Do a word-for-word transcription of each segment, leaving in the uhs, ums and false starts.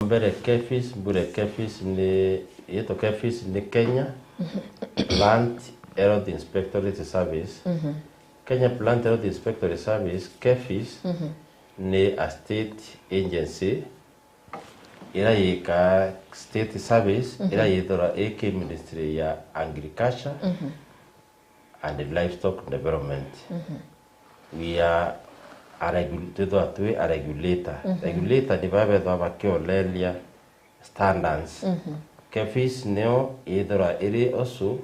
Mbere KEPHIS, mbure KEPHIS ni, yitwa KEPHIS ni Kenya Plant Health Inspectorate Service. Kenya Plant Health Inspectorate Service, KEPHIS, ni a state agency ira yika state service, ira yithirwa iki ministry ya agriculture and livestock development. We are a regu-, twithwa twi a regulator. Regulator ni baa bethwa bakioleria standards. KEPHIS nio yithirwa iri usu,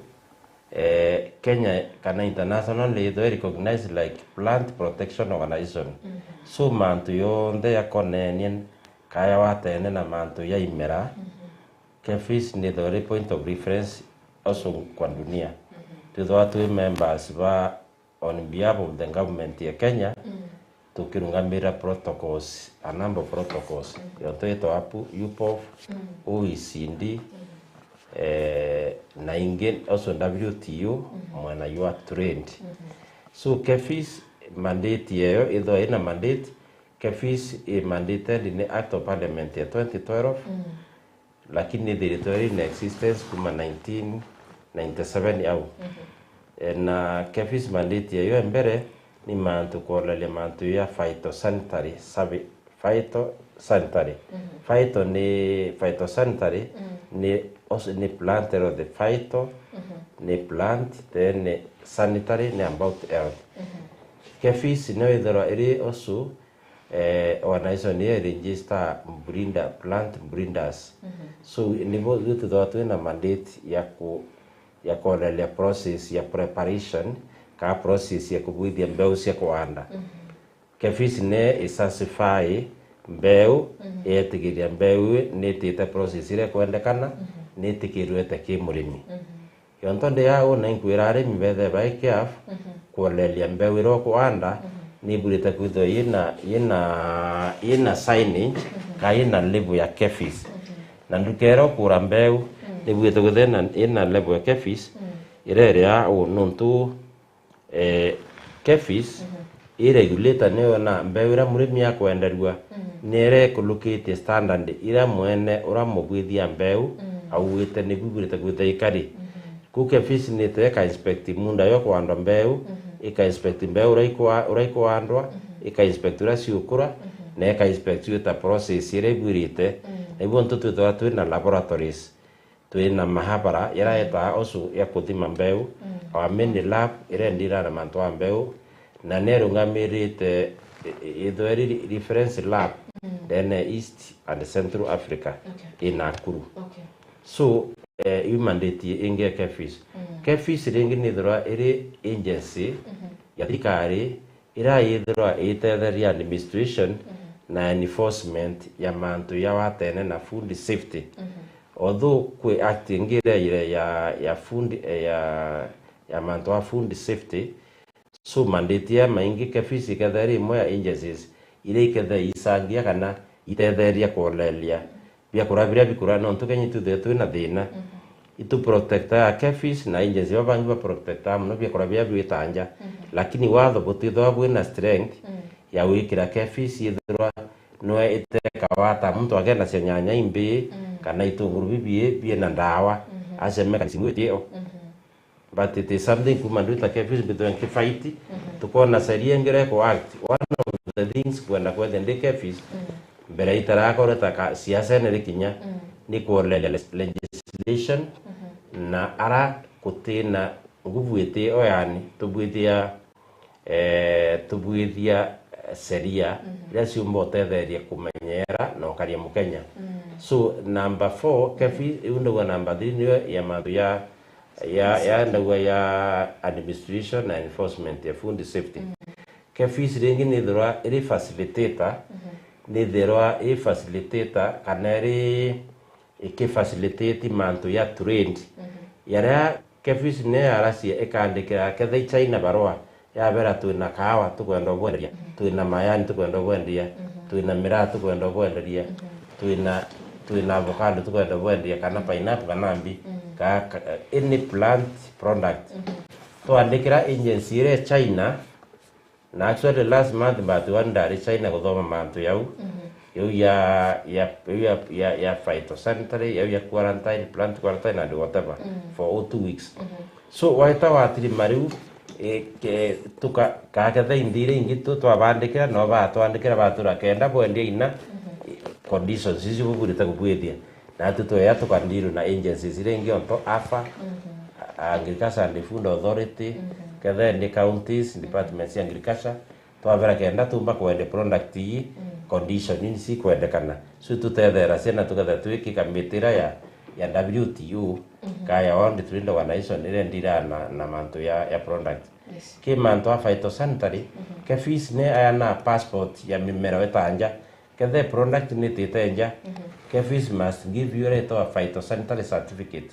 eh, Kenya kana international yithirwa recognized like plant protection organization. So mantu yonthe yakonenie kaya watene na mantu ya imera, KEPHIS ni the only point of reference also kwa dunia. Twithwa twi members ba on behalf of the government ya Kenya, tukirungamira protocols, a number of protocols. Yo twitwa apu, UPOF, O E C D, eh, na ingi also W T O, mwena you are trained. So KEPHIS mandate yeyo, itho ina mandate, KEPHIS i mandated ni Act of Parliament ya twenty twelve, lakini ithiritwe iri in existence kuma nineteen ninety-seven au. Eh, na KEPHIS mandate yayo ya mbere ni mantu kuoleria mantu ya phytosanitary survey, phytosanitary. Phyto ni phytosanitary, ni os-, ni plant health, phyto ni plant, then sanitary ni about health. KEPHIS no ithirwa iri usu, eh, organization ya register breeder, plant breeders. So nibo ithu twithagwa twina mandate ya ku-, ya kuonereria process ya preparation, kana process ya kubwithia mbeu cia kuanda. KEPHIS ne i certify mbeu, yetikiria mbeu nitite process iria ikwendekana, nitikirwete ki murimi. Yonto ndi ya una inkwira arimi bethe bai careful kuonereria mbeu iria ukuanda, nibwirite kwithirwa yina, yina, yina signage, kana yina label ya KEPHIS. Na nduka iria ukura mbeu, nibwirite kwithirwa yina, yina label ya KEPHIS, iria iria u-, nontu, eh, KEPHIS i regulator niyo na mbeu iria murimi akwenderua, ni iria ikulukitie standard iria mwene uria mubwithia mbeu augite nibu ibwirite kwithirwa ikari. Ku KEPHIS nite ika inspect munda yo kuandwa mbeu, ika inspect mbeu uria ikwa-, uria ikuandwa, ika inspect uria ciukura, na ika inspect wita process iria ibwirite. Na ibu ntu twithagwa twina laboratories, twina mahabara yaria etaa usu ya kuthima mbeu, our main lab iria ndira na mantu a mbeu, na nerungamirite i-, i-, ithwe ri-, reference lab ndene East and Central Africa i Nakuru. So, eh, iu mandate ingi ya KEPHIS. KEPHIS ringi nithirwa iri agency ya thirikari iria yithirwa itetheria administration na enforcement ya mantu ya watene na food safety. Although kwi act ingi iria ire ya, ya food, eh, ya, ya mantu a food safety, so mandate ya maingi KEPHIS ikethera iri imwe ya agencies iria ikethera iicangia kana itetheria kuonereria biakura biria bikura, nontu Kenya itwithire twina thina. Itu protector ya KEPHIS na agency baba bangi ba protector mono biakura biria biwitanja. Lakini watho butithwa bwina strength ya gwikira KEPHIS yithirwa nwe iteka wata muntu akenda cia nyanya imbi kana itunguru bibii biena ndawa, acemeka nsimu itio. But it is something kuma ndu ta KEPHIS mbitwe nkifight, tukona sheria ingi iria iku act. One of the things kwenda kwethia ndi KEPHIS, mbere itarakoreta ka siasa ene rikinya, ni kuonereria les-, legislation, na ara kutina nguvu itio, yani, tubwithia, eh, tubwithia, eh, sheria iria ciumba utetheria kumenyera na ukaria Mukenya. So, number four, KEPHIS, iu ndauga number three niyo ya mantu ya, ya, ya ndauga ya administration na enforcement ya food safety. KEPHIS ringi nithirwa iri facilitator, nithirwa i facilitator kana iri ikifacilitate mantu ya trade. Yaria KEPHIS ne yaracia ikandikira ketha i China barua, yabera, "Twina kaawa tukwenda ubwenderia, twina mayani tukwenda ubwenderia, twina miraa tukwenda ubwenderia, twina, twina avocado tukwenda ubwenderia, kana pineapple kana mbi, ka, ka, any plant product." Twandikira agency iria China, na actually last month mbatiwa ndari China kuthoma mantu yau. yau ya, ya, yau ya, ya, ya phytosanitary, yau ya quarantine, plant quarantine and whatever, for all two weeks. So, waita watirima riu, e, ke, tuka, kaketha indi iria ingi tu, twabandikira, no batwandikira, batura kenda bwendia ina, conditions icio bubwirite kubwithia. Natu tweya tukandiru na agencies iria ingi onto afa, a-, Agriculture and Food Authority, kethe ni counties, departments cia agriculture, twabera kenda tumba kwendia product ii, condition ini cikwendekana. So tutethera ciana tuketha twikika mitira ya, ya W T O, ka ya World Trade Organization iria ndira na, na mantu ya, ya product. Yes. Ki mantu a phytosanitary, KEPHIS ni ayana passport ya mimera wetanja. Kethe product ni tite nja, KEPHIS must give you letter of phytosanitary certificate.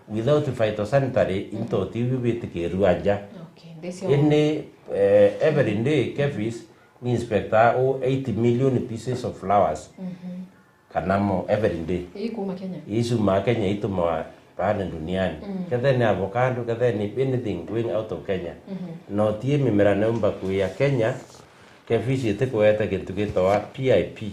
Without phytosanitary, into ti biu bitikirua nja. Okay, this one. Ini, eh, every day, KEPHIS ni inspector o eight million pieces of flowers. Kana mo every day. Ii kuma Kenya? Ii ciumaga Kenya, itumaga baane duniani. Kethe ni avocado, kethe ni anything going out of Kenya. No ti mimera neumba kuia Kenya, KEPHIS itikwete kintu gitawa P I P,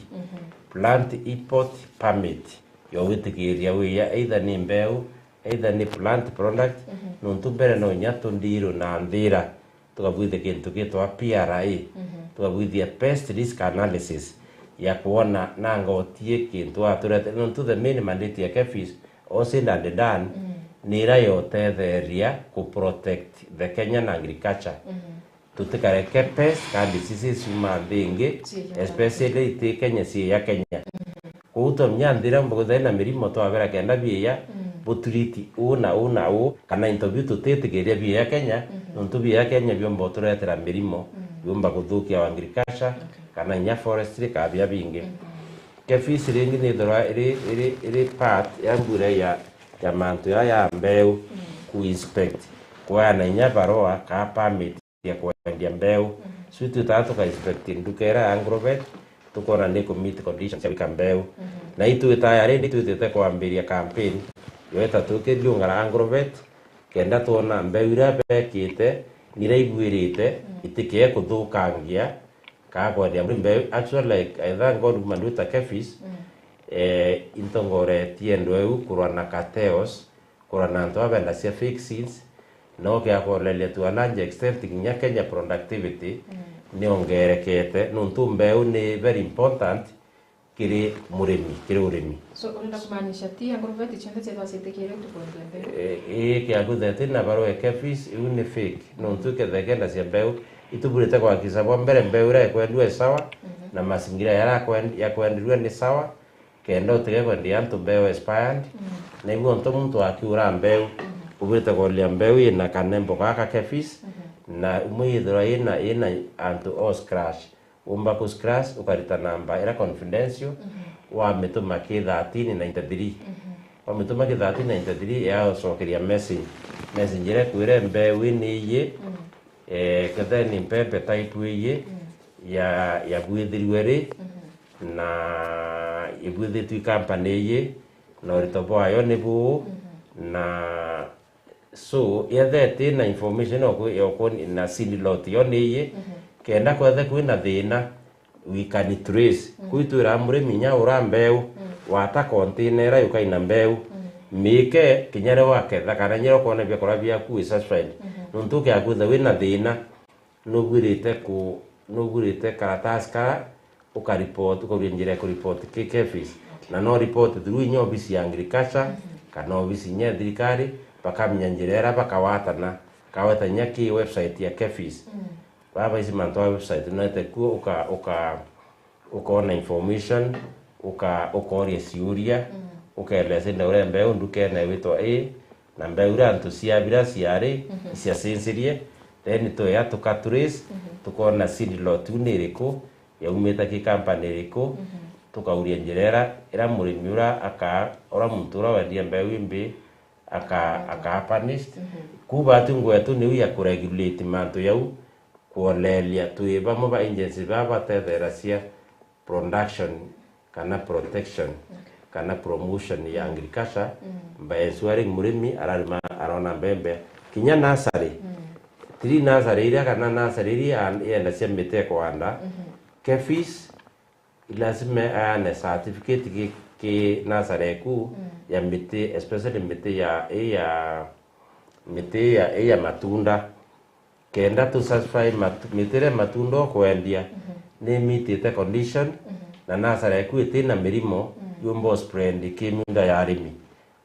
Plant Import Permit, yo gwitikiria wiia either ni mbeu, either ni plant product, nontu mbere no inya tundiru na nthira, tukabwithia kintu gitwa P R A, tukabwithia pest risk analysis, ya kwona nanga utie kintu aturete, nontu the main mandate ya KEPHIS, all said and done, ni ira yotetheria ku protect the Kenyan agriculture. Tutikareke pest kana diseases ciuma nthi ingi, especially iti Kenya, cie ya Kenya. Kwou twamenya nthira mbugutha ina mirimo twabera kenda biia, buturiti uu na uu na uu, kana into biu tutitikiria biia Kenya, nontu biia Kenya biumba uturetera mirimo, biumba kuthukia agriculture, kana inya forestry, kana biria bingi. KEPHIS ringi nithirwa iri, iri, iri part ya mbura ya, ya mantu ya, ya mbeu, ku inspect, kweana inya barua, ka permit ya kwendia mbeu. So itwitaga tuka inspect nduka ira ya Agrovet, tukona ni ku meet conditions cia gwika mbeu. Na itwitaga rindi twitite kwambiria campaign, yo ita tukiriungara Agrovet, kenda twona mbeu iria bekite, niria igwirite, itikee kuthukangia, kaa kwendia mbeu. Actually, like, I thank God manduta KEPHIS, eh, intongoretie ndweu kurwa na cartels, kurwa na antu abenda cia fake seeds, no kia kuoneria to a large extent nginya Kenya productivity ni ongerekete, nontu mbeu ni very important kiri murimi, kiri urimi. So, urenda kumaanisha ti Agrovet cionthe ciethwa citikire tu kwendia mbeu? Eh, ii, kia Agrovet na barua ya KEPHIS, iu ni fake. Nontu ikethekenda cia mbeu, ituburite kwakisa bwa mbere mbeu iria ikwendua i sawa, na mazingira yaria akwen-, yakwendirua ni sawa, kenda utige kwendia antu mbeu expired. Na ibu onto muntu akiura mbeu, ubwirite kwendia mbeu ina kanembo gaka KEPHIS, na umwe yithirwa ina, ina antu o scratch. Umba ku scratch, ukarita namba ira confidential, wamituma ki thirteen ninety-three. Wamituma ki thirteen ninety-three, yacokeria message. Message ira ikwira mbeu ii ni iyi, eh, kethe ni mbembe type iyi, ya, yabwithirue ri, na ibwithitue i company iyi, na urito bwayo ni buu, na so, yethe iti na information oku, yoku na seed lot yo ni iyi, kenda kwethe kwina thina, we can trace. Kuu itwira murimi nya ura mbeu, wata container ira yukaina mbeu, miike kinya ria waketha, kana nya ria ukona biakura biaku wi satisfied. Nontu ukeakwitha wina thina, nubwirite ku-, nubwirite karatasi kara, ukaripoti, ukauria njira ya kuripoti ki KEPHIS. Na no ripoti through inya obisi ya agriculture, kana obisi inya ya thirikari, bakamenya njira ira bakawatana, kaweta inya ki website ya KEPHIS. Baba ici mantu a website, no ete kuo uka-, uka-, ukoona information, uka-, ukooria ciuria, ukeeleza inde uria mbeu ndukene witwa ii, na mbeu iria antu ciabira ciari, ciacinsirie, then tweya tuka trace, tukoona seed lot iu ni iriku, yaumite ki company iriku, tukauria njira ira, ira murimi ura aka-, ura muntu ura wendia mbeu imbi aka-, akaa punished. Kuu batu ngwetu niu ya kuregulate mantu yau, kuoneria twi bamwe ba agency baa batetheracia production kana protection kana promotion ya agriculture by ensuring murimi ararima arona mbembe kinya nursery. Tiri nursery iria kana nursery iria an-, iendacia miti ya kuhanda, KEPHIS Lazima aane certificate ki, ki nasari eku ya miti, especially miti ya, i ya, miti ya, i ya matunda. Kenda tu satisfy matu-, miti iria matunda ukwendia ni mitite condition, na nasari eku itina mirimo, yumba uspread ki miunda ya arimi.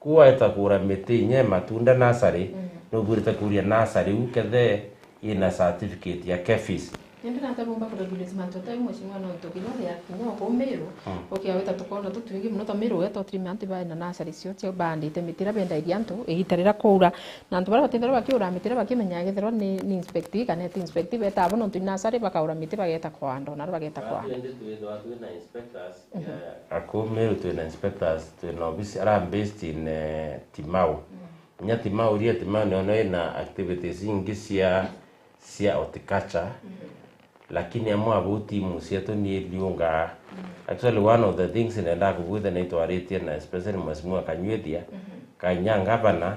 Ku waeta kugura miti inya ya matunda nasari, nubuirite kuria nasari u kethe ina certificate ya KEPHIS. Indi nata bumba kuregulate mantu ta mheshimiwa, nontu kinya ria kinya uku Meru, ukiaweta tukondo tutwingi muno ta Meru, weta utiri antu baina nasari cio cia baandite miti iria bendairia antu igita riria kwaura, na antu baria batithirwa bakiura miti iria bakimenya kethirwa ni, ni inspect kana ti inspect, beta abo nontu ni nasari bakaura miti bageta kwanda, na bageta kwanda. Twithwa twina inspectors, eh, aku Meru twina inspectors, twina obisi ara based in, eh, Timau. Inya Timau ria Timau nio ina activities ingi cia, cia horticulture. Lakini amwe abo timu cietu ni iliungaa. Actually, one of the things nenda kubwitha ni twaritie na especially Mheshimiwa Kanyuithia, Kainya Ngavana,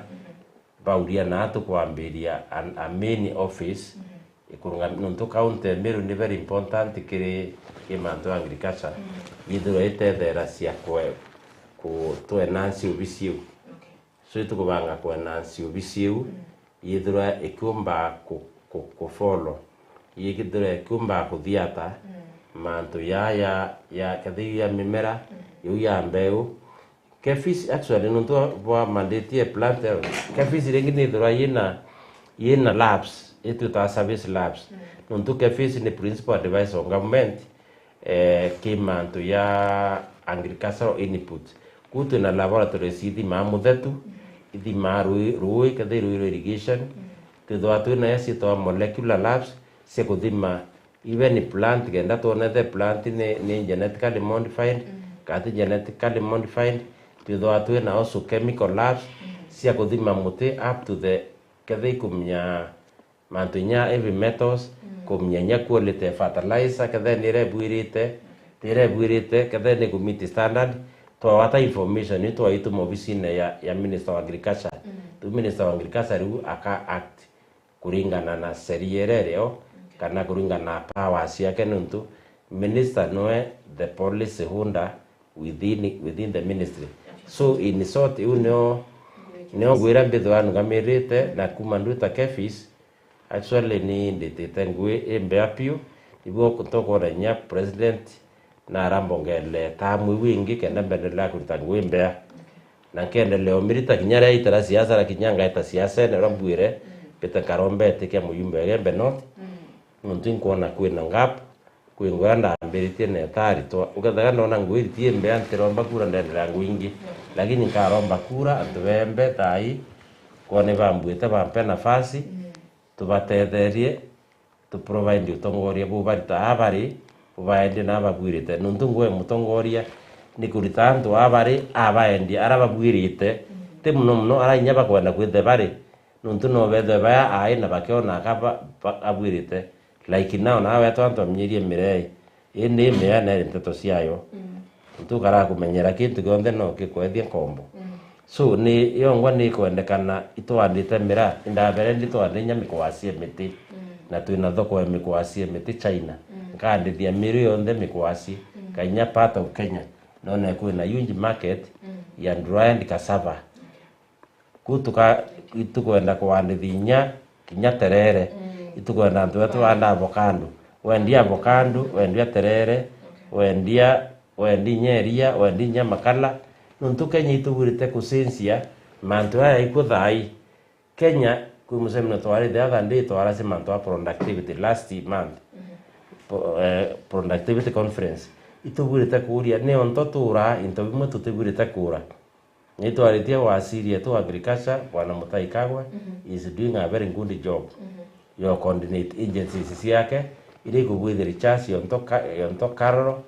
bauria na tukwambiria a, a main office, ikurunga, nontu county ya Meru ni very important kiri, ki mantu ya agriculture, yithirwa itethera cia kwe, ku, tu enhance obisi iu. So itukubanga ku enhance obisi iu, yithirwa ikiumba ku, ku, ku follow, yithirwa ikiumba kuthiata mantu ya, ya, ya, kethe iu ya mimera, iu ya mbeu, KEPHIS actually, nontu bwa mandate ya plant health, KEPHIS ringi nithirwa yina, yina labs, itwitaga service labs. Nontu KEPHIS ni principal advisor on government, eh, ki mantu ya agricultural input. Ku twina laboratories ithimaa muthetu, ithimaa rui, rui, kethe rui rwa irrigation, twithwa twina ya ciitagwa molecular labs, cia kuthima even plant, kenda twone the plant ni, ni genetically modified, kana ti genetically modified. Twithwa twina also chemical labs cia kuthima muti up to the, kethe ikumenya mantu inya heavy metals, kumenya inya quality ya fertilizer, kethe ni irebuirite, ti irebuirite, kethe ni ku meet standard. Twawata information iu twaituma obisine ya, ya Minister wa Agriculture. Tu Minister wa Agriculture riu aka act kuringana na sheria iria irio, kana kuringana na powers ciake, nontu minister noe the policy holder within, within the ministry. So in short, iu nio, nio ngwira mbithwa nungamirite, na kuma ndwita KEPHIS, actually ni nditite ngui imbea piu, nibuo ntokwona inya president na arambongele tamu iu ingi kenda mbendelea kuruta ngui mbea. Na nkendelea umirita kinya ria itara siasa, na kinya ngaeta siasene, uria mbwire, mbite nkaromba itikia mujumbe wa Igembe North. Nontu inkwona kwina gap, kwi ngwea ndambiritie na eta aritwa. Ukethega ndona ngui iti imbea, ntiromba kura, ndendelea ngui ingi. Lakini nkaromba kura, antu bembe tai, kwona bambuite bampe nafasi, tubatetherie, tu provide utongoria bubarita aa bari, bubaendie na babwirite. Nontu ngui mutongoria ni kurita antu aa bari, abaendie ara babwirite. Ti muno muno ara inya bakwenda kwithwe bari, nontu no bethwe baya ai na bakiona aka ba, ba, abwirite. Like now, na wetwa antu aminyirie mirei, indi imea neri nteto ciayo. Ntukara kumenyera kintu kionthe no kikwethie nkombo. So, ni yongwa ni kwendekana itwandite mira, indabere ndi twande inya mikwasi ya miti. Na twina thoko ya mikwasi ya miti China. Nkandithia miru yonthe mikwasi, kainya part of Kenya. None kwina huge market ya dried cassava. Ku tuka, itukwenda kwandithia inya kinya terere. Itukwenda antu betu banda avocado. Wendia avocado, wendia terere, wendia, wendia inya iria, wendia inya makala. Nontu Kenya itubwirite kucenjia mantu aya ikwo thaai. Kenya, kwi mucemanio twari the other day, twarasi mantu a productivity last month. Po-, eh, productivity conference. Itubwirite kuuria, nionto tuura into bimwe tutibwirite kuura. Nitwaritie waziri wetu wa agriculture, Bwana Mutahi Kagwe, is doing a very good job. Yo coordinate agencies ciake, iria ikubwithia research yonto ka-, yonto karoro.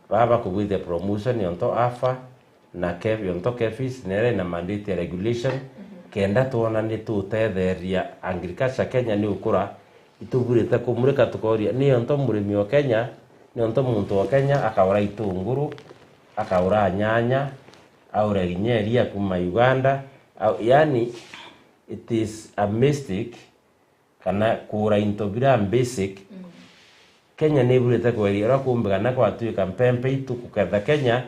Baba kubwithia promotion yonto afa, na ke-, yonto KEPHIS, nere ina mandate ya regulation, kenda twona ni tutetheria agriculture Kenya ni ukura, itubwirite kumurika tukoria, ni yonto murimi o Kenya, ni yonto muntu o Kenya akaura itunguru, akaura nyanya, aure kinya iria kuma Uganda, au, yani, it is a mistake, kana kuura into bira basic, Kenya ni iburite kweria uria kumbigana gwatuika mpempe itu kuketha Kenya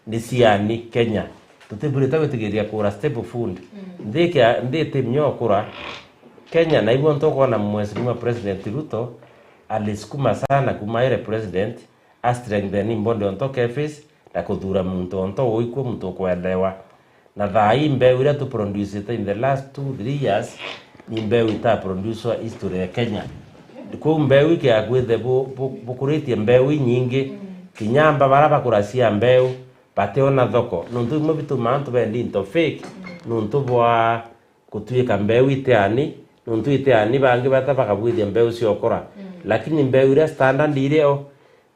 ni ciani Kenya. Tutiburite gwitigiria kura staple food. Mm. Nthi kia-, nthi iti mnyo kura Kenya, na ibu ntu ukwona Mheshimiwa President Ruto alisukuma sana kuma ere president, a strengthen body onto cafes, na kuthura muntu onto uikwo muntu ukwendewa. Na thaa ii mbeu iria tu producete in the last two, three years, ni mbeu ita producewa history ya Kenya. Kwou mbeu ikiakwithe bu-, bu-, bukuritie mbeu inyingi, kinya amba bara bakuracia mbeu, bationa thoko. Nuntu imwe bitumaa antu bendi into fake, nuntu bwa gutuika mbeu itiani, nuntu itiani bangi bata bakabwithia mbeu ciokora. Mm. Lakini mbeu iria standard irio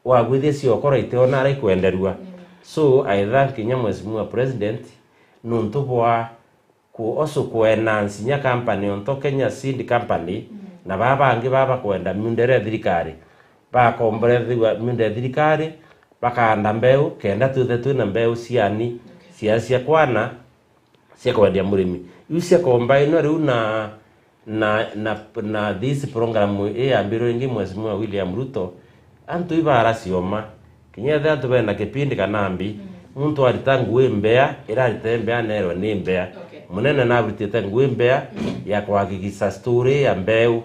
wabwithia ciokora itiona ara ikwenderua. Mm. So, I thank kinya Mheshimiwa President, nuntu bwa ku-, also kuenansinya company onto Kenya Seed Company, mm, na baa bangi baa bakwenda miunda iria ya thirikari. Bakomborethua miunda ya thirikari, bakaanda mbeu, kenda twithe twina mbeu ciani, okay, cia, cia kwana, cia kwendia murimi. Iu cia combine riu na, na, na, na this program ii yambirwe ingi Mheshimiwa William Ruto, antu ibara cioma. Kinya ethira antu bena kipindi kana mbi, mm, muntu arita ngui mbea, irarita mbea nerwe ni mbea. Okay. Munene naburitite ngui mbea, mm, ya kuhakikisha story ya mbeu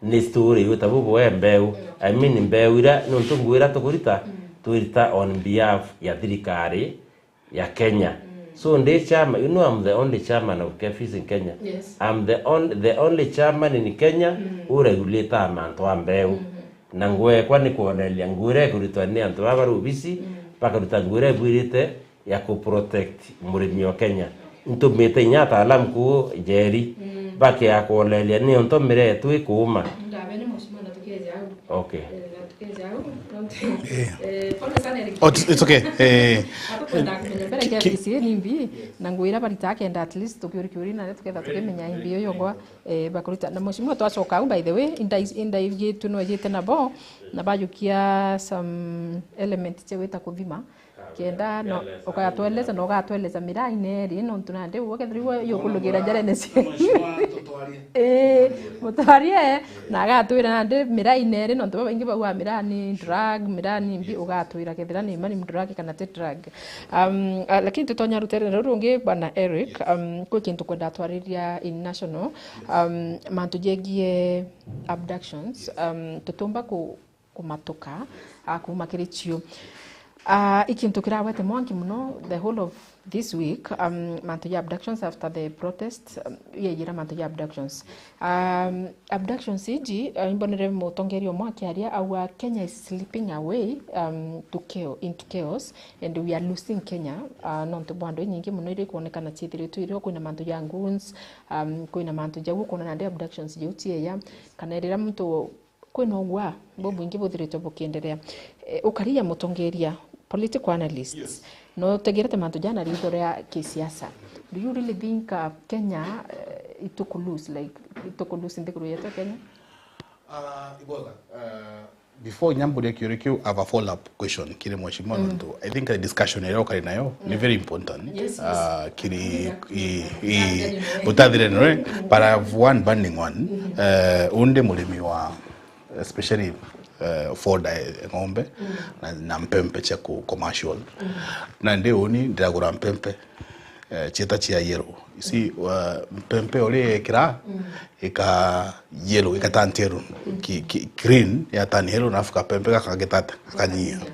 ni story, wita bubu we mbeu. Mm. I mean, mbeu ira, nuntu ngui ira tukurita, mm, twirita on behalf ya thirikari ya Kenya. Mm. So, ndi chairman, you know, I'm the only chairman of cafes in Kenya. Yes. I'm the on-, the only chairman in Kenya, mm, uregulate mantu a mbeu. Mm-hmm. Na ngwekwa ni kwoneria ngui ira ikuritwa ni antu baba rubisi, mm, bakaruta ngui ira ibwirite ya ku protect murimi wa Kenya. Ntumite inya ataalamu kuu Njeri, mm, bakia kwoneria ni onto miretu ikuuma. Ndabe ni mheshimiwa na tukeja au. Okay. Eh, na tukeja au. Eh. Eh, pole sana, Eric. Oh, it's, it's okay. Eh, atukwenda kumenya mbere ki-, ki- K B C A ni mbi, na ngui ira barita kenda at least tukiuri kiuri na tuketha tukimenya mbi iyo yongwa, eh, bakuruta. Na mheshimiwa twacoka au, by the way, inda-, indaigitwe no ejite nabo, na bajukia some element cia gwita kuthima. Kenda no, ugatweleza na ugatweleza miraa ina iri, nontu nandi uu kethira iwe yukulugira njarene cia. Ii, mutwarie, na agatwira nandi miraa ina iri, nontu babaingi bauga miraa ni drug, miraa ni mbi, ugatwira kethira ni ma ni drug kana ti drug. Um, ah, lakini tutonya ruterere ruru rungi, Bwana Eric, um, kwi kintu kwenda twariria in national, um, mantu jegie abductions, um, tutumba ku kumatuka, ah, kuuma kiri cio. Ah, i kintu kirawete mwanki muno the whole of this week, um, mantu ja abductions after the protest, um, yejira mantu ja abductions. Um, abductions iji, uh, imbonere mutongeria umwe akiaria, auga, "Kenya is slipping away, um, to chao-, into chaos, and we are losing Kenya." Uh, nontu bwa andu inyingi muno iri kuonekana ciithiritwe irio kwina mantu ja goons, um, kwina mantu jau ukwona nandi abductions jau cieya, kana riria muntu kwina ugwa bubwingi buthiritwe bukienderea. Eh, ukari ya mutongeria, political analysts, yes, no utegerete mantu jana ritho ria kisiasa. Do you really think, uh, Kenya, eh, ituku lose, like, ituku lose nthiguru yetu ya Kenya? Uh, Iboga, uh, before nyamburia kiuria kiu, I have a follow-up question kiri mheshimiwa, mm, nontu I think the discussion iria ukari nayo ni, mm, very important. Yes, yes. Uh, kiri i, i, utathire nwe, but I have one burning one. Mm-hmm. Uh, undi murimi wa especially, eh, foda ya ng'ombe, mm, na, na mpempe cia ku commercial. Mm. Na ndi uni ndiragura mpempe, eh, cieta cia yellow. You see, wa, mpempe uri ekira, mm, ika yellow, ika turn yellow. Mm. Ki, ki, green ya turn yellow, na afu kapempe gaka gitata, gakanyia. Mm.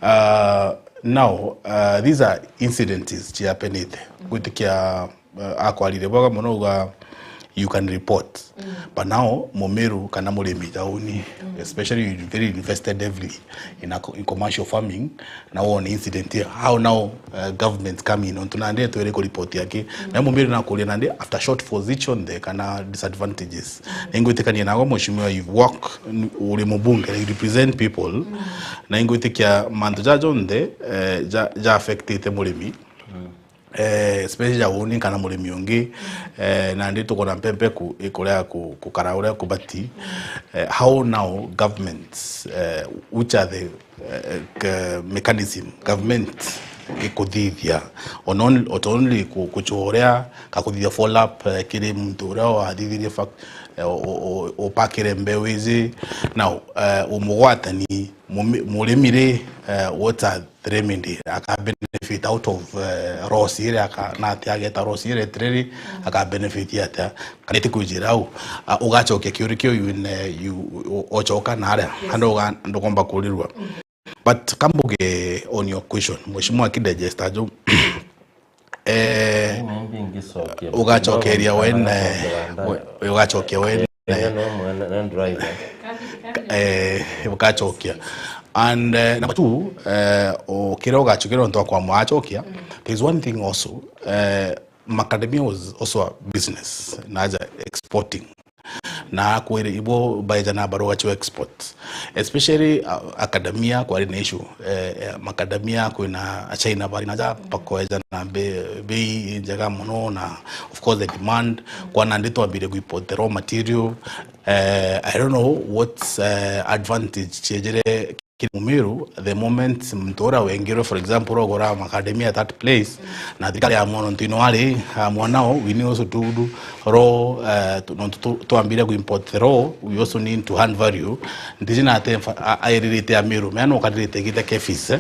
Uh, now, uh, these are incidences cia penite. Mm. Gwitikia uh, akwarire bwega muno uga you can report. Mm. But now, mumiru kana murimi jauni, mm, especially you very invested heavily in a co-, in commercial farming, na wone incident here. How now, uh, government come in? Ontu nandi twere ku report yake. Mm. Na mumiru nakuria nandi after shortfalls icio nthe kana disadvantages. Mm. Ningwitikania nago mheshimiwa, you work, n-, uri mubunge, you represent people. Mm. Na ingwitikia mantu jajo nthe, eh, ja, ja affectite murimi. Mm. Eh, especially ja uni kana murimi ungi, eh, nandi tukona mpempe ku, ikuria ku, kukara uria kubati. Eh, how now governments, eh, which are the, eh, k-, mechanism, government gikuthithia, not only, not only ku-, kuchwa uria, ka kuthithia follow up, eh, kiri muntu uria wathithirie fac-, eh, u-, u-, u-, upakire mbeu iji. Now, eh, umugwatani, mumi-, murimi ri, eh, what are the remedy aka benefit out of, eh, loss iria aka-, na ati ageta loss iria etiriri, aka benefit atia? Kana iti kwijira au, ah, ugachokia kiuri kiu in, eh, you, u-, ochoka na aria, andu uga-, ndukomba kurirwa. But kambuge on your question, Mheshimiwa akidigest aju, eh, ugachokeria wene, ugachokia wene, eh, ugachokia. And, eh, number two, eh, ukira ugachokia nontu akwa mwachokia, there's one thing also, eh, macadamia was also a business, na aja exporting. Na kwiri ibo baeja na baruga cho export. Especially, uh, academia kwari na issue. Eh, eh, macadamia kwina China bari na ja bakoeja na be-, bei njega muno na of course the demand. Kwana ndi twambire ku import the raw material. Eh, I don't know what, eh, advantage chiejere kiri Mumiru, the moment muntu uria wengirwe, for example, ugura macadamia at that place, na thirikari ya mwana ntu ino ari, ah, mwana o, we need also to do raw, eh, tu-, nontu tu-, twambire ku import the raw, we also need to hand value. Ndiji na ate mfa-, a-, airirite Amiru, mea no karirite gite KEPHIS, eh,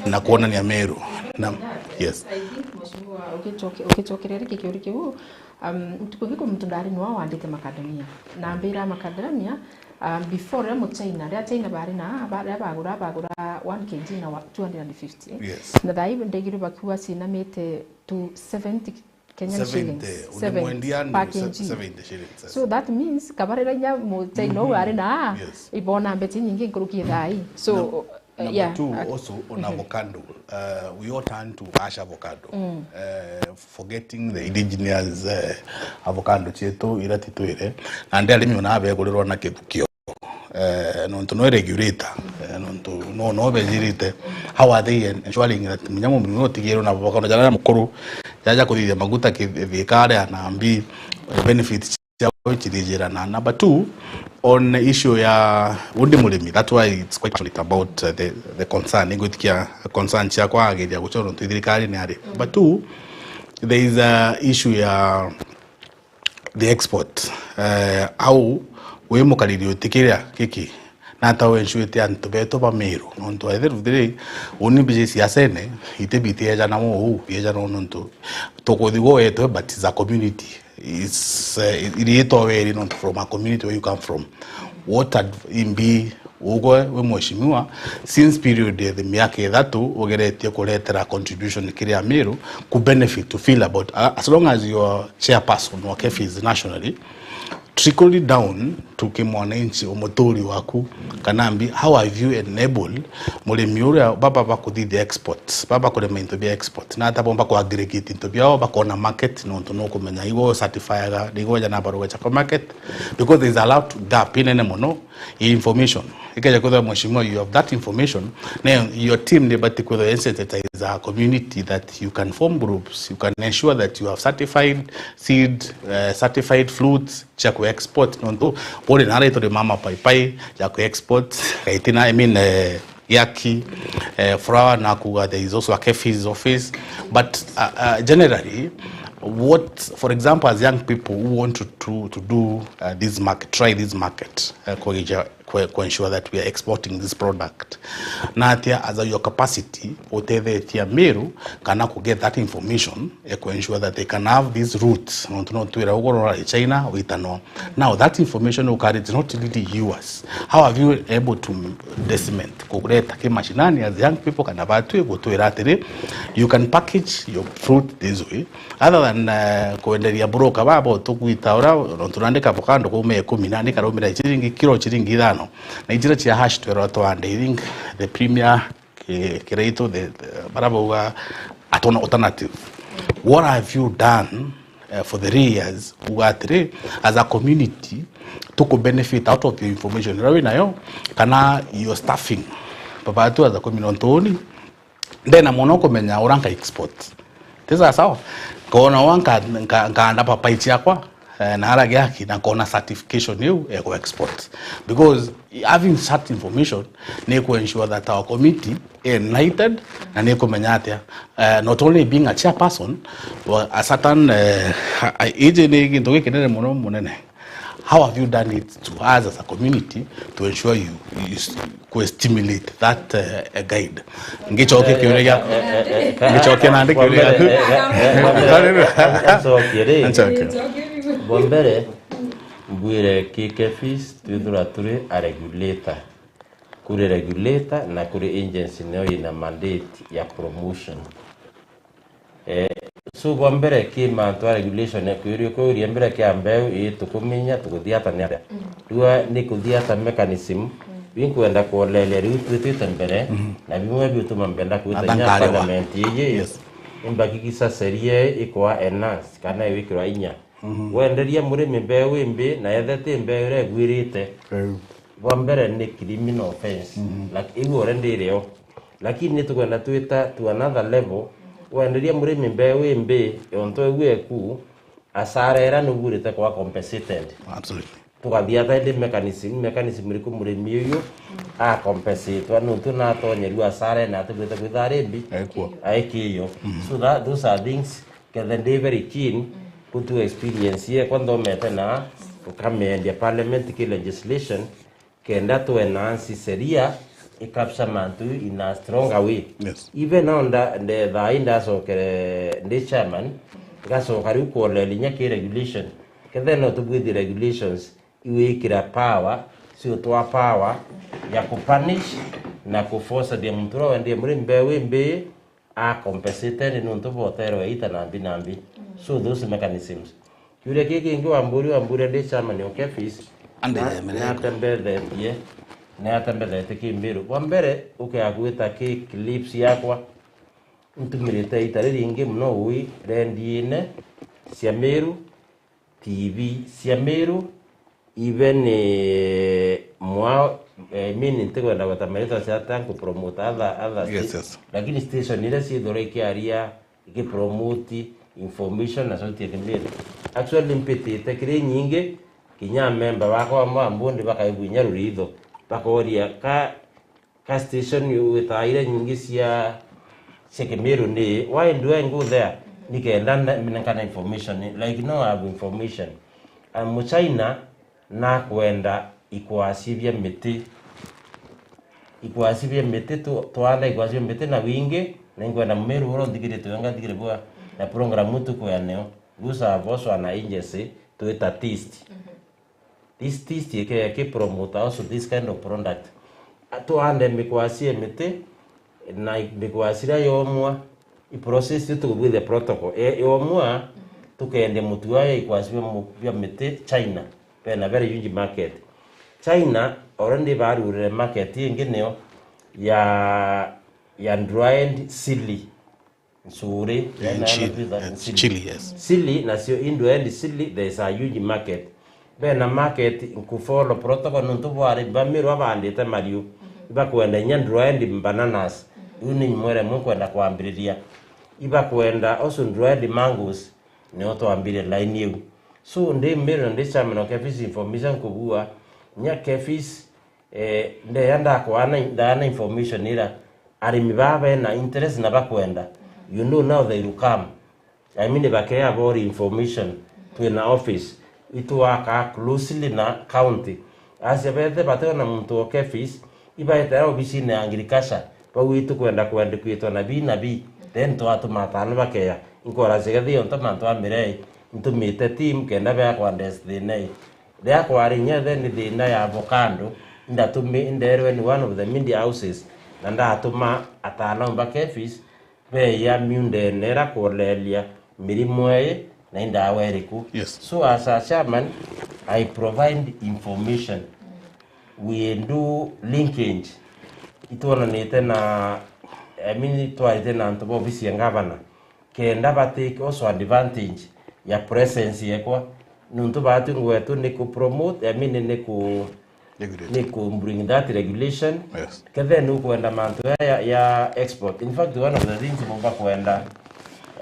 na kuonania Meru. Na, yes. I think, Mheshimiwa, ukichoke-, ukichokeria riki kiuri kiu, um, ntuku thiku muntu ndari nwa wandite macadamia. Na mbira macadamia, um, before riria Muchina, riria China bari na, ba-, riria bagura, bagura one K G na wa-, two hundred and fifty. Yes. Na thaa ii ndegirwe bakiuga cinamite to seventy Kenyan shillings. Seventy, unamwendia per K G. Seventy shillings. So that means, kabarira inya Muchina uu ari na, yes, ibona mbecha nyingi nkuruki thaa ii. So, na, uh, number two, also on avocado, uh, we all turn to Ash avocado. Uh, forgetting the indigenous, eh, avocado cietu ira titwire, na ndi arimi ona begurirwa na kithukio. Eh, nontu no regulator, eh, nontu no, no bejirite. How are they ensuring that munya mumurimi utigirwe na avocado jara mukuru, jaja kuthithia maguta kithikaria na mbi, eh, benefits ciao chithijirana. Number two, on issue ya undi murimi, that's why it's quite passionate about, uh, the, the concern. Ningwitikia concern ciakwa ageria guchora nontu thirikari ni ari. Number two, there is a issue ya the export. Eh, au wi mukariri utikiria giki, na ata wencuite antu betu ba Meru? Nontu at the end of the day, uni mbiji siasene, iti bitieja namo uu, bieja no nontu tukuthigwo wetwe, but is a community. Is, eh, iriitwa weri nontu from a community where you come from. What ad-, imbi Ugwe wi mheshimiwa, since period ya the miaka ithatu ugeretie kuretera contribution kiri Amiru, ku benefit to feel about, uh, as long as you are chairperson wa KEPHIS nationally, trickle down to ki mwananchi, umuturi waku, kana mbi, how have you enabled murimi uria baba bakuthithia export, baba kurima into bia export, na ata bomba ku aggregate into biao, bakona market, nontu nukumenya igwe certifyaga, nigwe ja na baruga cha kwa market, because there is a lot gap inene muno. Information. Ikeja kwithirwa, mheshimiwa, you have that information, na your team ni bati kwithirwa sensitize a community that you can form groups, you can ensure that you have certified seed, uh, certified fruits cha ku export, nontu buri na ritu ri mama paipai ya ku export, gaitina, I mean, eh, yaki, eh, flour, na kuga there is also a KEPHIS office, but, uh, uh, generally, what, for example, as young people who want to, to, to do, uh, this market, try this market, uh, kugeja kwe-, ku ensure that we are exporting this product. Na atia as a your capacity utethetie Meru kana ku get that information ya ku ensure that they can have these routes, nontu no twira ugoro wa China witanwa. Now that information you carry is not really yours. How have you able to deciment, kureta ki mashinani as young people kana batwi gutwira atiri, you can package your fruit this way, other than, uh, kwenderia broker babo tukwita ura, nontu nandika avocado kuma ikumi, nandika rumira chiringi, kiro chiringi ithano. Na ijira chia hash twirwa twande, I think the premier ki-, kiraitu, the, the, bara bauga at-, alternative. What have you done, uh, for the three years? Uga atiri, as a community, tuku benefit out of your information ira winayo, kana your staffing. Baba tu as a community, nontu uni, ndena mono kumenya ura nka export. Ti sawa sawa? Nkona ura nka-, nka-, nkanda papai ciakwa, eh, na ara giaki na kona certification iu ego export, because having such information ni ku ensure that our community enlightened na ni kumenya atia, eh, not only being a chairperson, but a certain, eh, iji ni gintu gikinene muno munene. How have you done it to us as a community to ensure you, you s- ku stimulate that, uh, guide? Ngicokia kiuria giaku. Ngicokia nandi kiuria giaku. Ncokie ri. Ncokie. Bwa mbere, mbwire ki KEPHIS twithira turi a regulator. Kuri regulator na kuri agency niyo ina mandate ya promotion. Eh, so bwa mbere ki mantu a regulation, kwiuria, kwiuria mbere kia mbeu ii tukuminya tukuthii ata ni atia? Riu ni kuthii ata mechanism, binkwenda kuoleria riu twitite mbere, na bimwe biutuma mbenda kwita inya parliament iji, imbakikisa seria ii ikwa enhance kana iwikirwa inya. Wenderia murimi mbeu imbi na ethe ti mbeu iria igwirite, bwa mbere ni criminal offense. Like, iu already irio. Lakini nitukwenda twita to another level. Wenderia murimi mbeu imbi, yontu iu eku, asara iria nugurite kwa compensated. Absolutely. Tukathii ata indi mechanism, mechanism iriku murimi uyu a compensatwa, nontu natonyeru asara na atubite kwitha ari mbi? Aikio. Aikio. So that, those are things, kethe ndi very keen, kutu experience yekwa nthomete na ukamendia parliament ki legislation, kenda tu enhance seria i capture mantu in a stronger way. Yes. Even now nda, nde, thaa ii ndacokere ndi chairman, ngacoka riu kuoleria inya ki regulation. Kethe no tubwithi regulations iwikira power, ciutwa power ya kupunish na kuforce the muntu uria wendie muri mbeu imbi a compensated nontu boterwe ita na mbi na mbi. So those mechanisms. Kiuria kii kingi wamburi, wamburi ndi chairman o KEPHIS, ande na, yemereko. Natembethetie, natembethetie ki Meru. Bwa mbere, ukea gwita ki clips yakwa, ntumirite ita riringi muno ui rendiine cia Meru, T V cia Meru, even, eh, mwao, eh, I mean, ntikwenda gweta maritwa cia ata nkupromote other, other stations, yes, lakini station iria ciithirwa ikiaria, ikipromote information na sauti ya Kimiru. Actually, mpitite kiri nyingi, kinya memba bakwa bamwe a mbundi bakaigua inya ruritho, bakoria ka ka station witaire nyingi cia, cia Kimiru ni, why do I go there? Nikenda nda-, nenkana information, like, no have information. Ah, Muchina nakwenda ikwasi bia miti. Ikwasi bia miti, tu-, twanda ikwasi bia miti na wingi, na inkwenda Mumiru uria unthikirite wega nthikire bua na program tukwea neo. Those are also an agency twita TIST. This, this ike ki promote also this kind of product. Tuande mikwasi ya miti, na mikwasi iria yomwa, i process tu tukubwithia protocol. E, yomwa, tukendia mutu wayo ikwasi bia mu-, bia miti China. Bena very huge market. China already barurire market ingi niyo ya, ya dried chili. Ncuri, eh, na chili, na pizza, eh, chili. Chili, yes. Chili, nacio indu endi chili, there is a huge market. Bena market nkufollow protocol nontu bwari bamirwa bandite mariu. Bakwenda inya ndrwa endi bananas. Iu ni mwere mwe kwenda kwambiriria. Ibakwenda also ndrwa endi mangoes, nio twambire line iu. So, ndi mbere ndi chairman o KEPHIS information kubua, nya KEPHIS Eh, ndeya ndakwana, ndaana information ira arimi baa bena interest na bakwenda. You know now they will come. I mean, bakea bori information twina office. Itwaka closely na county. Asia bethe bateo na muntu o KEPHIS, ibaetera obisine ya agriculture. Bau itukwenda kwandikitwa na bi na bi. Then twatuma atano bakea. Inkora cigethi yonto mantu a mirei. Ntumite team kenda bea kwa ndes thina ii. Riria kwari inya etheni thina ya avocado, indatumi-, ndeerwe ni one of the media houses, na ndatuma ataalamu ba KEPHIS beeya miundene ira kuoleria mirimo ii na indawa iriku. Yes. So as a chairman, I provide information. We do linkage. Itwonanite na, I mean, twarite na antu ba ofisi ya ngavana. Kenda ba take also advantage ya presence yekwa, nontu baatwi ngwetu ni ku promote, I mean, ni ku, ni ku bring that regulation. Yes. Kethe ni ukwenda mantu ya, ya, ya export. In fact, one of the things mumba kwenda,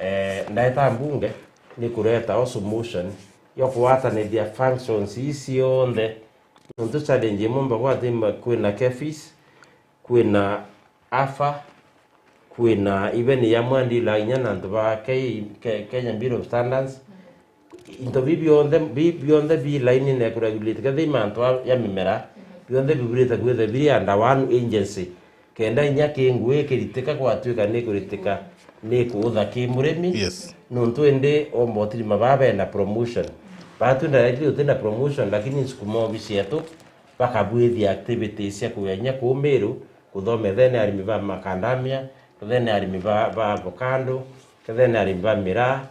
eh, ndaeta mbunge ni kureta also motion ya kugwatanithia functions ii cionthe. Nontu challenge imwe mbagwati, kwina KEPHIS, kwina AFA, kwina even ya mwandila inya na antu ba Ke-, Ke-, Kenya Bureau of Standards. Into bi bionthe, bi bionthe bi line ne kuregulate, kethira i mantu a, ya mimera, bionthe biburite kwithirwa biri under one agency. Kenda inya ki ngui ikiritika, gwatuika ni ikuritika, ni kuutha ki murimi. Yes. Nontu indi omba utirima baa bena promotion. Batu directly utina promotion, lakini nsukuma obici yetu, bakabwithia activities cia kuya inya kuu Meru, kuthomethene arimi ba macadamia, kuthene arimi ba, ba avocado, kuthene arimi ba miraa,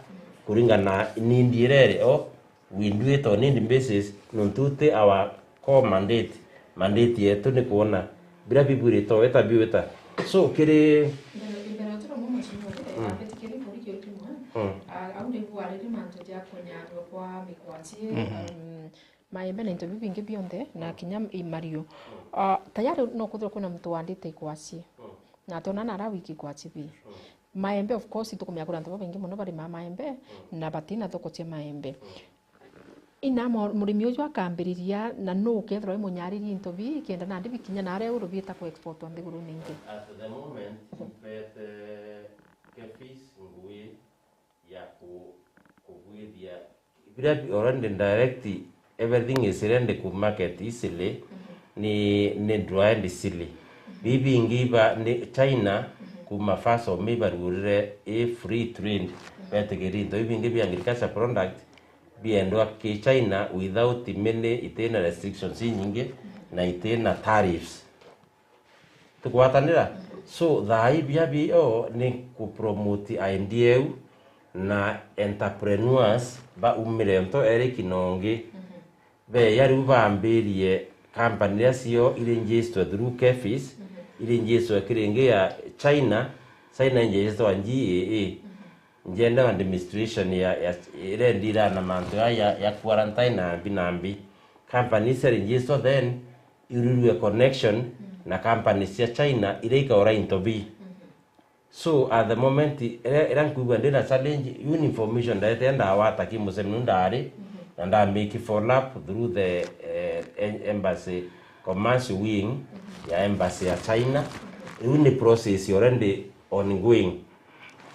kuringana na need iria iri o, we do it on need basis, nontu ti our core mandate. Mandate yetu ni kwona biria bibwirite o weta biwita. So, kiri Mbere, mbere utira mwa machine, mm, abetikiri kuri kiu kimwe. Mm. Ah, au ni bwariri mantu ja kunyarwa kwa mikwachie, mhm, um, maembe na into biu bingi bionthe, na kinya i mariu. Ah, tayari no kwithirwa kwina muntu wandite ikwachie. Mm. Na atona na ara wiki ikwachie bi. Mm. Maembe, of course, itukumenya kuri antu babaingi mono barimaa maembe, mm, na batina thoko cia maembe. Mm. Ina mo-, murimi uju akambiriria, na nu ukethirwa imunyaririe into bi, kenda nandi bikinya na aria uru biita ku exportwa nthigurune ingi? At the moment, mpete KEPHIS ngui ya ku-, kubwithia biria bi-, already direct, everything is ready ku market easily, ni, ni dry and silly. Bibingi ba, ni China, kuma first of May barugurire i free trade, betigiri into bibingi bia agriculture product biendwa ki China without many, itina restrictions inyingi, na itina tariffs. Tukwatanira? So, thaa ii bia bio ni ku promote idea iu na entrepreneurs baumire nto eri kinongi. Beya riu baambirie company iria cio irinjistwe through KEPHIS, irinjistwe kiringi ya China, China injistwa G A A. General administration ya, ya, iria ndira na mantu ya, ya, ya quarantine na mbi na mbi. Companies cia register then iruirue connection na companies cia China iria ikaura into bi. So at the moment, iria, iria nkwigua ndina challenge, iu ni information ndaete ndawata ki musemi nu ndari, na nda make follow up through the, eh, em-, embassy commerce wing ya embassy ya China. Iu ni process already ongoing.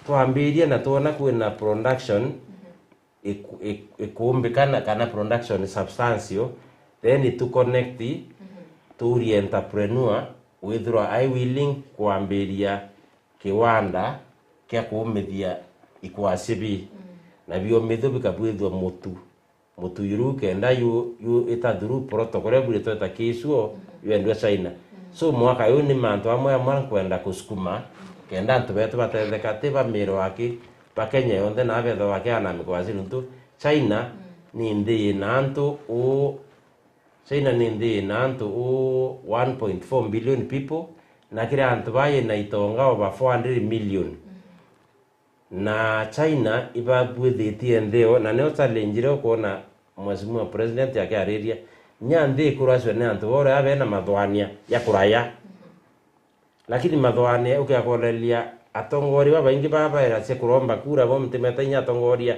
Twambirie na twona kwina production iku-, iku-, ikuumbikana kana production substantial, then tu connect, tuurie entrepreneur withirwa ai willing kwambiria kiwanda kia kuumithia ikwasi bi, na biumithio bikabwithua mutu. Mutu yuru kenda yu, yu ita through protocol iria bwire tweta kisuo, yu endwa China. So mwaka uyu ni mantu amwe amwe nkwenda kusukuma, kenda antu betu batetheka, ti ba Meru aki, ba Kenya yonthe na abethwa baki ana mikwasi nuntu China ni nthi ina antu u, China ni nthi ina antu u one point four billion people, na kiri antu ba yina itonga over four hundred million. Na China ibabwithitie nthi yo, na nio challenge iria ukwona Mheshimiwa President akiariria, nya nthi ikuracua ni antu ba uria bena mathwania ya kuraya. Lakini mathwania ukiakoreria atongoria babaingi baba baeracia kuromba kura, bo mtimeta inya atongoria,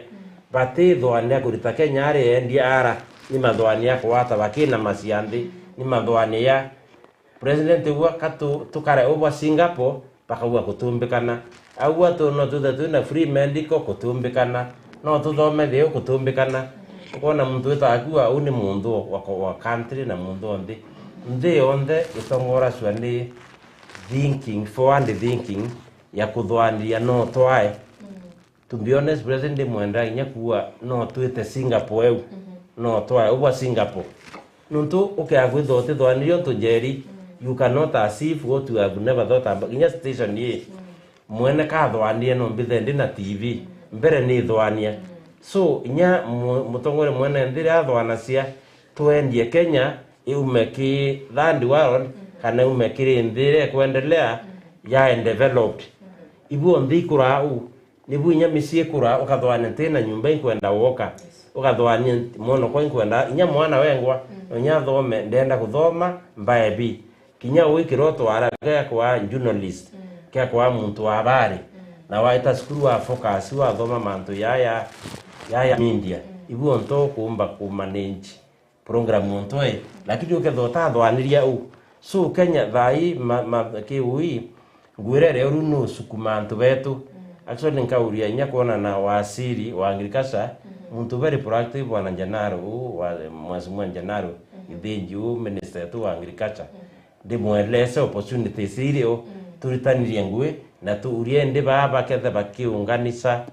batithwania kurita Kenya ari endia ara, ni mathwania ya kuwata bakina macia nthi, ni mathwania ya President augua ka tu-, tukare ubwa Singapore, bakauga kutumbikana. Augua tu-, no tuthe twina free medical, kutumbikana. No tuthome thiu, kutumbikana. Ukona muntu wita akua, uu ni muntu wa, wa country na muntu o nthi. Nthi yonthe itongoracua ni thinking, forward thinking ya kuthwaniria no twae. To be honest, President, ndimwenda inya kuuga no twite Singapore eu. No twae ubwa Singapore. Nuntu ukeaga kwithwa utithwanirie untu Njeri, you cannot as if what you have never thought about. Inya station ii, mwene kathwanirie no mbithe ndi na T V. Mbere nithwania. So, inya mu-, mutongoria mwene nthi riria athwanacia, twendie Kenya, iume ki third world, kana iume kiri nthi iria ikwendelea, ya developed. Ibu onthe ikuraa uu. Nibu inya micii ikuraa, ukathwania nti na nyumba inkwenda woka. Ukathwania nti, mwana okwa inkwenda, inya mwana wengwa, no inya athome, ndenda kuthoma, mbae bi. Kinya uu ikirotwara, kia kwa journalist, kia kwa muntu wa habari. Na waita cukuru wa focus, wathoma mantu ya, ya, ya, ya media. Ibu onto kuumba ku manage program onto e, lakini ukethwa utathwaniria u. So Kenya thaa ii ma, ma, kiui, ngwirere uru nusukuma antu betu. Actually, nkauria inya kwona na waziri wa agriculture, muntu very proactive, bwana Njanaro u, wa, Mheshimiwa Njanaro Githinji u, minister wetu wa agriculture. Ndimwelese opportunities irio turitanirie ngui, na tuurie ndi baa bakethe bakiunganisha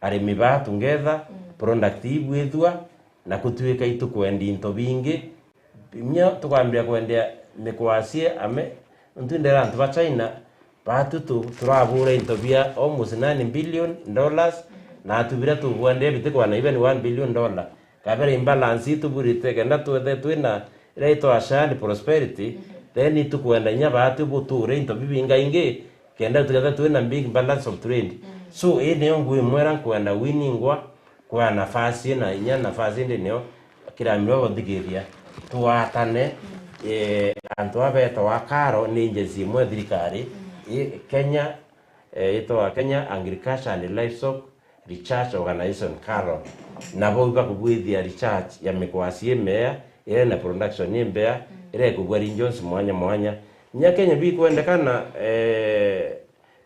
arimi baa together, product ibwithua, na kutuika itukwendia into bingi. Inya tukambia kwendia mikwasie ame, ntu ndera antu ba China, batu tu, turabura into bia almost nine billion dollars, na atu biria tubwendia bitikwana even one billion dollar. Kabere imbalance ituburite, kenda twethe twina iria itwa shared prosperity, then itukwenda inya batu buture into bibingaingi, kenda tuketha twina big balance of trade. So, ii niyo ngui imwe iria nkwenda winingwa, kwa nafasi na inya nafasi indi niyo kira miro bothikithia, twatane, eh, antu aba betawa KALRO ni agency imwe thirikari, i Kenya, eh, itawa Kenya Agriculture and Livestock Research Organization, KALRO. Nabo bakubwithia research ya mikwasi imea, iria na production imbea, iria ikubua regions mwanya mwanya. Nya Kenya bikwendekana, eh,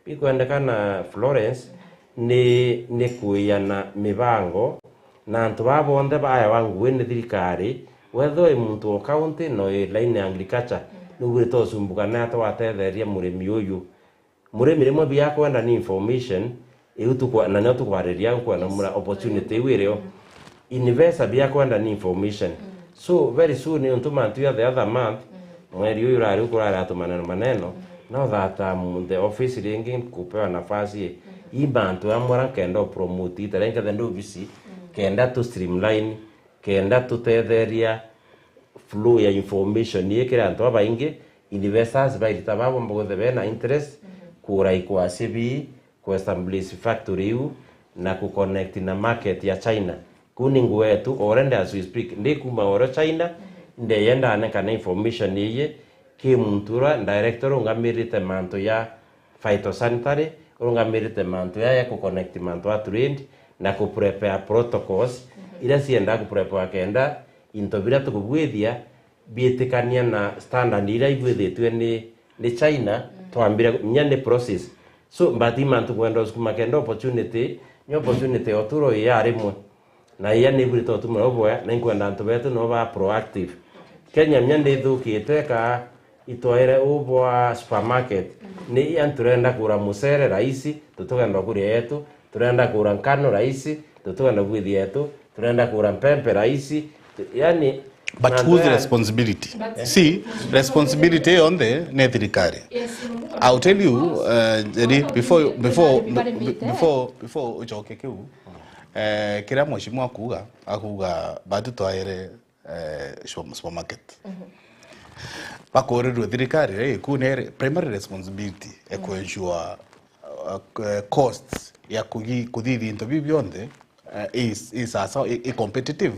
bikwendekana, Florence, ni, ni kuiyana mibango na antu baa bonthe baewa ngui ni thirikari, wethwa i muntu o county no i line ya agriculture, nugwirite ucumbuka na ata watetheria murimi uyu. Murimi rimwe biakwenda ni information, iu tukwa-, na nio tukwariria nkwenda mura opportunity iu irio. Investor biakwenda ni information. So very soon, untu mantu ya the other month, mweri uyu urari ukurari atu maneno maneno, no that, um, the office ringi kupewa nafasi, i mantu amwe ra kenda promote, itare nkethe ndubisi, kenda tu streamline, kenda tutetheria flow ya information ii kiri antu babaingi, investors bairita babo mbogothe bena interest, kura ikwasi bii, ku establish factory iu, na ku connect na market ya China. Kuu ni ngui yetu already as we speak. Ndi kuma oro China, ndeyenda anekana information ii ki muntu uria director urungamirite mantu ya phytosanitary, urungamirite mantu ya, ya ku connect mantu a trade, na ku prepare protocols iria ciendaa ku prepare kenda into biria tukubwithia biitikania na standard iria ibwithitue ni, ni China, twambire nya ni process. So, but i mantu kwenda usukuma kenda opportunity, ni opportunity o turo ya rimwe. Na iya ni ibwirite utuma uboya, na inkwenda antu betu no ba proactive. Kenya mya ni ithukite ka itwaire ubwa supermarket. Ni iya turenda kura mucere raisi, tutugenda kuria yetu, turenda kura nkano raisi, tutugenda bwithia yetu, turenda kura mpempe raisi, tu-, yani, but whose responsibility? See, responsibility yonthe ni thirikari. I'll tell you, uh, Jerry, before, before, before, before uchoke kiu, eh, kiria mheshimiwa akuuga, akuuga batu twaire, eh, shop-, supermarket. Bakurirwe thirikari, eh, ku ni primary responsibility ya ku ensure, uh, uh, costs ya kugi-, kuthithia into biu bionthe, uh, is, is asa, i, i competitive.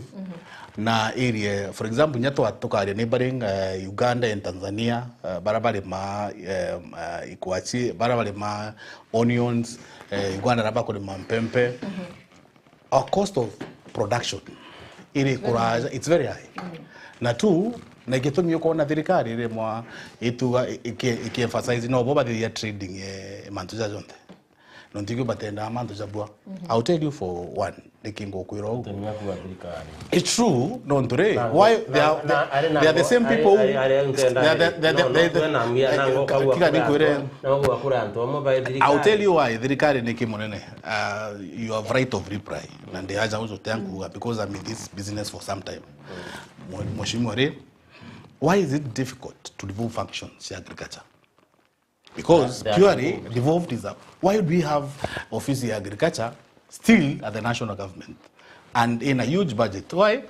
Na irie, for example, nya twa-, tukaria neighboring, uh, Uganda and Tanzania, uh, bara barima, um, uh, ikwachi, bara barima onions, uh, Uganda na bakurima mpempe. Our cost of production iri kuraja, it's very high. Na tu, na gitumi ukona thirikari iri mwa ituga, iki, iki emphasize no bo bathithia trading, eh, mantu ja jonthe. Nontu ikio batendaa mantu jabua. I'll tell you for one, niki ngukwira uguo. Gitumi akuga thirikari. It's true, nontu ri, why they are, they are the same people who, they are the, they are the, they are the, tiga nikwire. I'll tell you why thirikari niki munene. Uh, you have right of reply. Na ndi aja ujo tia nkuga because I'm in this business for some time. Mwe-, mheshimiwa ri, why is it difficult to devolve functions ya agriculture? Because purely devolved is a, why do we have office ya agriculture still at the national government and in a huge budget? Why?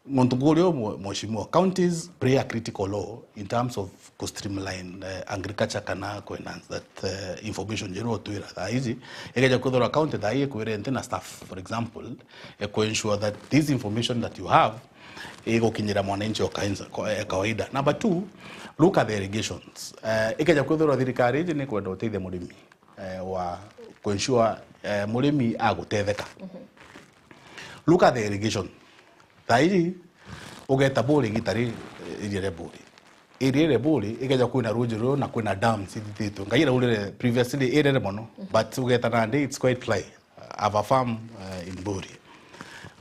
Nontu nguria mwe-, mheshimiwa, counties play a critical role in terms of ku streamline, eh, agriculture kana ku enhance that, eh, information jeru utwira thaa iji. Ikeja kwithirwa county thaa ii ikwire nti na staff, for example, eh, ku ensure that this information that you have igukinyira mwananchi wa kainza-, kwa-, eh, kawaida. Number two, look at the allegations. Eh, ikeja kwithirwa thirikari iji ni kwenda uteithia murimi, eh, wa ku ensure, eh, murimi agutetheka. Look at the irrigation. Thaiji, ugeta Buri gitari, eh, iria ria Buri. Iria ria Buri, ikeja kwina ruji ruru na kwina dams ithithitwe. Ngai iraurire previously irere mono, but ugeta nandi it's quite dry. I have a farm, uh, in Buri.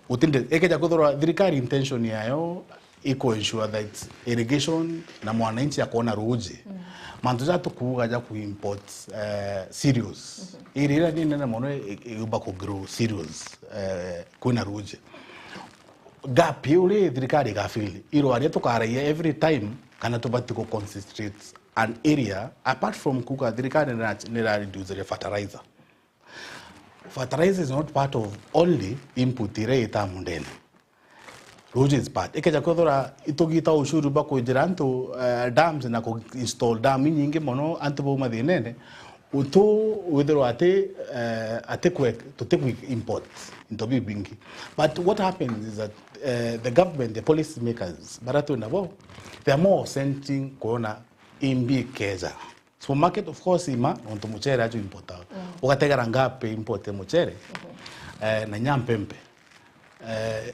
Utinde, ikeja kwithirwa thirikari intention yayo i ku ensure that irrigation na mwananchi akona ruji. Mantu ja tukuuga ja ku import, eh, cereals. Iri iria ni nene mono i-, i-, iumba ku grow cereals, eh, kwina ruji. Gap iu ri thirikari igafill, irwaria tukaraia every time kana tubati ku concentrate an area, apart from kuuga thirikari nira-, nira reduce fertilizer. Fertilizer is not part of only input iria ita mundene. Ruji is part. Ikeja kwithira itugita ushuru bwa kwinjira antu, eh, dams na ku install dam inyingi mono, antu bau mathinene, utu withirwa ati, eh, ati kwe, tuti kwi import into bibingi. But what happens is that, eh, the government, the policy makers, bara twina bo, they are more centering kuona imbi keja. Supermarket, of course, ima, nontu muchere acu importaga. Ugategera Ngape importe muchere, eh, na inya mpempe. Eh,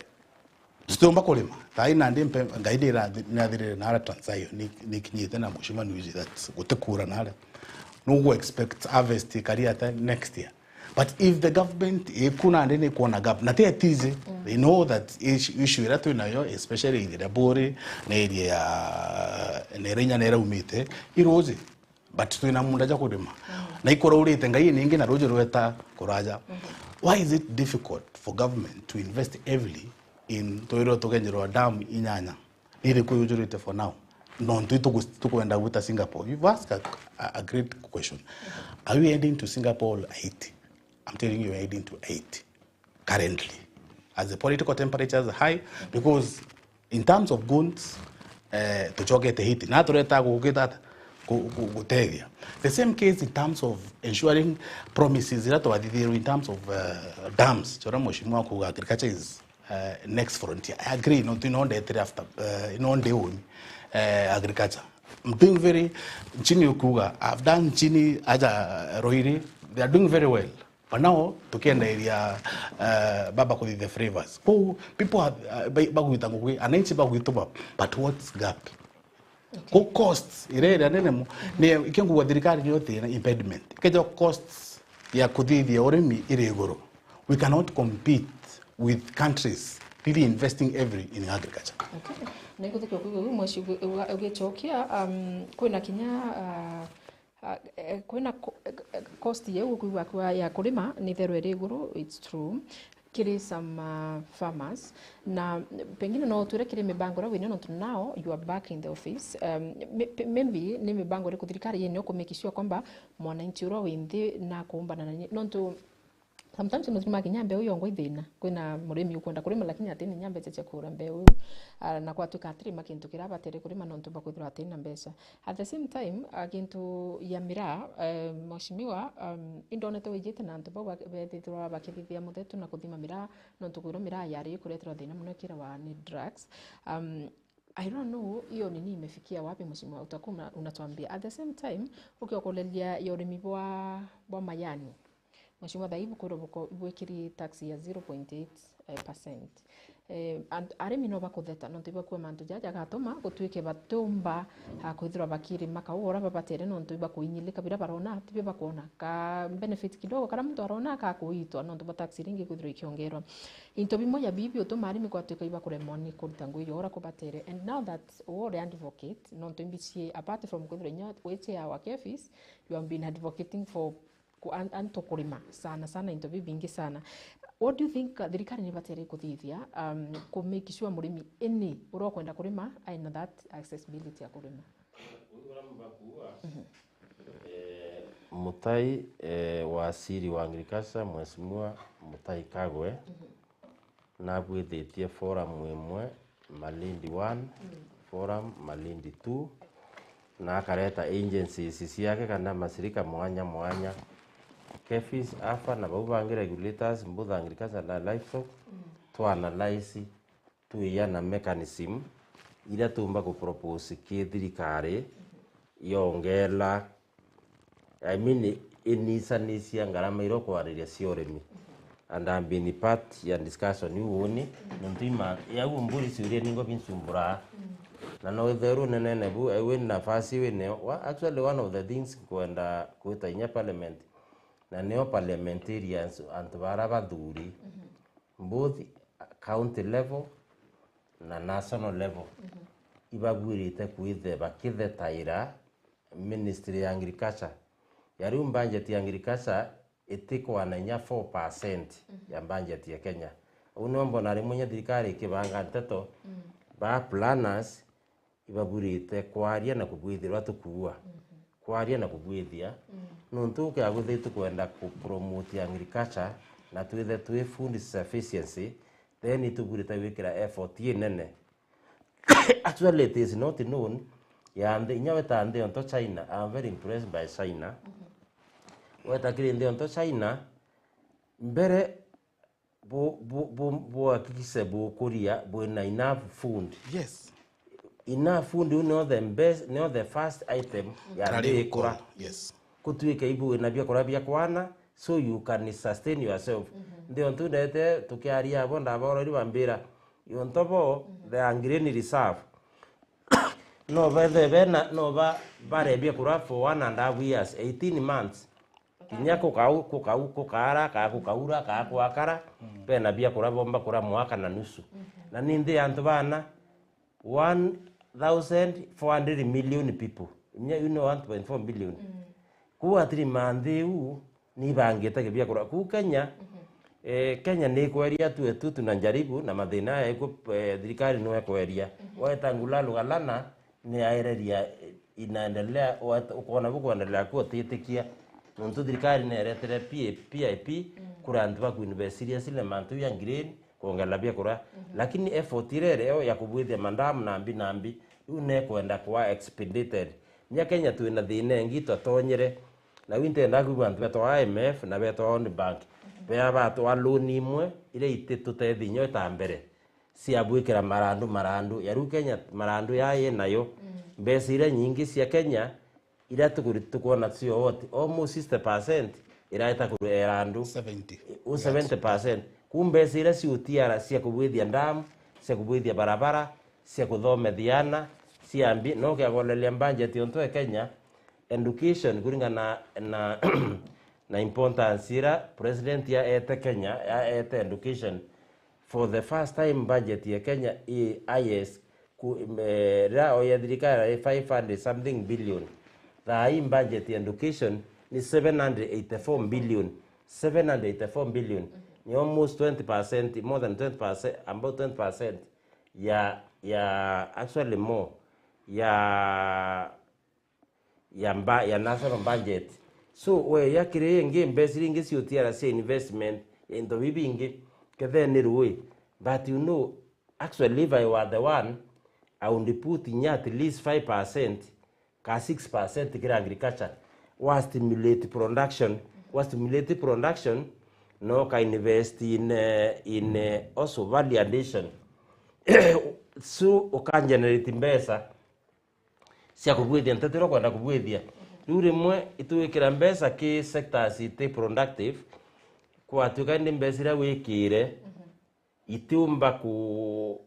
tutiumba kurima. Thaai nandi mpe-, Ngai nirathi-, nirathirire nara Trans Nzoia, ni, nikinyite na Mheshimiwa Newiji that guti kuura nara. Nugu expect harvest ikari ata next year. But if the government iku nandi ni kuona gap, na ti etizi, they know that ish-, issue iria twinayo, especially area ya Buri, na area ya, na iria inya na iraumite, iruji. But twina munda ja kurima. Na ikuraurite Ngai ningi na ruji rweta kuraja. Why is it difficult for government to invest heavily in twirwo tugenjerwa dam inyanya? Ni iriku yujurite for now? Nontu itugu-, tukwenda gwita Singapore. You've asked a, a, a great question. Are we heading to Singapore or Haiti? I'm telling you, we're heading to Haiti currently. As the political temperatures are high, because in terms of goons, eh, tuchokete Haiti. Na tureta gukita ata? Gu-, gu-, gutethia. The same case in terms of ensuring promises iria twathithirwe in terms of, eh, dams. Chora mheshimiwa kuga agriculture is, eh, next frontier. I agree, no, no ndetire after, eh, no ndi uni, eh, agriculture. I'm doing very, nchini ukuga, I've done nchini aja Ruiri, they are doing very well. But now, tukienda area, eh, baba kuthithia flavors. Kuu, people have, eh, ba-, bagwita ngugi, ananchi bagwituma, but what's gap? Ku costs, iria iria nene mu-, ni ikio nguga thirikari niyo thina impediment. Ikeja costs ya kuthithia urimi iri iguru, we cannot compete with countries really investing heavily in agriculture. Okay. Ninguthikia kuigua uu mwaci ugi-, uga-, ugicokia, um, kwina kinya, uh, uh, eh, kwina co-, eh, eh, cost yeu ukwigua kwa ya kurima ni therwe iri iguru, it's true. Kiri some, uh, farmers, na pengine no utwire kiri mibango iria wina nontu now you are back in the office. Um, may-, maybe ni mibango iriku thirikari yina ku make sure kwamba mwananchi uria wi nthi na kuumbana na nyi-, nontu sometimes mutiri makinya mbeu yongwa ithina. Kwina murimi ukwenda kurima lakini atina inya mbeca cia kugura mbeu, ah, na kwatuika atirima kintu kiria abatere kurima nontu bwa kwithirwa atina mbeca. At the same time, ah, gintu ya miraa, eh, mheshimiwa, um, indonete wijite na antu bau ba-, bethithirwa bakithithia muthetu na kuthima miraa, nontu kwirwa miraa yari ikureterwa thina muno ikirawa ni drugs. Um, I don't know hiyo nini imefikia wapi, mheshimiwa, utakuwa una-, unatuambia. At the same time, ukiokoleria ya urimi bwa, bwa majani, mheshimiwa, thaa ii bukwirwa buko-, bwikiri tax ya zero point eight, eh, percent. Eh, and arimi no bakutheta, nontu ibakua mantu jaja jagatuma gutuike batiumba, ah, kwithirwa bakirima kau uria babatere, nontu ibakuinyilika biria barona, tibio bakwona. Ka benefit kidogo karia muntu arona akakuitwa, nontu bwa tax iria ingi kwithirwa ikiongerwa. Into bimwe ya bibi utuma arimi kwatuika ibakuremwa ni kuruta ngugi ya uria kubatere. And now that we are advocate, nontu imbichie, apart from kwithirwa inya wichea wa KEPHIS, you have been advocating for ku-, an-, antu kurima sana sana into bibingi sana. What do you think, uh, thirikari ni batere kuthithia, um, ku make sure murimi any uria ukwenda kurima aina that accessibility ya kurima? Eh, Mutai, eh, waziri wa agriculture, Mheshimiwa Mutai Kagwe, nabwithitie forum imwe Malindi one, forum Malindi two, na akareta agencies ciake kana mashirika mwanya mwanya, KEPHIS, AFA, na bau bangi regulators, both agriculture na livestock, twa analyse, tuiana mechanism iria tumba ku propose ki thirikari yongela, I mean, inisanicia ngarama iria ukwariria cia urimi. and I've been part ya discussion iu uuni, nontu ima, ya u mburi ciuria ningo binsumbura. Na no withirwe unenene bu, eh, wina nafasi wineo. Wa-, actually, one of the things kwenda kwita inya parliament, na nio parliamentarians, antu bara bathuri, both county level na national level, ibagwirite kwithe bakithetaira Ministry ya Agriculture. Ya riu budget ya agriculture itikwana inya four percent ya budget ya Kenya. Uu nio mbona rimwe inya thirikari ikibanga nteto, ba planners ibabwirite kwaria na kubwithirwa tukuua. Kwaria na kubwithia. Nontu ukiaga kwithirwa tukwenda ku promote agriculture na twithe twi food sufficiency, then itubwirite gwikira effort inene. Actually, it is not known. Ya nthi, inya weta nthi onto China, I'm very impressed by China. Weta kiri nthi onto China, mbere bu-, bu-, bu-, buhakikishe bukuria bwina enough food. Yes. Enough food, you know, the best, you know, the first item ya nthi ikura. Yes. Kutuike ibu wina biakura bia kwana, so you can sustain yourself. Nthi ontu ndete tukiaria abo ndaborori bambira, yonto bo, they are grain reserve. No bethe bena, no ba, barebia kura for one and a half years, eighteen months. Kinya kukau, kukau, kukara, kaa kukaura, kaa kwakara, bena biakura bomba kura mwaka na nusu. Na ni nthi ya antu bana one thousand four hundred million people. Inya, you know, one point four billion. Kuu atiri manthi u, ni ibangite kibia kura. Kuu Kenya, eh, Kenya ni ikweria tu, tu, tunajaribu na mathina aya iku, eh, thirikari no ikweria. Weta Ngulalu Galana ni aereria, eh, inaendelea, weta, ukona bu kuendelea kuo titikia. Nontu thirikari ni eretere P I P, kura antu ba kuinvestiria sile mantu ya green, kuongerera biakura. Lakini effort iria iri yo ya kubwithia mandamu na mbi na mbi, iu ni kwenda kwa expedited. Nya Kenya twina thina ingi twatonyere, na iu intenda kwigua antu betwa I M F na betwa World Bank, bea batwa loan imwe iria ititutethi nyo ta mbere cia gwikira marandu marandu. Ya riu Kenya marandu ya inayo, mbeca iria nyingi cia Kenya iria tukuri-, tukwona cio wote, almost sixty percent iraeta kuru erandu. Seventy. U seventy percent. Ku mbeca iria ciutiara cia kubwithia ndamu, cia kubwithia barabara, cia kuthomethia ana, cia mbi, no kiagoleria budget yontu e Kenya, education kuringana na, na, na importance ira president ya ete Kenya, ya ete education. For the first time budget ya Kenya i highest ku, eh, riria oya thirikari ari five hundred something billion. Thaa hii budget ya education ni seven hundred eighty-four billion. Seven hundred eighty-four billion. Ni almost twenty percent, more than twenty percent, about twenty percent ya, ya, actually more, ya ya mba-, ya national budget. So, we, ya kiri ingi, mbeca iria ingi ciutiara cia investment, into bibingi, kethe ni rui. But you know, actually, if I were the one, I would put in at least five percent ka six percent kiri agriculture. Wa stimulate production, wa stimulate production, no ka invest in, eh, in, eh, also value addition. So, uka generate mbeca cia kubwithia nteto iria ukwenda kubwithia. Riu rimwe itwikira mbeca ki sectors iti productive, kwatuika indi mbeca iria wikire itiumba ku-,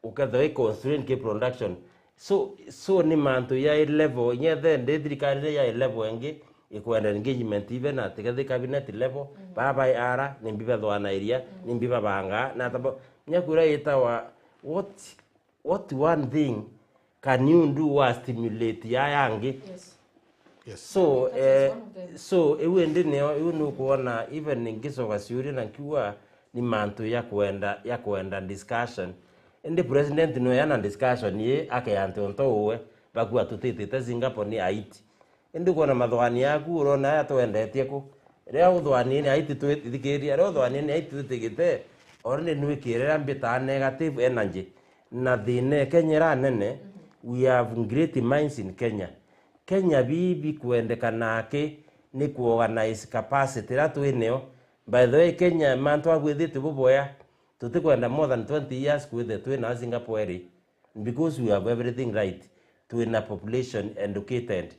ukethirwa i constraint ki production. So, so ni mantu ya i level, inya the ndi thirikari iria ya i level ingi ikwenda engagement even at the cabinet level, bara bai ara ni mbi bathwanairia, ni mbi babanga, na tabo, nya kura itawa what What one thing can you do wa stimulate ya yangi? Yes. Yes. So, that is eh, one of them. So, iu indi nio, iu nukwona, even ngicoka ciuria na nkiuga ni mantu ya kwenda, ya kwenda discussion. Indi president no yana discussion ye, ake antu onto uwe, bakua tutitite Singapore ni Haiti. Indi kwona mathwani yaku, urona aya twendetie ku? Riria uthwaniene, Haiti twithikiria, riria uthwaniene, Haiti twitigite, already nwikirira mbitaa negative energy. Na thina e Kenya iranene, we have great minds in Kenya. Kenya bibi kwendekana aki ni ku organize capacity iria twinio. By the way, Kenya, mantu abwithite buboya, tutikwenda more than twenty years kwithire twina Singapore iri. Because we have everything right. Twina population educated.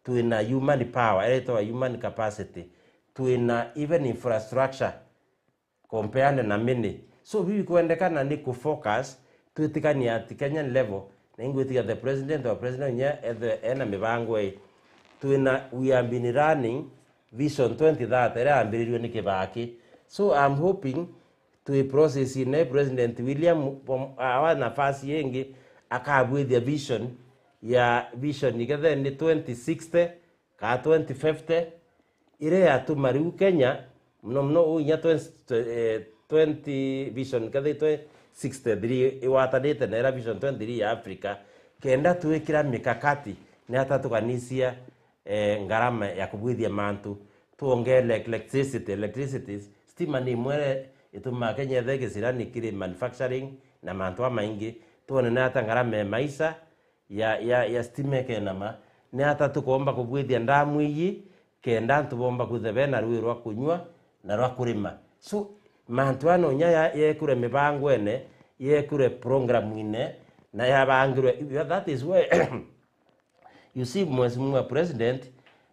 Twina human power, iria itawa human capacity. Twina even infrastructure. compared na many. So bibi kwendekana ni ku focus, twitikanie at Kenyan level, na ingwitikia the president or president inya ethwe ena mibango ii. Twina, we have been running Vision twenty thirty iria yambiririrwe ni Kibaki. So I'm hoping twi process ine President William, awa nafasi ingi akabwithia vision ya vision ikethe ni twenty sixty ka twenty fifty, iria yatuma riu Kenya, muno muno uu inya twenty, eh, twenty vision, kethirwe twenty sixty-three igwatanite na ira vision twenty-three ya Africa, kenda twikira mikakati ni ata tukanisia, eh, ngarama ya kubwithia mantu, twongere electricity, electricity, stima ni imwe itumaa Kenya ithe gicirani kiri manufacturing na mantu amaingi, twone ni ata ngarama ya maisha ya, ya, ya stima ikenama, ni ata tukomba kubwithia ndamu iji, kenda antu bomba kwithirwa bena rui rwa kunyua na rwa kurima. So, mantu aa no inya ya-, yekirwe mibangwene, yekirwe programu-ine, na yabangirwe. That is why you see, Mheshimiwa President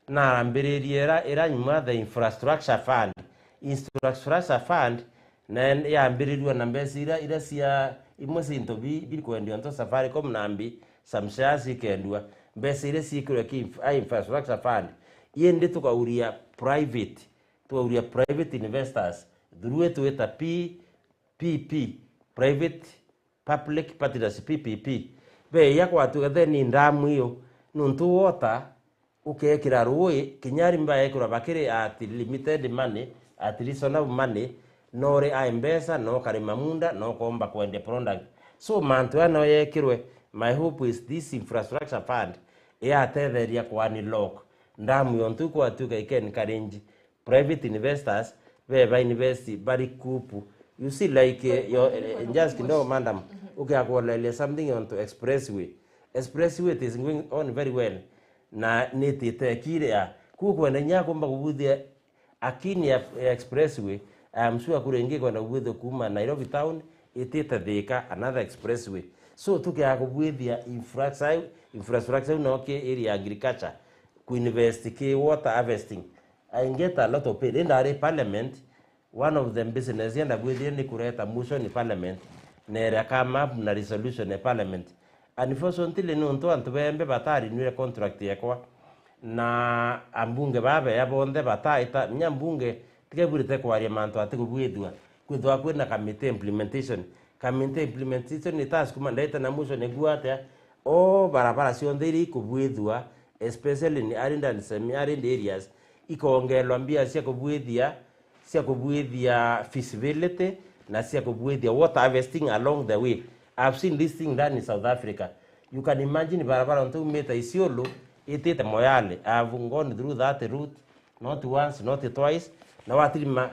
narambiririe ira, ira nyuma the infrastructure fund. Infrastructure fund na yambirirua na mbeca ira, ira cia imwe cia into bi-, biri kwendia onto Safaricom na mbi, some shares ikendua. Mbeca iria ciikirwe ki inf-, a infrastructure fund. Indi tukauria private, tukauria private investors through itwita P P P, private public partnership, P P P. Beya kwatuka then ndamu iyo, nuntu water ukekira rui, kinya arimi baekirwa bakiri at limited money, at reasonable money, no uri a mbeca, no ukarima munda, no ukomba kwendia product. So, mantu aya no yekirwe, my hope is this infrastructure fund iyatetheria ku unlock ndamu yontu kwatuka ike encourage private investors, be ba invest bari kupu. You see, like, eh, your, eh, just kidogo, madam, ukiakuoleria something onto expressway. Expressway, it is going on very well. Na nitite kiria. Ku kwenda inya kumba kubuthia akini ya, ya expressway, I am sure kuri ingi kwenda kubuthia kuma Nairobi town, itite Thika, another expressway. So, tukiaga kubuthia infrastructure, infrastructure no ki area ya agriculture, ku invest ki water harvesting. I get a lot of pain. Indi ari parliament, one of the business yenda gwithia ni kureta motion parliament, na iria come up na resolution ya parliament. Unfortunately, nuntu antu bembe batarinwire contract yekwa, na ambunge babeya bonthe bataita, nya mbunge tikebwirite kwaria mantu atikubwithua, kwithwa kwina committee implementation. Committee implementation itasukuma, ndaita na motion igua atia, o barabara cionthe iria ikubwithua, especially in arid and semi-arid areas, ikongerwa mbia cia kubwithia, cia kubwithia feasibility na cia kubwithia water harvesting along the way. I've seen this thing done in South Africa. You can imagine barabara ontu umite Isiolo itite Moyale. I've gone through that route, not once, not twice. Na watirima,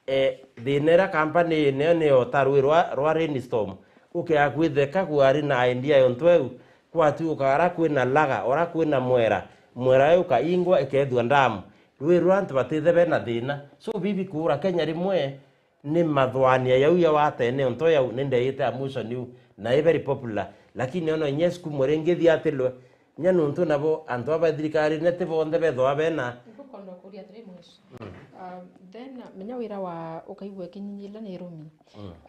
eh, thina iria company ii nayo niyo ta rui rwa, rwa rainstorm. Ukeakwitheka kwari na idea yontu eu, kwatuka ara kwina laga, ora kwina mwera, mwera uyu ukaingwa ikethua ndamu. Rui rwa antu batithe bena thina. So, bibi kuura Kenya rimwe ni mathwania yau ya watene onto yau ni ndeite a motion iu, na i very popular. Lakini ono inya sukumwe ringi thiatilwe, nya nuntu nabo antu aba thirikari ne ti bonthe bethwa bena. Nkukwenda kuria atiri, Mheshimiwa. Um, then, menya wira wa ukaigua ikinyinyila ni irumi.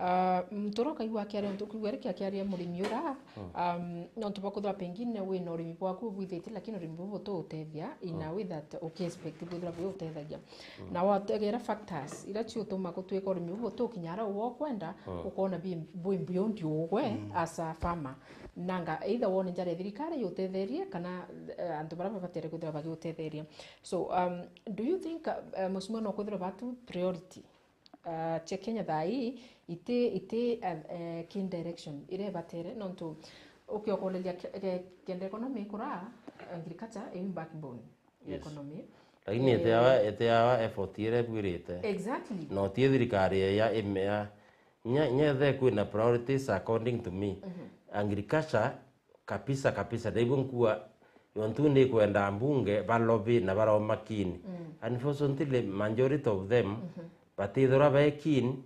Ah, muntu uria ukaigua akiaria untu, ukaigua riki akiaria murimi ura, um, nontu bwa kwithirwa pengine wina urimi bwaku ubwithitie, lakini urimi buu butuutethia in a way that uki expect bwithirwa bwi utethagia. Na wategera factors iria ciutuma gutwika urimi buu butukinya aria ukwenda, ukona bi-, bwi beyond ugwe as a farmer. Nanga either wone njara ya thirikari yutetherie kana, eh, antu baria babatere kwithirwa bagiutetheria. So, um, do you think, uh, Mheshimiwa, no kwithirwa batu priority ah, cia Kenya thaa ii iti, iti, ah, eh, ki direction iria ibatere, nontu ukiokoreria ke-, ke-, kenda economy ikura, agriculture i backbone ya economy. Lakini itiawa, itiawa effort iria ibwirite. Exactly. No ti thirikari ya imea. Nya, nya the kwina priorities according to me. Agriculture kabisa, kabisa. Na ibu nkua, yontu ni kwenda mbunge balobi na baroma keen. Unfortunately, majority of them batithirwa bai keen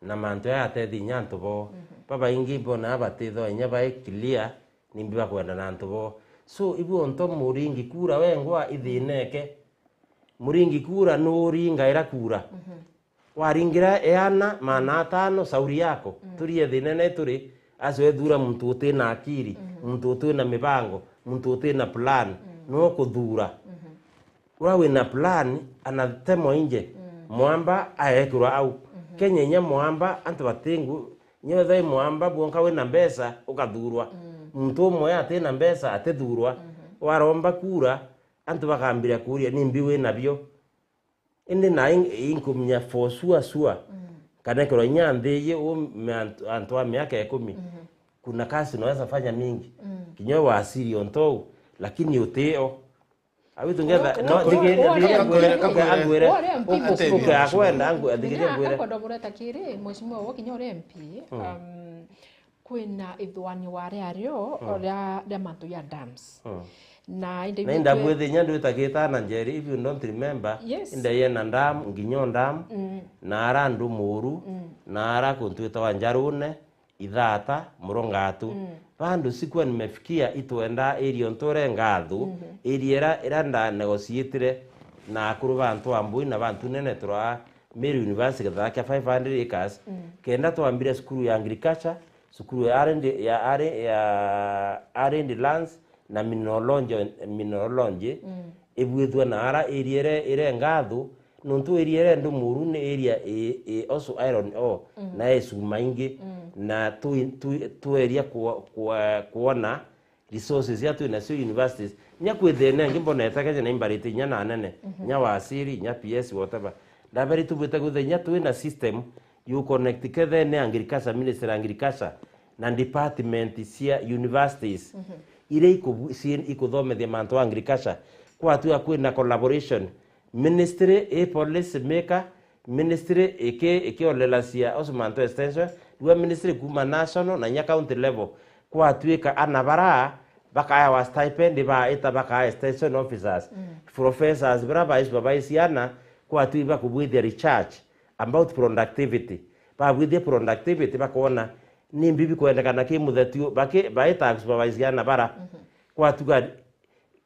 na mantu aya atethi inya antu bo. Babaingi mbona batithwa inya bai clear nimbi bakwenda na antu bo. So, ibu onto muringi kura wengwa ithineke. Muringi kura nuringaira kura. Waringira eana maana atano, sauri yako. Turie thina ne turi, acio ethura muntu uti na akiri, muntu uti na mibango, muntu uti na plan, no kuthura. Uria wina plan anatemwa inje, mwamba aekirwa au. Kenya inya mwamba, antu batingu, inya wethai mwamba bwonka wina mbeca, ukathurwa. Muntu umwe ati na mbeca, atithurwa. Waromba kura, antu bakambira kuria, "Nimbi wina bio?" Indi na in-, inkumenya for sure, sure. Kanekirwa inya nthi iji u me antu, antu a miaka ikumi. Kuna kazi unaweza fanya mingi. Kinya wasiri ontou, lakini utio. Awitu ngetha, no, Kakwire, thikiriria, kakwire, thikiriria, kakwire. Ngwire. Uria M P Uke, mheshimiwa. Uke akwenda, angu-, thikiriria, ngwire. Akwenda bureta kiri, mheshimiwa, wo kinya uria M P, um, kwina ithuani wa riario ria, ria mantu ya dams. Na indi Na inda bwithe inya ndwita Gitana Njeri, if you don't remember, Yes. Inda yena dam, Nginyo dam, na ara Ndumuru, na ara kuntu itagwa Njarune, Ithata, Murungatu. Vandu sikuwa nimefikia itwenda area ontu ire ngathu, area ira, ira nda negotiatire na akuru bantu a Mbui na bantu nene turaa Meru University githaka kia five hundred acres, kenda twambire cukuru ya agriculture, cukuru ya R and D, ya R-, ya R and D lands na mineralogy, mineralogy, ibwithua na ara area ire, ire ngathu, nontu area ire Ndumuru ni area i, i also iron ore, na i cuma ingi, na tu, tu, tu area ku, ku, kuona resources iria twi nacio universities. Nya kwithira nengi mbonete Kenya na imbarite inya na anene, nya wasiri, nya P S, whatever. Ndaberi tubwite kwithira inya twi na system you connect kethene agriculture, ministry ya agriculture, na department cia universities. Iria ikubu-, cii-, ikuthomethia mantu a agriculture. Kwatua kwina collaboration. Ministry i policy maker, ministry iki-, ikiolelacia ucio mantu extension, riwa ministry kuma national na inya county level. Kwatuika ana bara bakaewa stipend, baita bakaa extension officers, professors, bara ba supervise ana, kwatui bakubwithia research about productivity. Babwithia productivity, bakona ni mbi bikwendekana ki mutheti u-, baki-, baita supervise ana bara. Kwatuga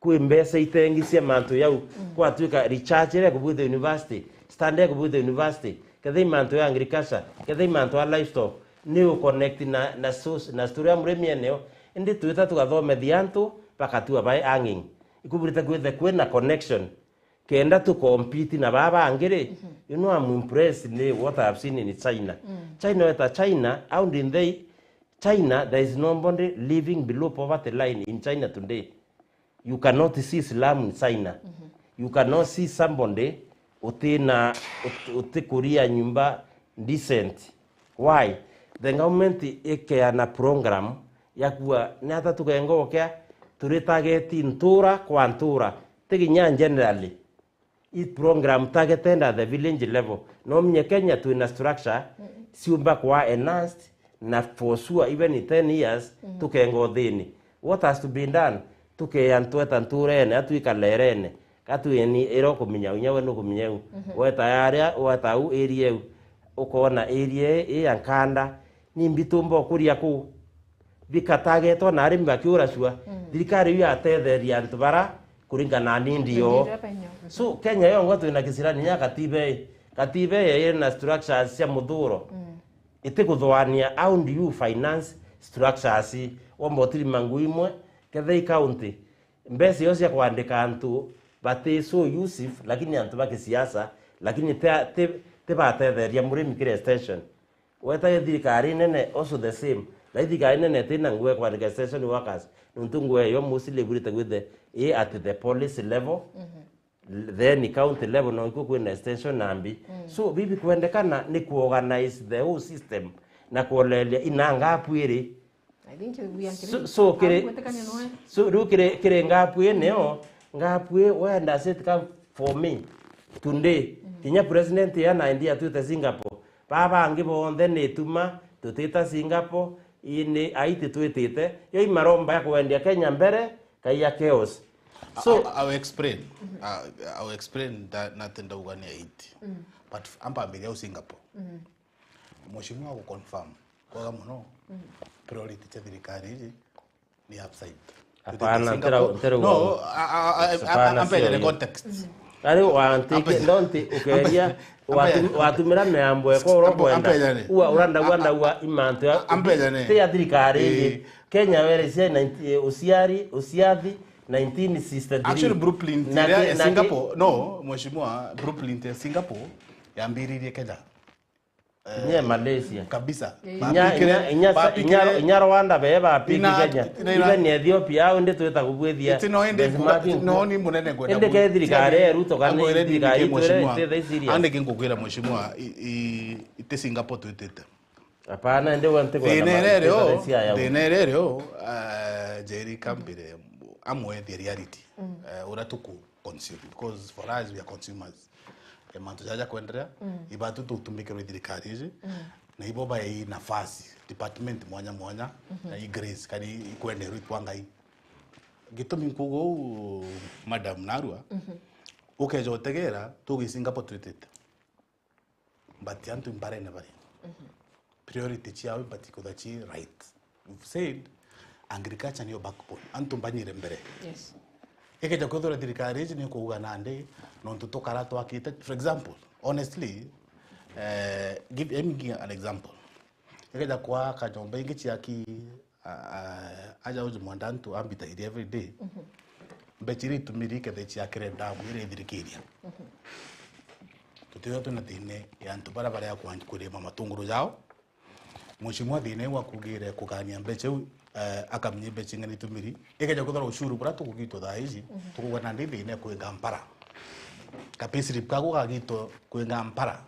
kwi mbeca itengi cia mantu yau, kwatuika research iria ikubwithia university, stand iria ikubwithia university, kethei mantu ya agriculture, kethei mantu ya livestock, ni u connect na, na source, na story ya murimi eneo, indi twita tugathomethia antu, bakatua bai hanging. Ikubwirite kwithe kwina connection, kenda tu compete na baa bangi ri, you know, I'm impressed ni what I have seen in China. China, weta China, how did they, China, there is nobody living below poverty line in China today. You cannot see slum in China. You cannot see somebody utina, ut-, utikuria nyumba decent. Why? The government ikeana program ya kuwa ni ata tukengokea, turi target ntura kwa ntura, ti kinya generally. I program targeted at the village level. No menye Kenya twina structure ciumba kwa enhanced, na for sure even in ten years tukenga uthini. What has to be done? Tukea ntweta nturene, atwikalerene. Katwini ira ukumenya u, inya we nukumenya u. Weta yaria, weta u area u. Ukona area i, i ya nkanda. Ni mbitumba ukuria ku. Bikatagetwa na arimi bakiura cua. Thirikari iu yatetheria antu bara kuringana na need yo. Need ya penyo. So, Kenya yongwa twina kisirani nya katiba ii. Katiba ii ina structures cia muthuro. Itikuthuania how do you finance structures. Womba utirima ngui imwe, kethei county. Mbeca io cia kwandika antu bati so useful, lakini antu ba kisiasa, lakini ti, ti, tibatetheria murimi kiri extension. Weta thirikari nene also the same. Na thirikari nene tina ngugi ya kwandika extension workers. Nontu ngugi yo mostly ibwirite kwithe i at the policy level, then county level no ikuo kwina extension na mbi. So bibi kwendekana ni ku organize the whole system na kuoleria ina ngapu iri. I think we agree. So, so kiri, Agwetĩkania noe. So riu kiri, kiri ngapu ii nio, ngapu ii wenda sit come for me today. Kinya president ya na India atwite Singapore. Baba bangi bonthe ni ituma tutita Singapore, ii ni aiti twitite. Yo i maromba ya kwendia Kenya mbere, kai ya chaos. So I, I, I will explain. I, I will explain that nothing ndauga ni aiti. But amba ambiria u Singapore. Mheshimiwa ku confirm. Kwega muno. Priority cia thirikari iji ni upside. Hapana, tutite Singapore. Ntira, ntira no, a, a, a, a, hapana, a, a, sio the hiyo. Context. Ari wantike, ndonti ukeria, watu-, watumira miambo eko uro kwenda. Ua, urandagua, ndagua imantu ya, ti ya thirikari iji. Kenya Airways ya ninety, eh, uciari, uciathi nineteen sixty-three. Actually, blueprint ya Singapore, no, mheshimiwa, blueprint ya Singapore yambiririe Kenya. Kinya Malaysia. Kabisa. Kinya, kinya, kinya, kinya Rwanda be bapiki Kenya. Even Ethiopia, au ndi twita kubwithia benchmarking. No, ni munene ngwenda. Indi ke thirikari ya Ruto kana thirikari itwire, ite serious. Ande kingukwira mheshimiwa, i, i, ite Singapore twitite. Hapana, indi we ntigwenda. Thina iria iri o, thina iria iri o, eh, Njeri, kambire amwe the reality. Eh, uria tuku consume, because for us, we are consumers. Eh, mantu jaja kwenderea, ibatu tutumikirwe thirikari iji, na ibo bai nafasi, department mwanya mwanya, na i grace, kana i, ikwenderwa ikwa ngai. Gitumi nkuga uu, Madam Narua, ukeja utegera, tugi Singapore twitite. But antu imbarene bari. Priority ciao ibati kutha ci right. We've said agriculture niyo backbone. Antu mbanyire mbere. Yes. Ikeja kwithira thirikari iji ni kuuga nandi, nontu tukara twakite, for example, honestly, eh, give, let me give an example. Ikeja kwa kanyomba ingi ciaki, a, a, aja uju mwandantu ambitairie every day. Mbeca iria itumiri ikethe ciakire damu iria ithirikiria. Tutithwa twina thina ya antu baria baria kwanji kurima matunguru jao. Mheshimiwa thina iu akugire kugania mbeca iu, eh, akamenya mbeca ing'ana itumiri. Ikeja kwithirwa ushuru buria tukugitwa thaa iji, tukuga nandi thina kwinga mpara. Ka payslip kaku kagitwa kwinga mpara.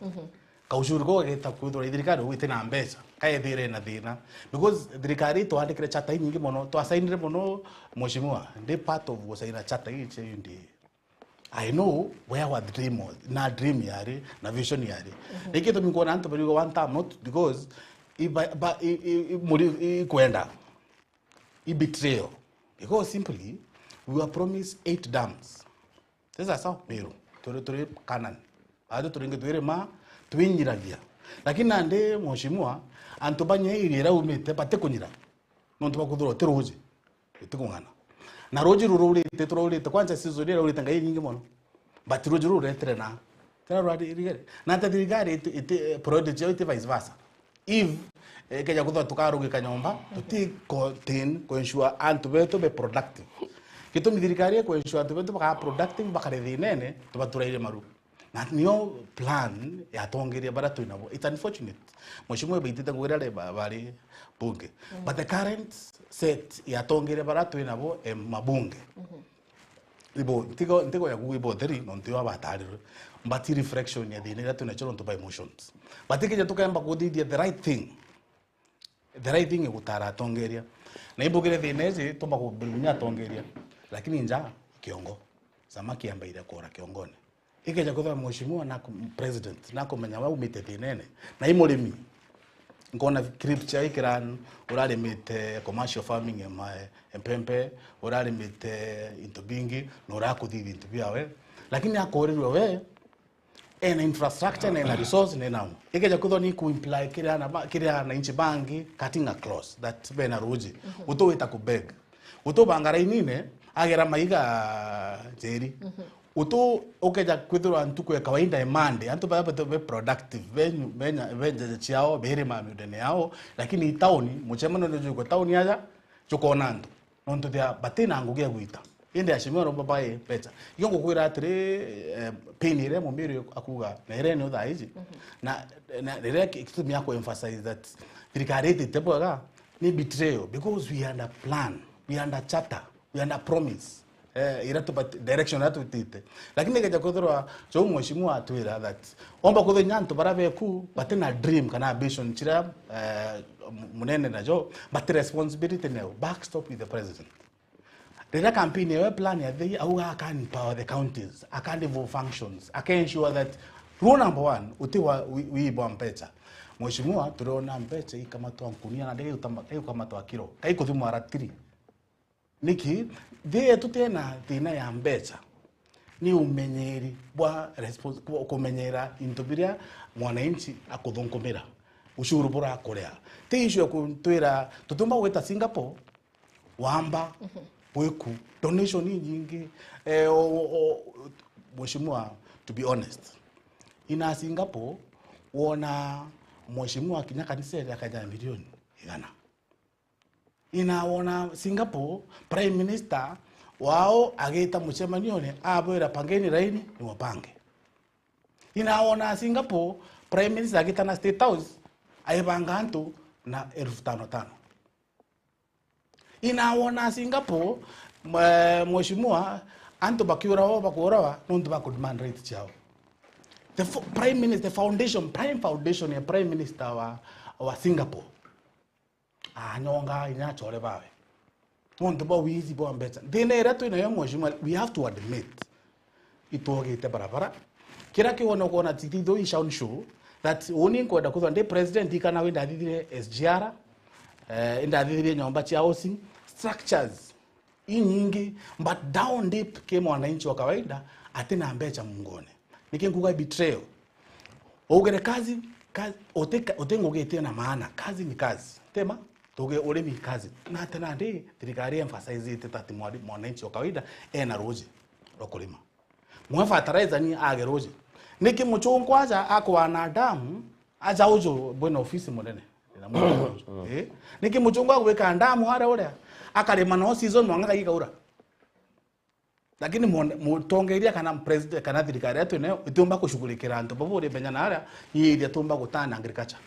Kaushuru kau gagita kwithirwa i thirikari ugwite na mbeca, kaethire na thina. Because thirikari itwandikire charter inyingi mono, twasainire mono, mheshimiwa, ndi part of gusaina charter ii cia U D A. I know where our dream was, na dream yari, na vision yari. Ni gitumi nkwona antu bariuga one term, not because i, ba, ba, i, i, i, muri, i, ikwenda. I betrayal. Because simply, we were promised eight dams. Sasa sawa, Meru, turi, turi Canaan. Bado turingi twirima, twinyiragia. Lakini nandi, mheshimiwa, antu ba area ira umite, batikunyira. Nontu bakuthirwa ti ruji, rutikung'ana. Na ruji ruraurite, turaurite, kwanza season ira iraurite ngai nyingi mono. But ruji ruretire na, tira rwari rigere. Na ata thirikari iti, iti, priority ciao iti vice versa. If, eh, keja kuthwa tukarugika nyomba, tuti contain kuensure antu betu be productive. Gitumi thirikari ikuensure antu betu baka productive, bakare thinene, tubaturaire maru. Na nio plan ya atongeria baria twinabo. It's unfortunate. Mheshimiwa baitite ngugi riria ba-, bari bunge. But the current set ya atongeria baria twinabo, eh, mabunge. Ibo, ntigo, ntigo ya kuuga ibo theri, nontu yo abatarirwe. But i reflection ya thina iria twinacio nontu by emotions. But ikeja tukemba kuthithia the right thing. The right thing igutara atongeria. Na imbugire thina iji, tumba kubirunya atongeria. Lakini nja, kiongo. Samaki yambaire kuura kiongone. Ikeja kwithirwa mheshimiwa na ku-, president, na kumenya we umite thinene. Na i murimi. Nkona clip cia ikiran, urarimite commercial farming ya ma-, empempe, urarimite into bingi, na urakuthithia into biawe. Lakini akuurirwe we, ena infrastructure, na ena resource, na ena u. Ikeja kwithirwa ni ku imply kiri ana ba-, kiri ananchi bangi cutting a clause that bena ruji. Utu wita ku beg. Utu banga rainine, agera maiga Njeri. Utu ukeja kwithirwa ntuku ya kawaida ya Monday, antu baya bete be productive, be nyu-, be nya-, be njaja ciao, berima miundene yao, lakini i tauni, mucemanio ni jukwe tauni aja, jukona antu. Nontu thia batina ngugi ya gwita. Indi ashimiwa no babae mbeca. Iyo ngukwira atiri, eh, pain iria Mumiru akuga, na iria ni uthaa iji. Na, na riria ki-, gitumi ya ku emphasize that thirikari itite bwega, ni betrayal, because we had a plan, we had a charter, we had a promise. Eh, ira tubat-, direction iria tutite. Lakini ikeja kwithirwa, jo mheshimiwa atwira that, omba kwithirwa inya antu baria beku, batina dream kana ambition chira, eh, munene najo, but responsibility nayo, backstop with the president. Riria campaign yawe plan ya thei, auga, "I can empower the counties, I can devolve functions, I can ensure that rule number one, uti wa wi-, wiiba mbeca." Mheshimiwa, turiona mbeca ikamatwa nkunia na ndege ikutama-, ikamatwa kiro, kaikuthimwa ratiri. Niki? Thii yetu tena thina ya mbeca. Ni umenyeri bwa respons-, bwa kumenyera into biria mwananchi akuthunkumira. Ushuru burakuria. Ti issue ya kutwira, tutumba gwita Singapore, wamba, wiku, donation inyingi, eh, o, o, Mheshimiwa, to be honest. Ina Singapore, wona mheshimiwa kinya kanisa ile akaja milioni igana. Ina wona Singapore, Prime Minister wao agita mucemanione, abwira, "Pangeni raini, ni wapange." Ina wona Singapore, Prime Minister agita na State House, aibanga antu na elfu tano tano. Ina wona Singapore, mwe-, mheshimiwa, antu bakiurawa, bakuurawa, nontu ba ku demand right ciao. The fo-, Prime Minister, the foundation, prime foundation ya Prime Minister wa, wa Singapore, anyonga inya achore bawe. Nontu bwa wizi bwa mbeca. Thina iria twinayo, mheshimiwa, we have to admit, itwogite barabara. Kira kiwona ukwona ti, ti though i sound show, that uni nkwenda kwithwa ndi president, ikana wi ndathithirie S G R, eh, indathithirie nyomba cia housing, structures inyingi, but down deep ki mwananchi wa kawaida, atina mbeca mungone. Niki nkuga betrayal? Ugere kazi, kazi, uti, uti ngugi iti na maana. Kazi ni kazi. Tema, tuge urimi kazi. Na tena ndi, thirikari emphasize ite that mwari-, mwananchi wa kawaida ena ruji rwa kurima. Mwe fertilizer ni age ruji. Niki muchungwa aja akwana damu, aja uju bwina ofisi munene? Ina muchungwa uju. Eh? Niki muchungwa agwika damu aria uria? Akarima no season mwanga kagigaura. Lakini mu-, mutongeria kana president, kana thirikari yetu nayo itiumba kushughulikira antu babo uri benya na aria, yithia tumba gutana agriculture.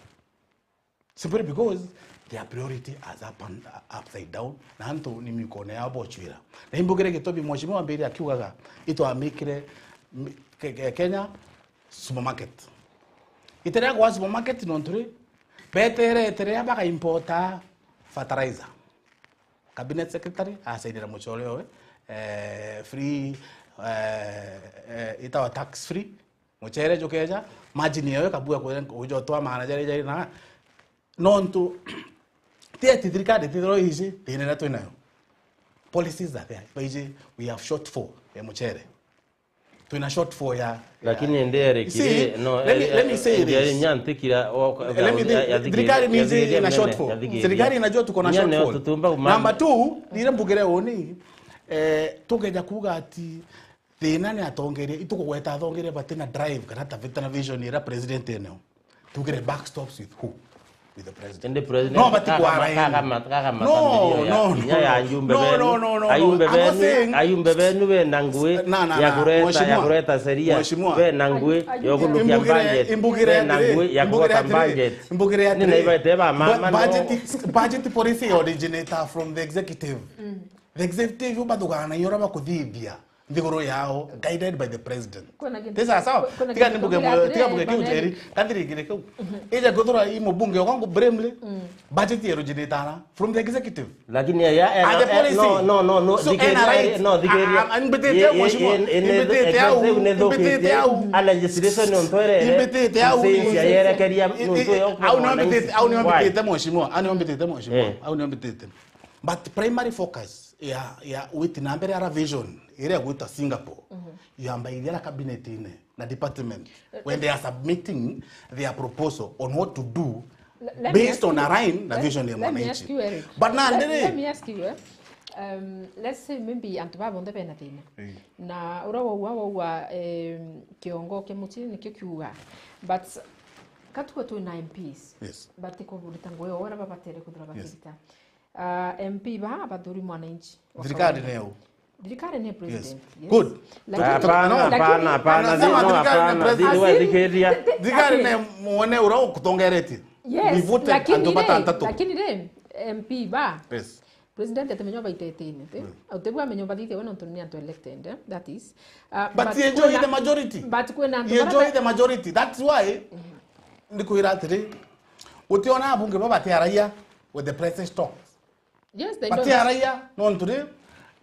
Simply because their priority is up and, upside down, na antu ni mikone yao bochwira. Na imbugire gitumi mheshimiwa mbere akiugaga, itwamikire mi-, ke-, ke-, Kenya supermarket. Iteria kwa supermarket nontu ri, betere, eterea baka importa fertilizer. Cabinet secretary asainira muchore owe, eh, free, eh, eh, itawa tax free. Muchere jukeja, margin yawe kabua kujotwa maana jari jari na nontu ti ati thirikari tithiro ici thina iria twinayo. Policies are there. Baiji, we have shortfall ya muchere. Twina shortfall ya, ya Lakini ndi Eric, see, ri, no, let me, eh, let me say eh, this. Nyantikira o Let me think. Thirikari ni iji ina shortfall. Thirikari inajua tuko na shortfall. Number two, nire mbugire uni, eh, tukeja kuga ati thina ni atongeria, itukugweta atongeria batina drive kana tabita na vision ira president eneo. Tugire backstops with who? With the president. Indi president No, but kagama-, kwa Raila. kagama-, kagama No, no, no, inya ya no. Ajumbe No, benu, no, no, no, no. Ajumbe I'm not benu, saying ajumbe benu bena ngui Na, na, ya na, kureta, ya mheshimiwa. Kureta sheria, Mheshimiwa. Bena ngui Ajumbe ya kurukia Imbugire, budget, imbugire bena atiri, ngui ya imbugire kurukia atiri, budget. Imbugire Ni atiri. Naibaite ba mama Bu-, no. budget, budget policy originator from the executive. The executive ubathugana iora bakuthithia nthiguru yao, guided by the president. Kwina gintu, This is sawa. Kwina Tiga gintu nimbuge tugira mwe-, atiri, tiga mbuge kiu Baneri. Njeri, kathiri gire kiu. Ija kuthura i mubunge okwa ngu blamely, budget ya originator from the executive. Lakini ya, ya, And the eh, policy. No, no, no, no, So, thikiriria, N R I, no, thikiriria. Ah, ah, mbitite Ye, ye, mheshimiwa. Ye, ye, ne, Mbitite au, executive ne mbitite thukitie. Au. A legislation ontwere. Mbitite au. Since ya yerekeria, I, i, nontu i, yo au nio mbitite, au nio Why? Mbitite mheshimiwa, au nio mbitite mheshimiwa, Eh. Au nio mbitite. But primary focus ya, ya witi na mbere ara vision iria gwita Singapore, yamba iria cabinet ine na department, when they are submitting their proposal on what to do Le-, let me based ask on you, align na let, vision ya let me mwananchi. Ask you, Eric. But na Let, ndiri let me ask you, eh, um, let's say maybe antu baba bonthe bena thina. Eh. Na ura waua, waua, um, kiongo kia mucii nikio kiuga. But katuga twina M Ps. Yes. Batikubulita nguo ora babatere kuthura Yes. Bakirita. Ah, M P ba bathuri mwananchi wa Thirikari kawaida. Neo. Thirikari ni Yes. President, yes. Good. Lakini Hapana, no, lakini hapana, hapana, Nasema no, thirikari ni hapana, president. Thirikari As in, thikiria. Thirikari ni mwene ura ukutongeretie. Yes, We voted lakini antu re, batantatu. Lakini re, M P ba. Yes. President atimenya baitetene, te? Mm. Utebu amenya bathithia we nontu ni antu elected, eh? That is. Uh, But but he enjoy kwina, the majority. But kwina antu He bara enjoy ba- the majority. That's why ndikwira atiri, utiona abunge baba batiaraia with the president talks. Yes, they don't. Batiaraia, nontu ri,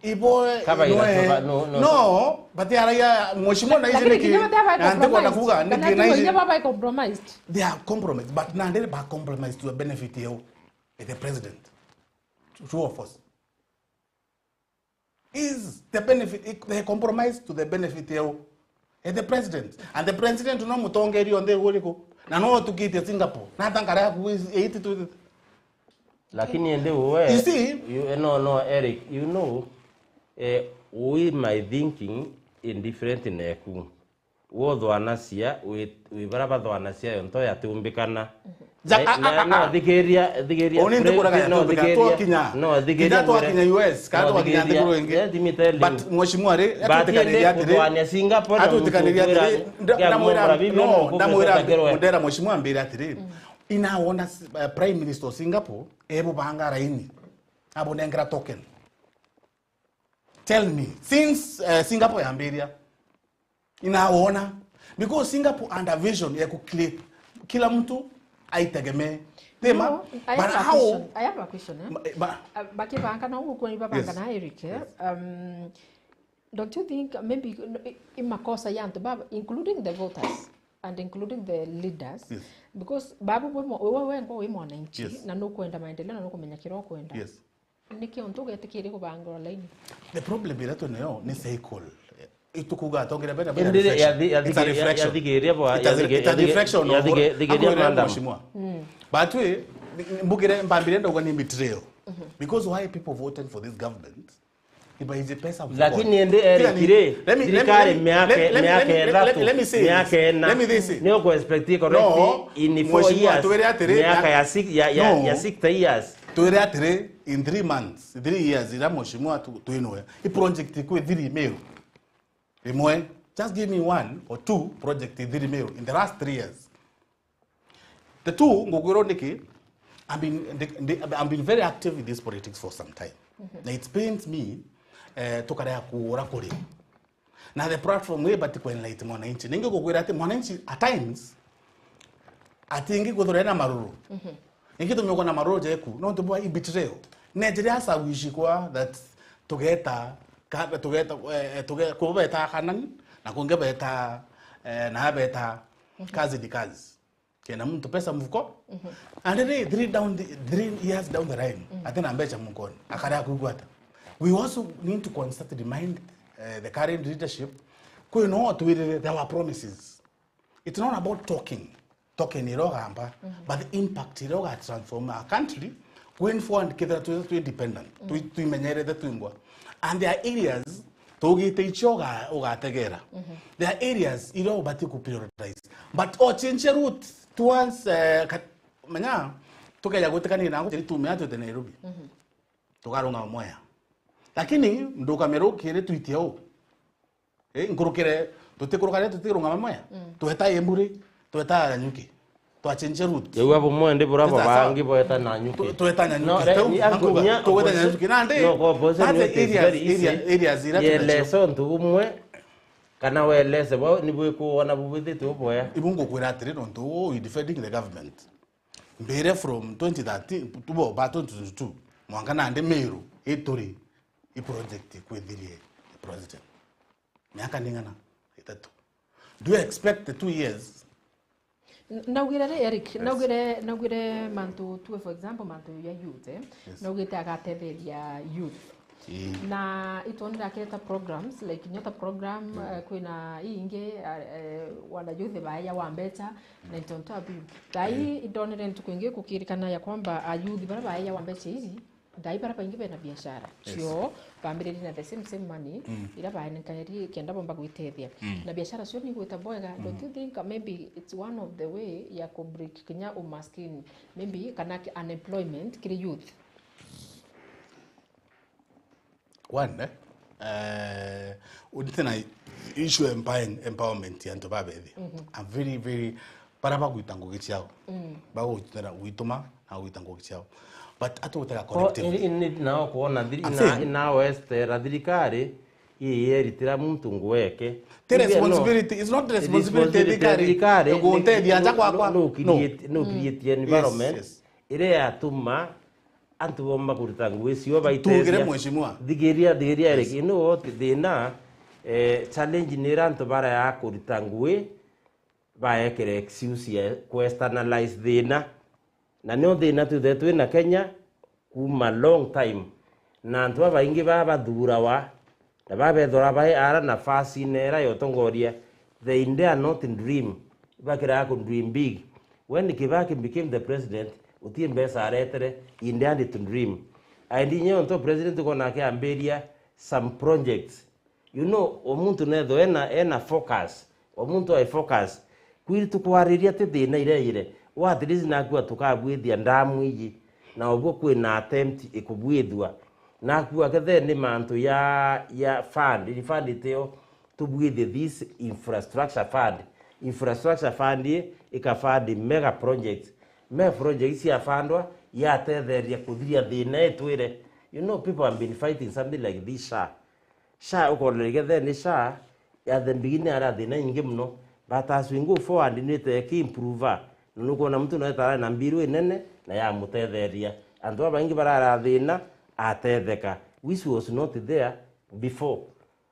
ibo, Kabaira, no, eh, no, no, no. No, batiaraia, mheshimiwa na Lakini ici niki, kinya batia ba na ntikwenda compromised. Kuga, Kana niki na timu ici, inya baba compromised. They are compromised, but nandi ba compromised to the benefit yao, eh, the president. True or false? Is the benefit, the compromise to the benefit yao, eh, the president. And the president no mutongeria onthe uriku. Na no tukitie Singapore. Na tankara yaku is eighty to Lakini ende uwe, You see? You, eh, no, no, Eric, you know, eh, we, my thinking, indifferent neku. Wothwanacia, wi, wi bara bathwanacia yo nto yatiumbikana. Ja, na, a, a, na, a, no, a. Thigiria, thigiria, Uni ndikuraga no, yatiumbikana, thigiria, twakinya, no, thigiria kinya mwire, twakinya U S, kana no, twakinya thigiria, nthiguru ingi. Let me tell you. But, mheshimiwa, ri, but atutikaniria indi atiri, kuthwania Singapore na atutikaniria muntu atiri, ukwira, nda-, ya ndamwira, kumbura bibi no, no, ndamwira, kumbura atiri, ndera mheshimiwa ambire atiri, inawona s-, eh, Prime Minister of Singapore, ebubanga raini, abunengera token. Tell me, since, eh, Singapore yambiria, inawona? Because Singapore under vision ya ku-create kila mtu aitegemee. Tema, no, I but have a how question. I have a question, eh? Ma-, ma- Uh, bakibanga na uguo kwani babanga, yes, na Eric, eh? Yes. Um, don't you think maybe i, i makosa ya antu baba, including the voters and including the leaders? Yes. Because babu we mo-, we, we ngo wi mwananchi, yes, na nukwenda maendeleo na nukumenya kira ukwenda. Yes. Niki untu ugetikiria kubangirwa laini? The problem iria twi nayo ni cycle. Itukuga atongere bena bena. Indi reflection. It's a reflection. Yathigiria bwa, it's a, yathigiria, it's a reflection of what, thigiria akwire madam. Mheshimiwa. Mm. But we, mbugire, mbambire ndauga ni betrayal. Mm-hmm. Because why people voted for this government? Ibaije pesa mfukoni. Lakini indi Eric ri, let me, let me, thirikari let me, miaka, let me, miaka let me, let me, ithatu, let me say miaka this. Ina. Let me this. Ni uku expect correct, no, in four years, mheshimiwa, twire atiri, miaka ya, ya six, ya, ya, no, ya sixty years. Twire atiri, in three months, three years, ira mheshimiwa tu-, twinwe, i project kwi three Meru. Imwe, just give me one or two project in three Meru in the last three years. The two, ngukwirwo niki, I've been, ndi-, ndi-, I've been very active in this politics for some time. Mm-hmm. Na it pains me, eh, tukarega kuura kuri. Na the platform we but ku enlighten mwananchi. Ningi ngukwira ati mwananchi at times, atingi kuthura na maruru. Mhm. Ningi tumioka na maruru jeku, no tumwa i betrayal. Ne njira ya sawishi kwa that tugeta, ka-, tugeta, eh, tuge-, kubo beta kanan, na kunge beta, eh, na beta, mhm, kazi ni kazi. Kena muntu pesa mfuko. Mhm. And then three down the, three years down the line, mhm, ati na mbecha mukoni. Akarea kuigua ata? We also need to constantly remind, eh, the current leadership, kwi no twirire there were promises. It's not about talking. Talking iria ugamba, mhm, but the impact iria uga transform a country going forward, kethira twi, twi independent, twi, mhm, twimenyerete twingwa. And there are areas tugite icio uga-, ugategera. Mhm. There are areas iria ubati ku prioritize. But o change route towards, eh, ka-, menya, tukeja gwitikania na ngo, tume atwite Nairobi. Mhm. Tukarunga Mwea. Lakini ndukamero kiri twitie u. Eh, nkurukire, tutikurukire, tutirungama Mwea. Mm. Tweta Embu ri, tweta Nanyuki. Twachenje route. Riu abo mwe ndi bura bo bangi boeta Nanyuki. Tu-, tweta Nanyuki. No, re-, teu, ni angu-, ankuga, ni tugweta opposition, Nanyuki. Nandi, no, opposition that's the areas, area, areas ira twina cio. Yeleso ntu umwe, kana welese bo, ni bwikuona bubwithitwe uboya. Ibu ngukwira atiri, nontu uu, you defending the government. Mbire from twenty thirteen, tubo ba twenty twenty-two, mwanka nandi Meru, ituri, i project kwithirie, i president. Miaka ni ng'ana? Itatu. Do you expect the two years? N-, naugire ri, Eric, yes, naugire, naugire mantu, tue for example, mantu ya youth, eh? Yes. Naugite agatetheria youth. Ii. Na itwonire akireta programs, like, nyota program, mm, eh, kwina ii ingi, eh, eh, wana youth baeya wa mbecha, na into ntabi. Thaa ii, ii, indonire ntuku ingi kukirikana ya kwamba a youth bara baeya wa mbecha ici, thaa ii bara baingi bena biashara, yes, cio, bambiririe na the same, same money, mm, ira baenenkairi kenda bomba gwitethia. Mm. Na biashara cio ni igwita bwega, mm, don't you think maybe it's one of the way ya ku break kinya umaskini, maybe kana ki-, unemployment kiri youth? One, eh, eh, unite na issue empower-, empowerment ya antu babethi. Mhm. I'm very, very, bara bagwita ngugi ciao. Mm. Bagwitira, gwituma na gwita ngugi ciao. But atugutega collectively. Nao kuona thiri-, I'm na, saying, nao estera thirikari, ii yeritira muntu ngugi eke. The responsibility, it's not the responsibility ya thirikari, thirikari, gunteithia nja gwakwa. No, no, no, no, create, no, mm, create environment, yes, yes, iria yatuma antu bomba kurita ngugi cio baiteethia. Tugire mheshimiwa. Thigiria, thigiria, yes, Eric, ino thina, eh, challenge ni ira antu bara ya kurita ngugi, baekere excuse ya ku externalize thina. Na nio thina twithe twina Kenya kuma long time. Na antu babaingi baa bathurawa, na babethora bai ara nafasi-ini era ya utongoria, they dare not dream. Bakiraga ku dream big. When Kibaki became the president, utie mbeca aretere, he dared to dream. Aendi nye onto president ukona akiambiria some projects You know, o muntu nethwe ena, ena focus. O muntu ai focus. Kwiri tukwariria ti thina ireire. Wa at least nakua tukabwithia ndamu iji. Na obuo kwina attempt ikubwithua. Nakua kethe ni mantu ya, ya fund, ni fund iteo tubwithie this infrastructure fund. Infrastructure fund i, ika fund mega projects. Mega projects ya fundwa yatetheria kuthiria thina itwire. You know, people have been fighting something like this, sha. Sha ukoona rigethe ni sha, at the beginning ara thina ingi muno, but as we go forward ni te ki improve. Na nukwona muntu no etara na mbiru inene na ya mutetheria. Antu babaingi barara thina atetheka, which was not there before.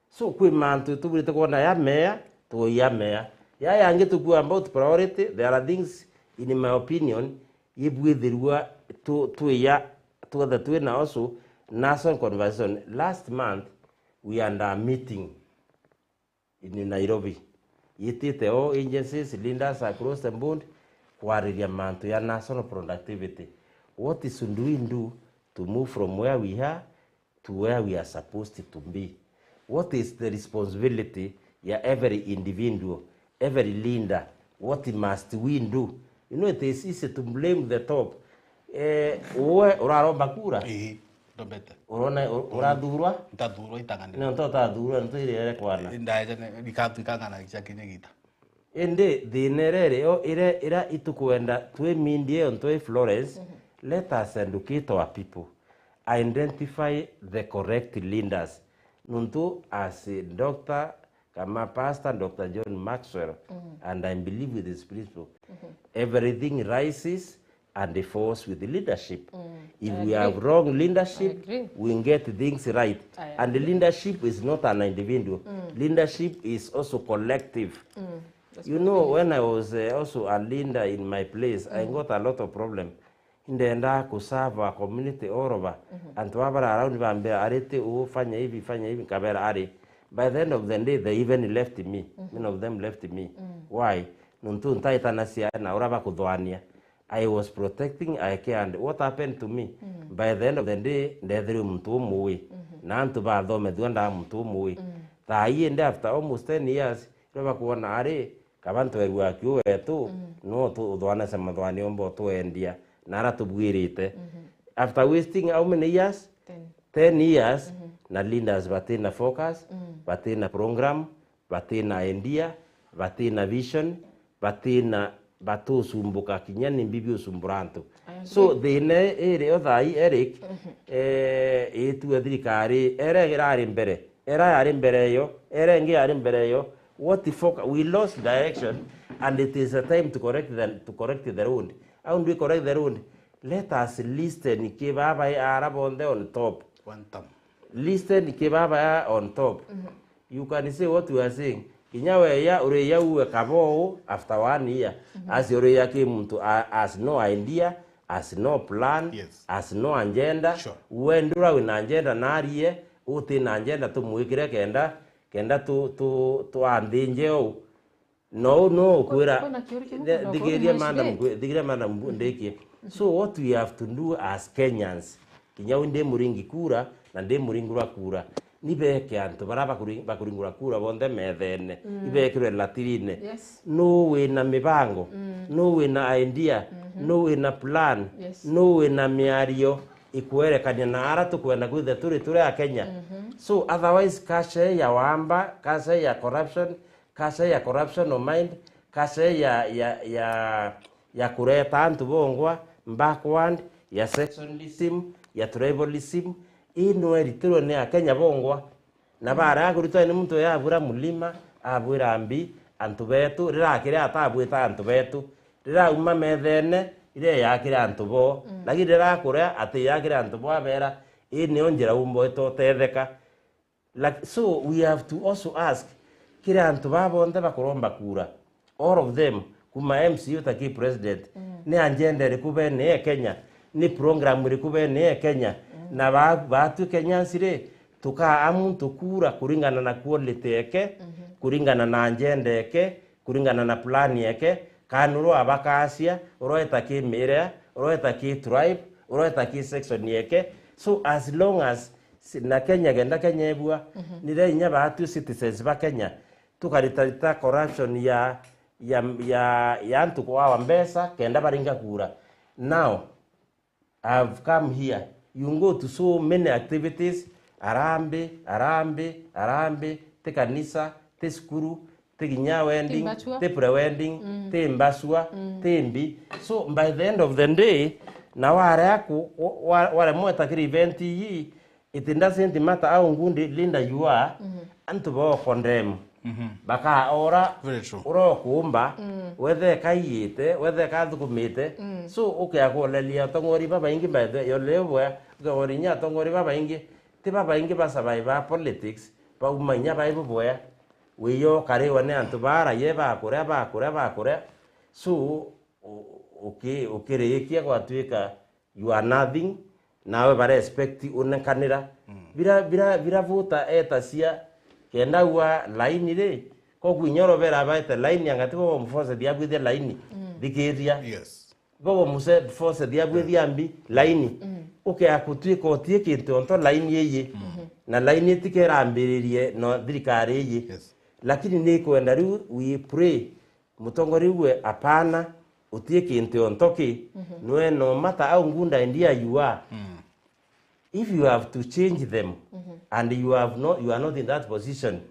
So kwi mantu tubwirite kwona ya meya, tugoya meya. Ya yangi tukua about priority, there are things in my opinion ibwithirua tu, tuya tugatha twina also national conversation. Last month we had a meeting in Nairobi. Yitite all agencies, leaders across the board kwariria mantu ya national productivity. What should we do to move from where we are to where we are supposed to be? What is the responsibility ya every individual, every leader? What must we do? You know, it is easy to blame the top. Eh, we uraromba kura? Ii, ndombete. Urona, u-, urathurwa? Ntathurwa itang'anire. No, nto utathurwa, nto irere kwana. Ndaeja ne, ikatu ikang'ana kinya kinya gita. Indi thina iria iri yo, ira, ira itukwenda twimindie yo ntwe Florence, let us educate our people. Identify the correct leaders. Nuntu as Doctor Kama Pastor Doctor John Maxwell, and I believe with his principle, everything rises and falls with leadership. If we have wrong leadership, we get things right. And leadership is not an individual. Leadership is also collective. You know, when I was uh, also a leader in my place, I got a lot of problem. Indenda kuserve a community all over. Antu baba bara around bambira, "Ari ti uu, fanya hivi, fanya hivi," nkabera, "Ari." By the end of the day, they even left me. Many of them left me. Why? Nuntu ntaitanacia na uria bakuthwania. I was protecting, I cared. What happened to me? By the end of the day, ndethirwe muntu umuwi. Na antu bathomethua ndaa muntu umuwi. Thaa ii indi after almost ten years, riria bakwona, ari, kaba ntwerua akiu wetu, no tu-, uthwanacia mathwani omba utwendia, na ara tubwirite. After wasting how many years? Ten. Ten years, na leaders batina focus, batina program, batina idea, batina vision, batina, batusumbuka kinya ni mbibi usumbura antu. I agree. So, thina iri yo thaa ii, Eric, eh, itua thirikari, era irari mbere, era yari mbere yo, era ingi yari mbere yo, what the fuck, we lost direction, and it is a time to correct the, to correct the road. How do we correct the road? Let us listen ki baba ara bonthe on top. One term. Listen ki baba ya on top. You can say what you are saying. Kinya weya, uriya uwe kabou after one year. As uriya ki muntu a-, has no idea, has no plan, Yes. has no agenda. Sure. We ndura wina agenda narie, uti na agenda tumwikire kenda, kenda tu, tu, tuanthinje ou. No, no, kwira, kwina kiuri kimwe the, kwina thigiria ukuri madam, mheshimiwa. Kwi-, thigiria madam, mbu-, ndikie. So what we have to do as Kenyans, kinya u ndi muringi kura, na ndi muringurwa kura, ni beke antu bara bakuri-, bakuringura kura bonthe methene, ibekirwe latirine. Yes. Nu wina mibango, nu wina idea, nu wina plan, Yes. nu wina miario ikwerekania na ara tukwenda kwithia turi, turi a Kenya. So otherwise, kace ya wamba, kace ya corruption, kace ya corruption of mind, kace ya, ya, ya, ya kureta antu bongwa backward, ya sectionalism, ya tribalism, ii no iritirwe ni Akenya bongwa. Na bara kuritwa ni muntu uyu abwira mulima, abwira mbi, antu betu, rirakire atabwita antu betu, rirauma methene, ire yakire antu bo, lakini rirakuria ati yakire antu bo abera, ii nio njira umbo itotetheka. Like, so we have to also ask, kiri antu baa bonthe bakuromba kura, all of them, kuma M C A utaki president, ni agenda iriku bene e Kenya, ni program iriku bene e Kenya, na ba-, baatwi Kenyans ri, tukaa muntu kura kuringana na quality eke, kuringana na agenda eke, kuringana na plan yeke, kana uria abakacia, ureta ki miria, ureta ki tribe, ureta ki section yeke. So as long as Si-, na Kenya kenda Kenya ebua, Mhm. ni ria inya baatu citizens ba Kenya, tukaritarita corruption ya, ya, ya, ya antu kwawa mbeca, kenda baringa kura. Now, I've come here. You go to so many activities, arambi, arambi, arambi, ti kanisa, ti cukuru, ti kinya wedding, mbachua. Ti pre-wedding, Mm. ti mbachua, Mm. ti mbi. So, by the end of the day, na warea ku-, wa-, wa-, waremwa gwita kiri event ii, it doesn't matter how good leader you are, Mhm. antu bo condemn. Mhm. Bakaora Very true. urokumba, Mm. wethe kaiyite, wethe kathukumite. Mm. So, ukea kuoleria atongori babaingi, by the way, yole bwa, ukea kuoleria atongori babaingi, ti babaingi ba survive politics, bauma inya bai bubwea. Wiyo kariwa ni antu bara ye bakuria, bakuria, bakuria. So, u-, uki-, ukiriikia gwatuika you are nothing, nawe ba respect unekanira. Mm. Bira, bira, bira vuta etacia, kenda ua laini ri, koku inya urobera abaete laini, anga ti bo bamforce thiabwithia laini. Mm. Thikiria. Yes. Bo bamuse-, force thiabwithia mbi laini. Mm. Ukea kutuika utie kintu onto laini iyi. Mm. Na laini itikerambirie no thirikari iyi. Yes. Lakini ni kwenda riu we pray, mutongoria uwe, apana, utie kintu onto ki. Mhm. Nwe, no matter how good idea you are, Mm. if you have to change them, Mhm. and you have no, you are not in that position,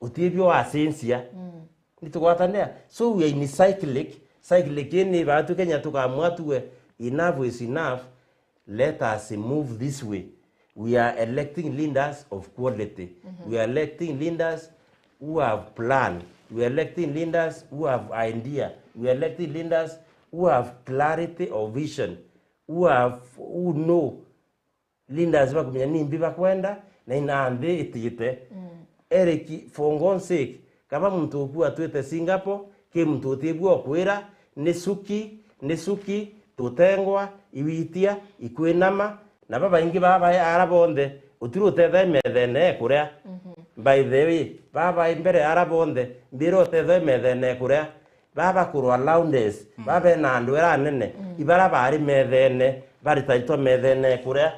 utie bio wacenjia. Mm. Nitugwatanira. So we are in cyclic. Cyclic ii ni baatu Kenya tukamua tuwe, enough is enough. Let us move this way. We are electing leaders of quality. Mhm. We are electing leaders who have plan. We are electing leaders who have idea. We are electing leaders who have clarity of vision, who have, who know, leaders bakumenya nimbi bakwenda, na ina nthi itite. Mm. Eric, for God's sake, kaba muntu uku atwite Singapore, ki muntu utibua ukwira, ni cuki, ni cuki, tutengwa, iwitia, ikwinama, na babaingi baba ara bonthe, utiri utetha methene ekuria. Mhm. By the way, baba mbere ara bonthe, mbira utetha methene ekuria. Baba kurwa loudest, Mm. baba ena andu era anene, Mm. ibara bari methene, baritaitwa methene ekuria.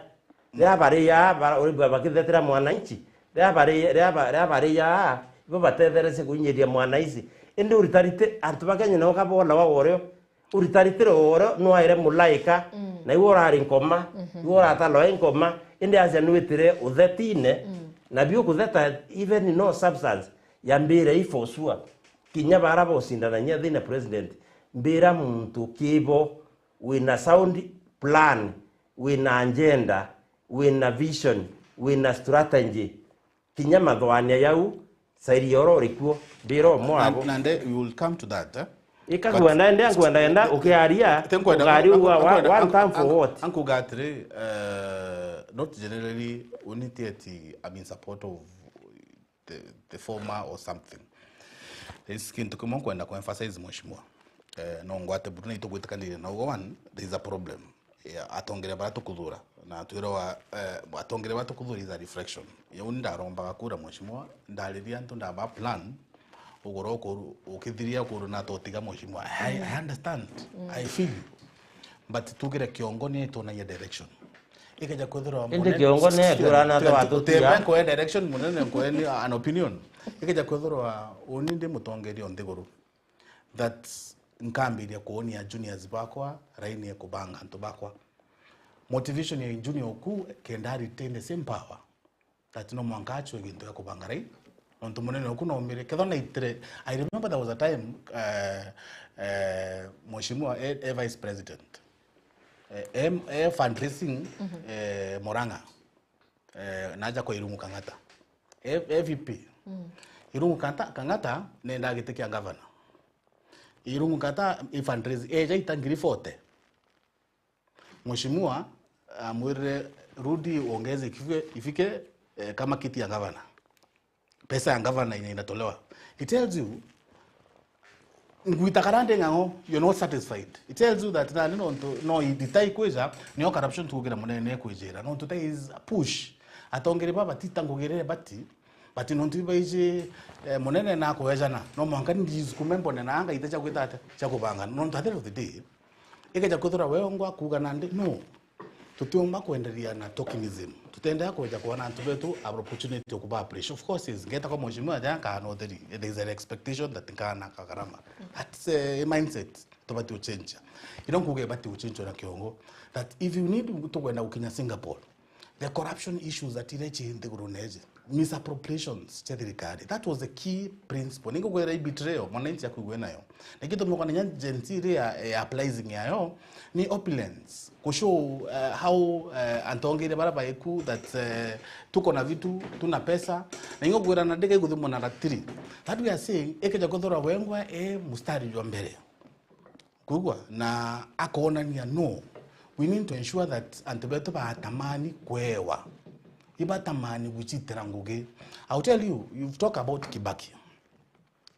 Riria bari yaa, bara-, urigua bakithetera mwananchi. Riria bari, riria ba-, riria bari yaa, ibo batetheretie kuinyiria mwananchi. Indi uritarite, antu ba Kenya nao kabona wa worio. Uritaritire worio, nwaire mulaika, Mm. na iwe urari nkoma, Mhm. iwe uratalwa i nkoma, indi aja nwitire uthetine, Mm. na biu kutheta even no substance, yambire i for sure. Kinya bara bocindanagia thina president, mbira muntu kibo, wina sound plan, wina agenda, wina vision, wina strategy. Kinya mathwania yau, sairi yoro urikuo, mbira umwe wabo. And, and then we will come to that, eh? Ika But kwenda ende, nkwenda enda, ukiaria, te nkwenda, ukari nkwenda, uwa, nkwenda, one time for what? Ankuga atiri, eh, not generally, uniti ati I'm in support of the, the former or something. There is kintu kimwe nkwenda ku emphasize, mheshimiwa. Eh, no ngwate buru na itugwitikanirie na ugo one, there is a problem. Ya, atongeria baria tukuthura, na twirwa, eh, atongeria baria tukuthura is a reflection. Ya, uni ndarombaga kura, mheshimiwa, ndariria antu ndaba plan, ugoro ukuru, ukithiria ukuru na totiga, mheshimiwa. I, I understand. Mm. I feel you. But tugire kiongo ni tuonagia direction. Ikeja kwithirwa Indi munene kiongo ni turana twa tutia. Tembe nkoe direction, munene nkoe ni an opinion. Ikeja kwithirwa uni ndi mutongeria o nthiguru. That nkambiria kuonia juniors bakwa raini ya kubanga antu bakwa. Motivation ya junior uku kenda retain the same power. That no mwanka achwe gintu ya kubanga raini. Nontu munene uku naumire. Kethwa naitire, I remember there was a time, eh, eh, mheshimiwa e, e vice president. Eh, em, e fundraising, Mhm. eh, Murang'a. Eh, naja kwa Irungu Kang'ata. E, e V P. Mm. Irungu Kang'ata, Kang'ata nenda giti kia gavana. Irungu Kang'ata i fundraise, eja ita ngiri forty. Mheshimiwa amwirire, "Rudi uongeze ifike, ifike, eh, kama kiti ya gavana." Pesa ya gavana yenye inatolewa. It tells you, ngwita kara ndi ng'ang'o, you're not satisfied. It tells you that nani nontu no iditai kwija, nio corruption tukugira munene kwijira. Nontu that is a push. Atongeri baba tita ngugirire bati, but nontu ibaiji, eh, munene na kuejana. No mwanka ndisukume mbone na anga ite cha gwita ate, cha kubanga. Nontu at the end of the day, ikeja kwithira we ongwa kuga nandi, no. Tutiumba kwenderia na tokenism. Tutendea kweja kwona antu betu have opportunity ya kuba appreciate. Of course, is ngeta kwa mheshimiwa aja nkana utheri. There is an expectation that nkana kagarama. That's a mindset tubati uchenja. Ino nkuge ibati uchenjwa na kiongo that if you need to kwenda gukinya Singapore, the corruption issues that iria ci nthigurune iji, misappropriations cia thirikari, that was the key principle. Ningukwira i betrayal mwananchi akwigwe nayo. Na gitumi kwa nya Gen Z iria ya applies yayo ni opulence. Ku show, uh, how, uh, antongeire bara baiku that, uh, tuko na vitu, tuna pesa. Na ingukwira na ndika iguthimwa na ratiri. That we are saying, ekeja kuthora wengwa e mustari jwa mbere. Kwigua? Na akonania no. We need to ensure that antu betu batamani kwewa. Ibatamani gucitira ngugi. I'll tell you, you've talked about Kibaki.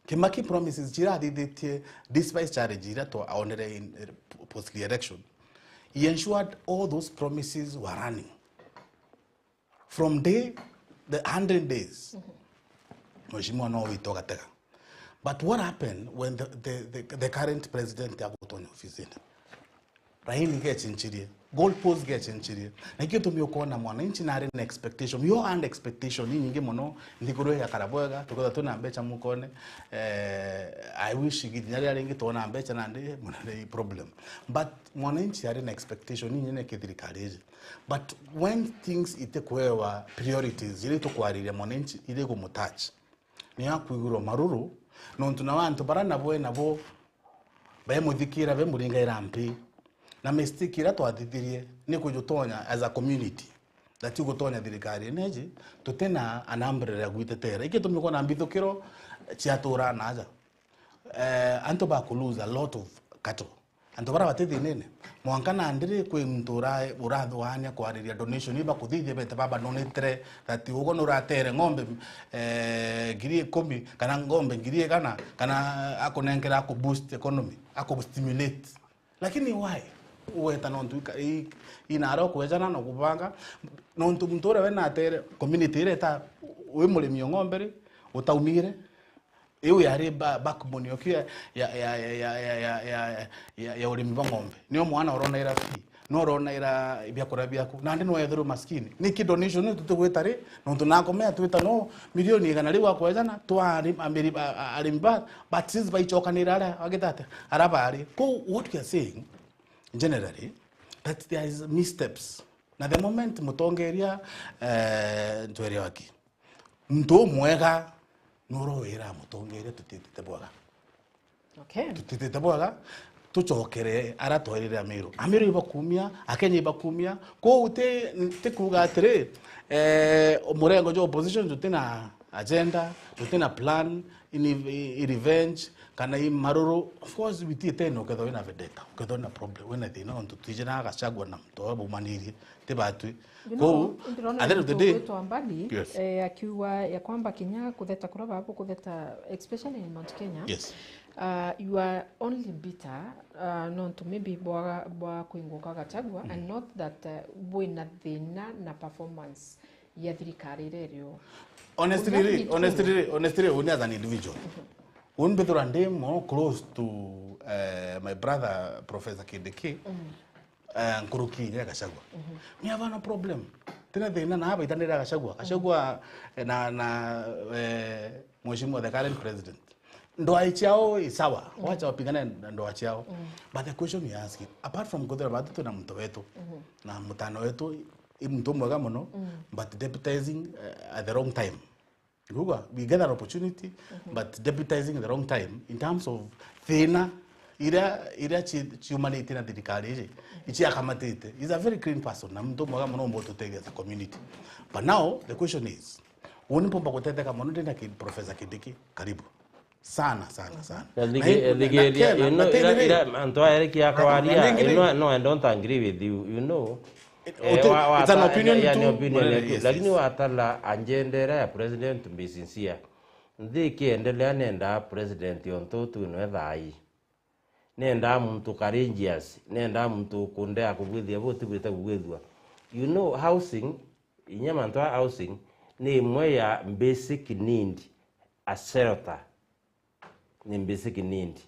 Kibaki promises jira athithitie despite challenge iria twaonere in, eh, post election. He ensured all those promises were running. From day, the hundred days, mheshimiwa no wito gatega. But what happened when the, the, the, the current president agutonya ofisini? Raini gechinchirie, goalpost gechinchirie. Na ikio tumi ukona mwananchi na ari na expectation. Yo and expectation ni nyingi muno, nthiguru igakara bwega, tukethwa twina mbecha mukone. Eh, I wish ginya riria ringi twona mbecha nandi, muna ni problem. But mwananchi ari na expectation ni nyingi na kithirikari iji. But when things itikwewa priorities, iria itukwariria mwananchi, iria igumutouch, ni akwigurwa maruru, nontu na antu bara nabo e nabo bemuthikira, bemuringaira mpi. Na mistake iria twathithirie ni kujutonya as a community, that igutonya thirikari neji, tutina an umbrella ya gwitetera. Iki tumikona mbithukiro ciatura na aja. Eh, antu ba ku lose a lot of cattle. Antu bara bati thinene. Mwanka nandi ri kwi muntu ura-, urathwania kwariria donation iba kuthithia bete baba nonetire that ugo nuratere ng'ombe, eh, ngiri ikumi kana ng'ombe ngiri igana, kana akunenkera aku boost economy, aku stimulate. Lakini why? Ugweta nontu ika-, i-, inara ukwejana na kubanga, nontu muntu uria we natere community ireta wi murimi o ng'ombe ri, utaumire, iu yari ba-, backbone yoku ya, ya, ya urimi bwa ng'ombe. Nio mwana uronaira fee, no uronaira biakuria biaku. Nandi no wethirwe maskini. Niki donation ni tutigwita ri? Nontu nakomea twita no milioni igana riu akwejana, twa ari-, amiri-, a-, a-, arimi ba, but since baichokanira aria, agita atia? Ara bari. Kou what we are saying, generally, that there is missteps. Na the moment mutongeria, eh, ntwere waki, muntu umwega, nurowira mutongeria tutitite bwega. Okay. Tutitite bwega, tuchokere ara twairire Amiru. Amiru ibakumia, Akenya ibakumia. Kou ti, ti kuuga atiri, eh, murengo jwa opposition jutina agenda, jutina plan, ini, i, i revenge, kana i maruru. Of course, witiite no ukethwa wina vendetta, ukethwa wina problem, wina thina, ontu twije na Gachagua na muntu uria baumanirie, ti batwi. You know, kou, ndirona at the end of the day, tugwitwa mbali, yes, eh, akiuga ya kwamba kinya kutheta kuria baba kutheta, especially in Mount Kenya, yes, uh, you are only bitter, uh, nontu maybe bwa, bwa kuingwa kwa Gachagua, and not that, uh, bwina thina na performance ya thirikari iria irio. Honestly, honestly, honestly, uni as an individual, uni mbithira ndi more close to, eh, my brother Professor Kindiki, eh, nkuruki ya Gachagua. Ni havana problem. Tina thina na abaitanira Gachagua. Gachagua, eh, na, na, eh, Mheshimiwa the current president. Ndoa ciao i sawa. Wacha wapigane na ndoa ciao. But the question we ask, apart from kuthira batu twina muntu wetu, na mutano wetu, i muntu mwega muno, but deputizing, eh, at the wrong time. Ruga, we get an opportunity, but deputizing at the wrong time in terms of thina iria, iria ci-, ciumanite na thirikari iji, iciakamatite. He's a very clean person, na muntu mwega muno umbo tuteithia as a community. But now, the question is, uni mpomba gutetheka muno ndina ki-, Professor Kindiki? Karibu. Sana, sana, sana. Na thigi-, na, na thigiria, Ken, you know, na ira, Teddy ira, antu aya riki akwaria, na, na you know, no, I don't agree with you, you know. It, eh, it's an opinion, yeah, too, opinion, lakini watala agenda iria ya president, to be sincere. Nthi ikiendelea nenda president ontu tu no thai. Nenda muntu courageous, nenda muntu kundea kubwithia buti bwita kubwithua. You know, housing, inya mantu a housing, ni imwe ya basic need, a shelter. Ni basic need.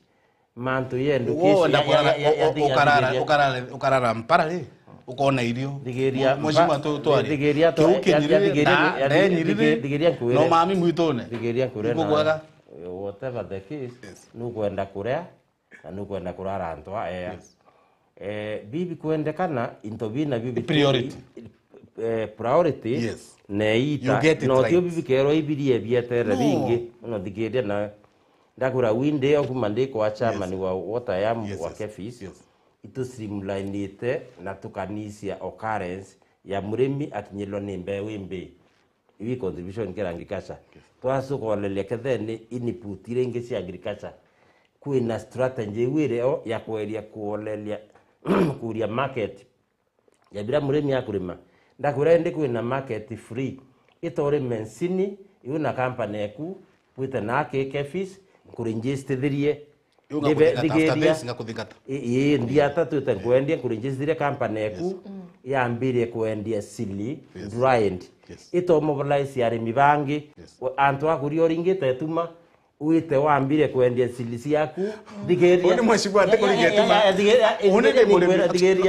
Mantu ya education, wenda ya, ya, kurara, ya, ya, u-, u-, ya, ukarara, ya, ya, ukarara, ukarara mpara ri? Ukona irio. Thigiria, Mwe-, mheshimiwa, mba-, tu-, twari. Thigiria tu-, Kiu ya, ya, kinyiriri, thigiria, nda-, ya, ndenyiririri, thigiria, thigiria nkwire. No mami mwitune. Thigiria nkwire. Iko na kwega. Whatever the case, yes, nukwenda kuria, na nukwenda kurara antu a ea. Yes. Eh, bibi kwendekana, into bina bibi priority. Eh, priority, yes, neita. You get it no right. Tio bibi kerwa ibirie bietere. No. Bingi, uno thigiria na ndakwira winde okuma ndikwa chairman, yes, wa Water Yam, yes, wa, yes, Kefis. Yes. Itu streamlinite na tukanisia occurrence ya murimi akinyirwa ni mbeu imbi. Iu i contribution kiri agriculture. Yes. Twacoka oleria ketheni input iria ingi cia agriculture. Kwina strategy iu irio ya kweria kuoleria kuria market ya biria murimi akurima. Ndakwira indi kwina market free. Itorime nsini, iu na company eku, bwite na K K Fish, nkuregister thirie. Iu ngakuthingata, after this ngakuthingata. Ii, ii, ndiata twite nkwendia, nkuregister thirie company eku, yes, mm, yambirie kwendia sili, yes, dried. Yes. Itomobilize arimi bangi. Yes. Antu akuria uringite tuma, wite wambire kwendia sili ciaku. Thigiria. Uni mheshimiwa, ati kuringa ituma. Uni ni murimi.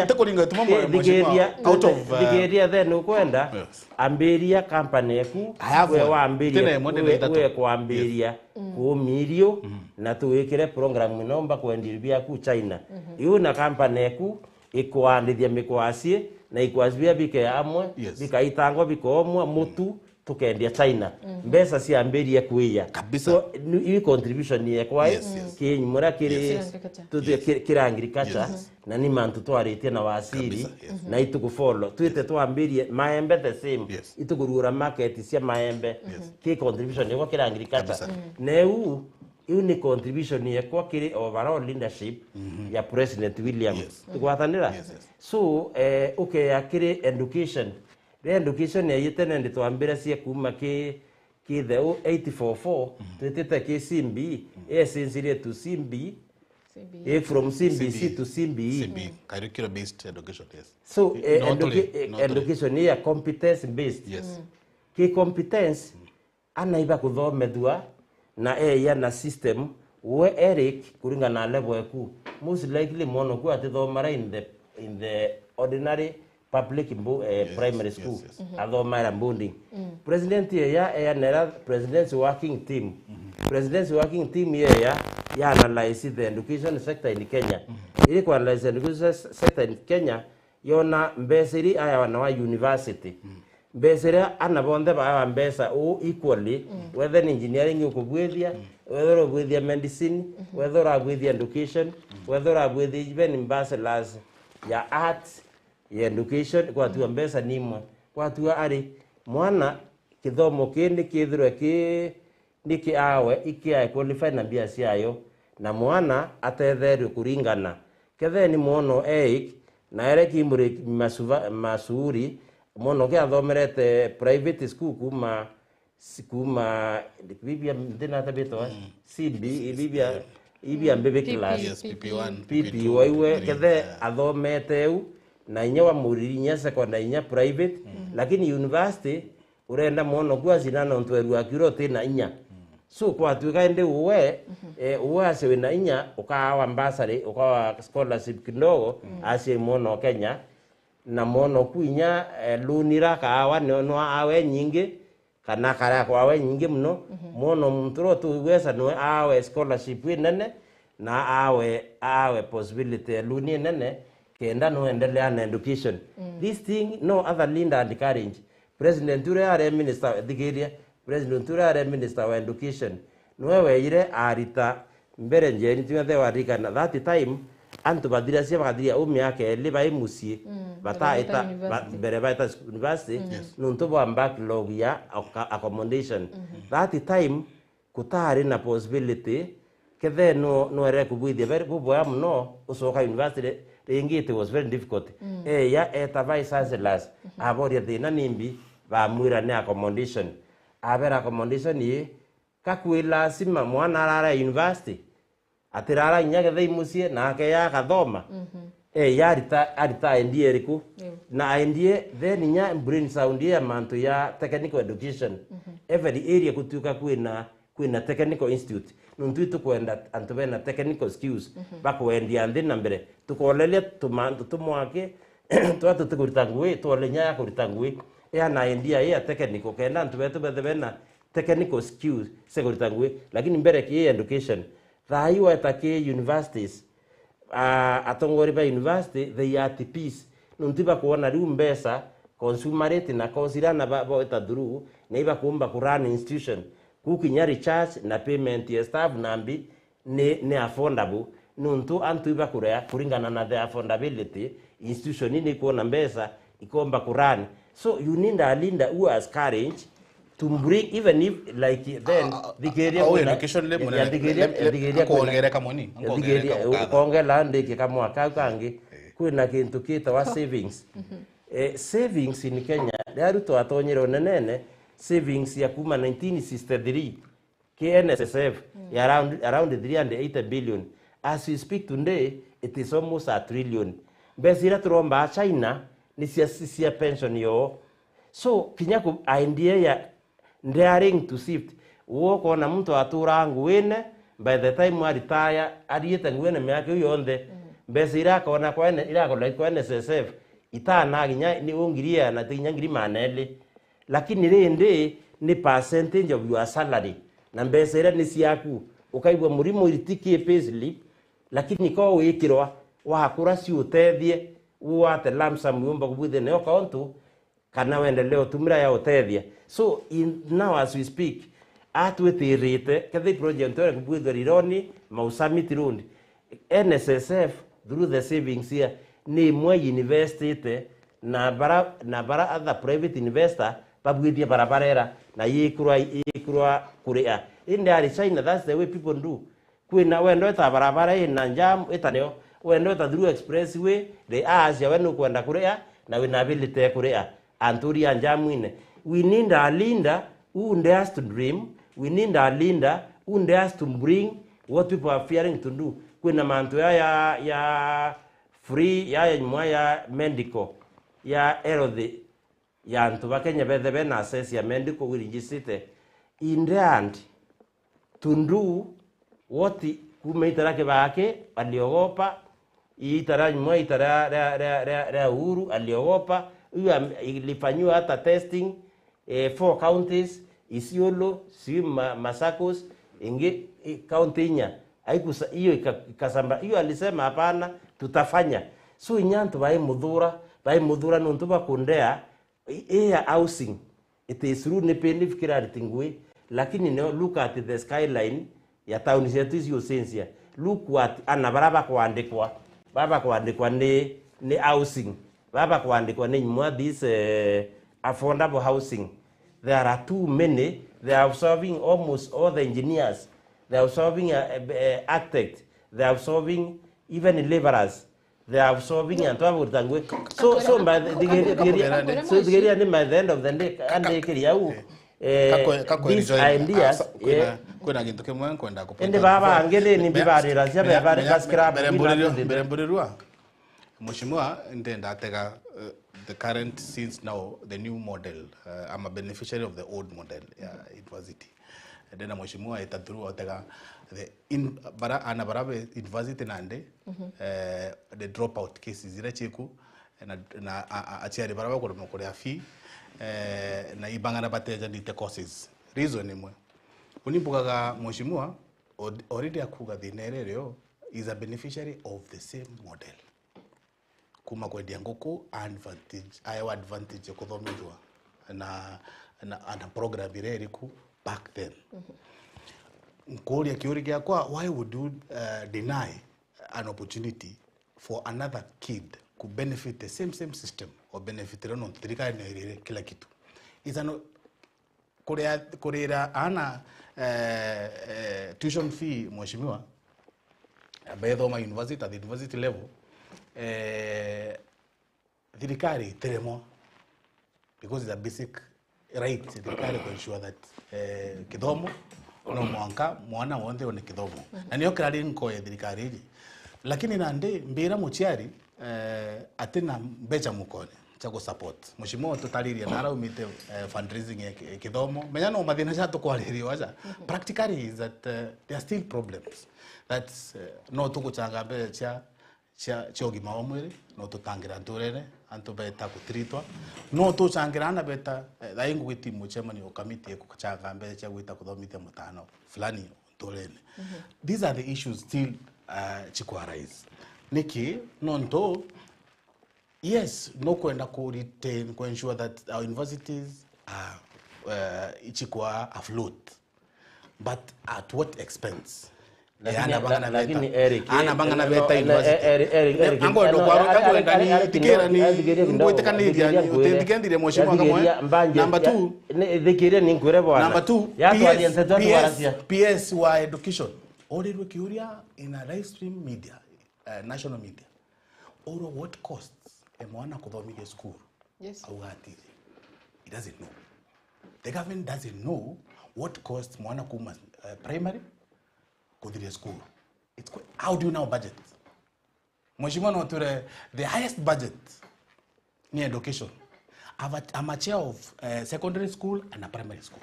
Ati kuringa ituma, mheshimiwa. Thigiria. Out of, uh, thigiria then ukwenda. Yes. Ambiria company eku, I have we one. Wambiria, tena imwe we, ndenda we kwambiria, yes, kuu mirio, mm, na tuwikire program ino mba kwendia biaku China. Mhm. Iu na company eku ikwandithia mikwasi, na ikwasi bia bike amwe, yes, bikaitangwa bikoomwa, mutu, tukendia China. Mhm. Mbeca ciambirie kwiya. Kabisa. So, ni, i contribution yekwa, yes, yes, kinyumura kiri, yes, yes, tu-, yes, kiri, kiri agriculture. Yes. Na ni mantu twaritie na wasiri, kabisa, yes, na itukufollow. Twite twambirie maembe the same. Yes. Itukurugura market cia maembe. Yes. Ki contribution yekwa kiri agriculture. Kabisa. Mm. Na iu, iu ni contribution yekwa kiri overall leadership, mhm, ya President William. Yes. Tugwatanira? Yes, yes. So, eh, ukeya kiri education. Riria education yaiyite nandi twambire cia kuuma ki, ki the eight four four, mhm, twitite ki C B, mhm, esinsirie tu C B, C B E. Eh, from C B C, C B E to C B E. C B E, curriculum based education, yes. So, eh, no, educa-, tuli, eh, no, tuli. Education ya competence based. Yes. Mm. Ki competence, mm, ana ibakuthomethua na eya na system, we Eric, kuringana na level eku, most likely mwana oku atithomera in the, in the ordinary public mbo-, eh, yes, primary school, yes, yes. Mhm. Athomaira boarding. Mm. President eya eyanera president's working team. Mhm. President's working team yeya ya analyze the education sector in Kenya. Mhm. Iri ku analyze education se-, sector in Kenya, yona mbeca iria ayawa na wa university. Mm. Mbeca iria ana bonthe bayawa mbeca uu equally, mm, whether ni engineering ukubwithia, mm, whether urabwithia medicine, mhm, whether urabwithia education, mm, whether urabwithia even bachelors ya arts, ya education, kwatua, mm, mbeca ni imwe. Kwatua ari mwana, kithomo kii ni kithirwe ki niki awe ikiae qualify na mbia ciayo, na mwana atetherue kuringana. Ketheni mwono eik, na ere kimuri masuva-, masuri, mwono ke athomerete private school kuma, s-, kuma, bibia, ndina tabitwa, mm, C B, bibia, bibia, mm, mbibi class. Yes, P P one, P P two, P P one, iwe, kethe, yeah, athomete u, na inya wa muriri, inya secondary, inya private, mm, lakini university, urenda mwono ku acina nontu erua akiura uti na inya. Mm. So, kwatuika indi uwe, mhm, eh, uwe acio wina inya, ukaawa bursary, ukaawa scholarship kidogo, mm, acio mwono Kenya, na mwono ku inya, eh, loan ira kaawa ni, no awe nyingi, kana kara kwawe nyingi muno, mhm, mwono muntu ro tu wesa no awe scholarship inene, na awe, awe possibility ya loan inene, kenda no endelea na education. Mm. This thing no other leader encourage. President uria are minister, thigiria, President uria are minister wa education, niwe weire arita mbere njeni, tiwe the warikana, that time, antu bathiracia bagathiria u miaka eri bai mucii, mm, bataita, ba-, university, mbere baita university, mm, yes, nontu bwa backlog ya acca-, accommodation. Mm-hmm. That time, kutari na possibility, kethe no, no ere kubwithia very, bubwega muno, ucoka university ri-, ringi, it was very difficult. Mm. Eya eta vice chancellors, mhm, aboria thina nimbi, bamwira ni accommodation. Abera accommodation ii, ka kwi lazima mwana arara university, atirara inya kethe i mucii, na akeya akathoma. Mhm. Eya arita, arita idea iriku? Ew. Na idea, then inya brain sound ya mantu ya technical education. Mhm. Every area gutuika kwina kwina technical institute. Nontu itukwenda antu bena technical skills, mhm, bakwendia nthi na mbere. Tukoleria tumantu tumwaki, twa tuti kurita ngui, twole inya ya kurita ngui. Ea na idea ya technical, kenda antu betu bethe bena technical skills cia kurita ngui. Lakini mbere ki education, thaa ii weta ki universities, a-, atongori ba university, they are at peace. Nuntu ibakwona riu mbeca, consumer rate na course iria na ba-, baweta through, na ibakumba ku run institution. Ku kinya recharge na payment ya staff na mbi ni, ni affordable. Nuntu antu ibakurea kuringana na the affordability, institution ni ikwona mbeca, ikomba ku run. So you need a leader who has courage to bring, even if, like, then, ah, ah, thikiria ah, kwina, education le ya, muna-, thikiria, le, le, thikiria kwina, nkuongerera kamwe ni, nkuongerera thikiria, kamwe kadha. Ukongela ndiki kamwaka kau kangi, eh, kwina kintu kitawa savings. Eh, savings in Kenya, riria Ruto atonyire unenene, savings ya kuma nineteen sixty-three ki N S S F ya around, around three hundred eighty billion. As we speak today, it is almost a trillion. Mbeca iria turomba China ni cia, cia pension yoo. So, kinya ku, idea ya daring to shift. Wokwona muntu atura nguine, by the time aritaya, ariite nguine miaka iu yonthe, mbeca iria akona kwa N-, iria akona kwa N S S F, itana kinya ni ngiri iana, ti kinya ngiri magana eli. Lakini rindi, ni percentage of your salary, na mbeca iria ni ciaku. Ukaigua murimo iritiki payslip, lakini ko wikirwa, wakura ciutethie, uwate lump sum yumba kubwithia nayo kauntu, kana wendelee utumira ya utethia. So, in, now as we speak, atwitirite, kethe project ore kubwithwa rironi, Mau Summit Road, N S S F, through the savings here, ni imwe investite na bara, na bara other private investor babwithie barabara era, na yikurwa, yikurwa kuria. Indi ari China, that's the way people do. Kwina wenda weta barabara ina jam, ita nio. Wenda weta through expressway, the asia we nukwenda kuria, na wina ability ya kuria. Antu uria jam ine. We need a leader who dares to dream. We need a leader who dares to bring what people are fearing to do. Kwina mantu ya, ya, ya free, ya, ya nyuma ya medical, ya health, ya antu ba Kenya bethe bena access ya medical, we register it. In the end, to do what, kuma itara Kibaki aliogopa, itara nyuma, itara ria, ria, ria, ria Uhuru aliogopa. Huyo am-, ilifanyiwa hata testing, eh, four counties, Isiolo, sijui Ma-, Machakos, ingi, i-, county inya. Haikusa-, hiyo ika-, ikasamba, hiyo alisema, "Hapana, tutafanya." So, inya antu baimuthura, baimuthura nontu bakundea, i-, i ya housing, it is true, ni pindi fikira ariti ngui, lakini no look at the skyline ya town cietu ici ucenjia. Look at ana bara bakwandikwa, bara bakwandikwa ni, ni housing, bara bakwandikwa ni nyumwa this, eh, affordable housing. There are too many, they are absorbing almost all the engineers, they are absorbing, eh, eh, architect, they are absorbing even laborers. They are absorbing antu aba kurita ngui. So, so by the, thigeria, thigeria, so thigeria ni by the end of the day, andikiria u, eh, these ideas, kwina, eh, kwina gintu kimwe nkwenda kupata. Indi baba angi ni, ni mbibarira cia be bari ka scrap mbere mburirwa, mbere mburirwa. Mheshimiwa, ndenda atega, eh, the current since now, the new model. Eh, I'm a beneficiary of the old model ya university. Ndenda mheshimiwa eta through otega the in, bara, ana bara be university nandi, eh, the dropout cases iria ciku, na, na a, a, aciari bara bakuremwa kuria fee, eh, na ibang'ana batejanite courses. Reason imwe. Uni mbugaga mheshimiwa, al-, already akuga thina iria irio is a beneficiary of the same model. Kuma kwendia nguku, advantage, aewa advantage ya kuthomithua na, na, na program iria iriku back then. Nkuuria kiuria giakwa, why would you, uh, deny an opportunity for another kid ku benefit the same, same system or benefit ira nontu thirikari niyo irire kila kitu? Is an kuria, kurira ana, eh, eh, tuition fee, mheshimiwa, bethoma university, at the university level, eh, thirikari itiremwa, because it's a basic right, thirikari ku ensure that, eh, kithomo, no mwanka mwana wonthe one kithomo. Na nio kirari nko ya thirikari iji. Lakini nandi mbira muciari, eh, atina mbeca mukone cia ku support. Mheshimiwa tutaririe na araumite, eh, fundraising ya ki-, kithomo. Menya no mathina ja tukwariria aja. Practically is that, eh, there are still problems. That's, eh, no tuguchanga mbeca cia cia, cia ugima wa mwiri, no tutangira nturene, antu beta gutiritwa, no tucangira ana beta, eh, thaa ii ngugiti mucemanio committee ikucanga mbeca cia gwita kuthomithia mutano fulani nturene. These are the issues still, uh, cikwa arise. Niki? Nontu, yes, no kwenda ku retain, ku ensure that our universities are, uh, ichikwa afloat. But at what expense? Lakini, ana bang'ana la-, lakini beta, Eric, ana bang'ana no, beta no, university. Eric, Eric, Eric, ango ndo no, kwaro, Eric, ango Eric, ndani, Eric, tikira no, ni, Eric, Eric, ngwite no, kanithia, Eric, Eric, utendi kendire mheshimiwa Eric, kamwe. Eric, mbanjia, Number ya, two, ne, thikire ni nkwire bwana. Number two, P S, P S, P S wa education. Orirwe kiuria in a live stream media, eh, national media. Oro what costs e mwana kuthomithia school? Yes. Auga atiri, he doesn't know. The government doesn't know what costs mwana kuma, eh, primary kuthiria school. It's quite, how do you now budget? Mheshimiwa no twire the highest budget ni education. I'm a, I'm a chair of, eh, secondary school and a primary school.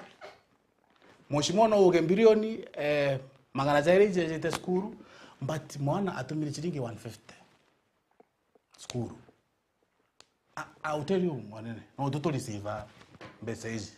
Mheshimiwa no uge bilioni, eh, magana jairi ijejete cukuru, but mwana atumire ciringi one fifty cukuru. I, I'll tell you, mwanene, no tutu receive mbeca ici.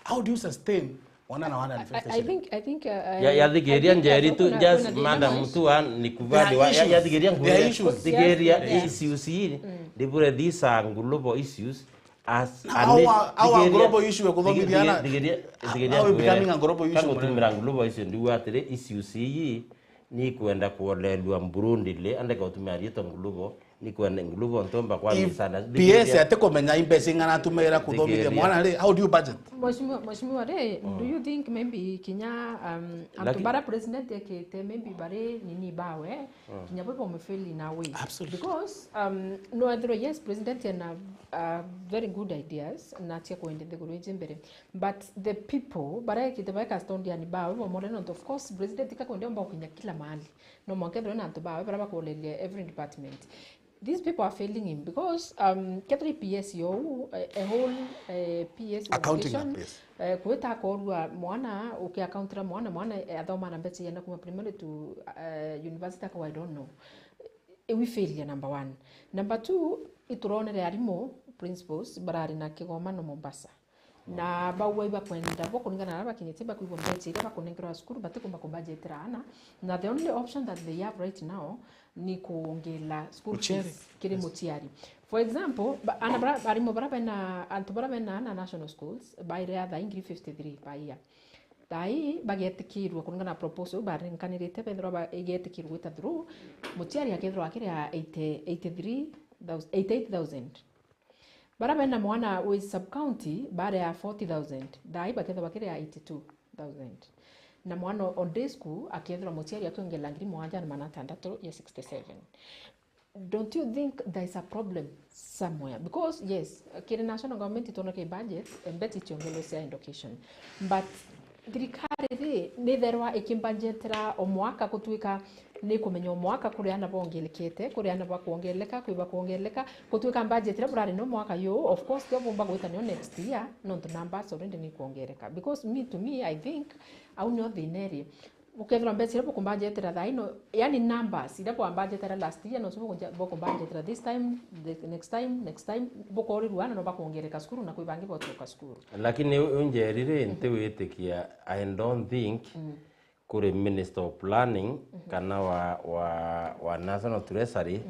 How do you sustain one hundred and fifty I, I shillings? Think, I think, uh, I, Ya, yathikiria I think, uh, Njeri tu, kuna, just kuna madam dilemma tu, ah, ni kubali wa, ya, yathikiria nkuria, issues. Thikiria issues ii, ndibure these are global issues. As, na our, our global issue ya kuthomithia ana, thikiria, thikiria, how we becoming a global issue, kangutumira global issue, ndiuga atiri, issues ii ni kwenda kuolelua broadly, andika gutumira riitwa global, ni kwenda global ntomba kwa misana. P S atikumenya imbeca ing'ana atumaira kuthomithia mwana ri, how do you budget? Mheshimiwa, Mheshimiwa ri, do you think maybe kinya, um, antu bara president ekite maybe bari nini bawe, kinya bo bamufeel in a way? Absolutely. Because, um, no ethirwa, yes, president ena, uh, very good ideas na cia kwenda nthiguru iji mbere, but the people bara ekite bae custodian bawe bamore, nontu of course president ikakwenda omba gukinya kila mahali. No mwanka ethirwe na antu bawe bara bakuoreria every department. These people are failing him because, um, kethira P S you, a, a whole, eh, P S accounting organization, eh, kwita akorua mwana, ukiaccountira mwana, mwana, eh, athoma na mbeca ciana kuma primary to, eh, university, akauga, "I don't know." Iu i failure number one. Number two, ituronere arimu, principals, barari na kigomano Mombasa. Na bau ibakwenda bo kuringana na bakinyitie bakwigua mbeca iria bakunengerwa cukuru, batikumba kubudgetira ana. Na the only option that they have right now ni kuongela school fees kiri muciari. For example, ba-, ana bara, arimu bara bena, antu bara bena ana national schools, baire a thaa ingiri fifty-three per year. Thaa ii bagetikirwa kuringana na proposal barinkanirite, bethirwa ba-, igetikirwa gwita through, muciari akethirwa akiria eighty, eighty-three thousand, eighty-eight thousand. Bara bena mwana wi sub county baria forty thousand, thaa ii bakethirwa bakiria eighty-two thousand. Na mwana on day school akethirwa muciari akiongerera ngiri mugwanja na magana atandatu ya sixty-seven. Don't you think there is a problem somewhere? Because yes, kiri national government itwona ki budget, eh, mbeti itiongerwe cia education. But thirikari ri, nitherwa ikimbanjetera o mwaka gutuika ni kumenya o mwaka kuri ana bongerekete, kuri ana bakwongereka, kwi bakwongereka, gutuika budget iria burari no mwaka yu, of course, tio bumba gwita nio next year, nontu numbers already ni kwongereka. Because me, to me, I think, au nio thina iri. Ukethirwa mbeca iria bukumbanjetera thaa ino, yani numbers iria bwambanjetera last year, nocio bukunja-, bukumbanjetera this time, the next time, next time, bukorirua na no bakwongereka cukuru na kwi bangi bocoka cukuru. Lakini u-, u Njeri ri, ntiwitikia, I don't think kuri Minister of Planning kana wa, wa, wa National Treasury,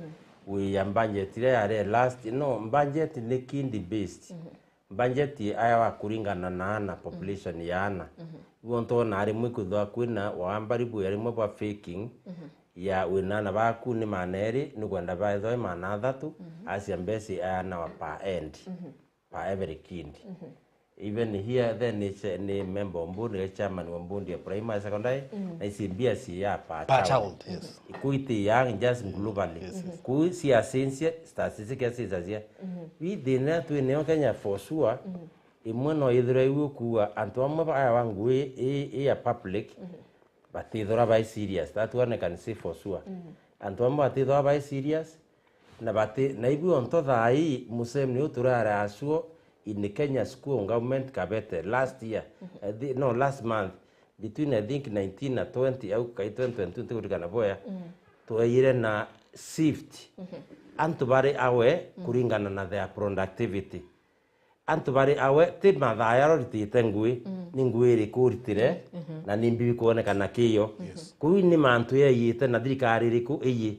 wi ya budget iria yari last, no, budget ni kindi based. Budget aya wa kuringana na ana, population ya ana. Iu ontu ona rimwe ikwithwa kwina wambari bwi arimwe bwa faking ya wina ana baku ni maana eri, ni kwenda baethwa i maana athatu, acia mbeca aya ana wa per end, per every kid. Even here then ni cha-, ni member wa board, ni chairman wa board ya primary, secondary, na ici mbia ci ya per child. Per child, yes. Equity ya just globally. Yes, yes. Kuu cia census, statistics cia census cia. Wi thina twinayo Kenya for sure, imwe no ithirwe iu kuuga antu amwe ba-, aya wa ngui i, i ya public, batithirwa bai serious. That one I can say for sure. Antu amwe batithirwa bai serious, na bati, na ibu onto thaa ii, musemi uyu turari acuo in Kenya school government Kabete last year, I thi-, no, last month, between, I think, nineteen na twenty, au kai twenty twenty-two, ntiguririkana bwega, twaiyire na shift antu bari awe kuringana na their productivity. Antu bari awe ti mathaa jaria uritite ngui, ni ngui iriku uritire, na ni mbi bikwonekana kiyo. Yes. Kuu ni mantu yaiyite na thirikari iriku iyi.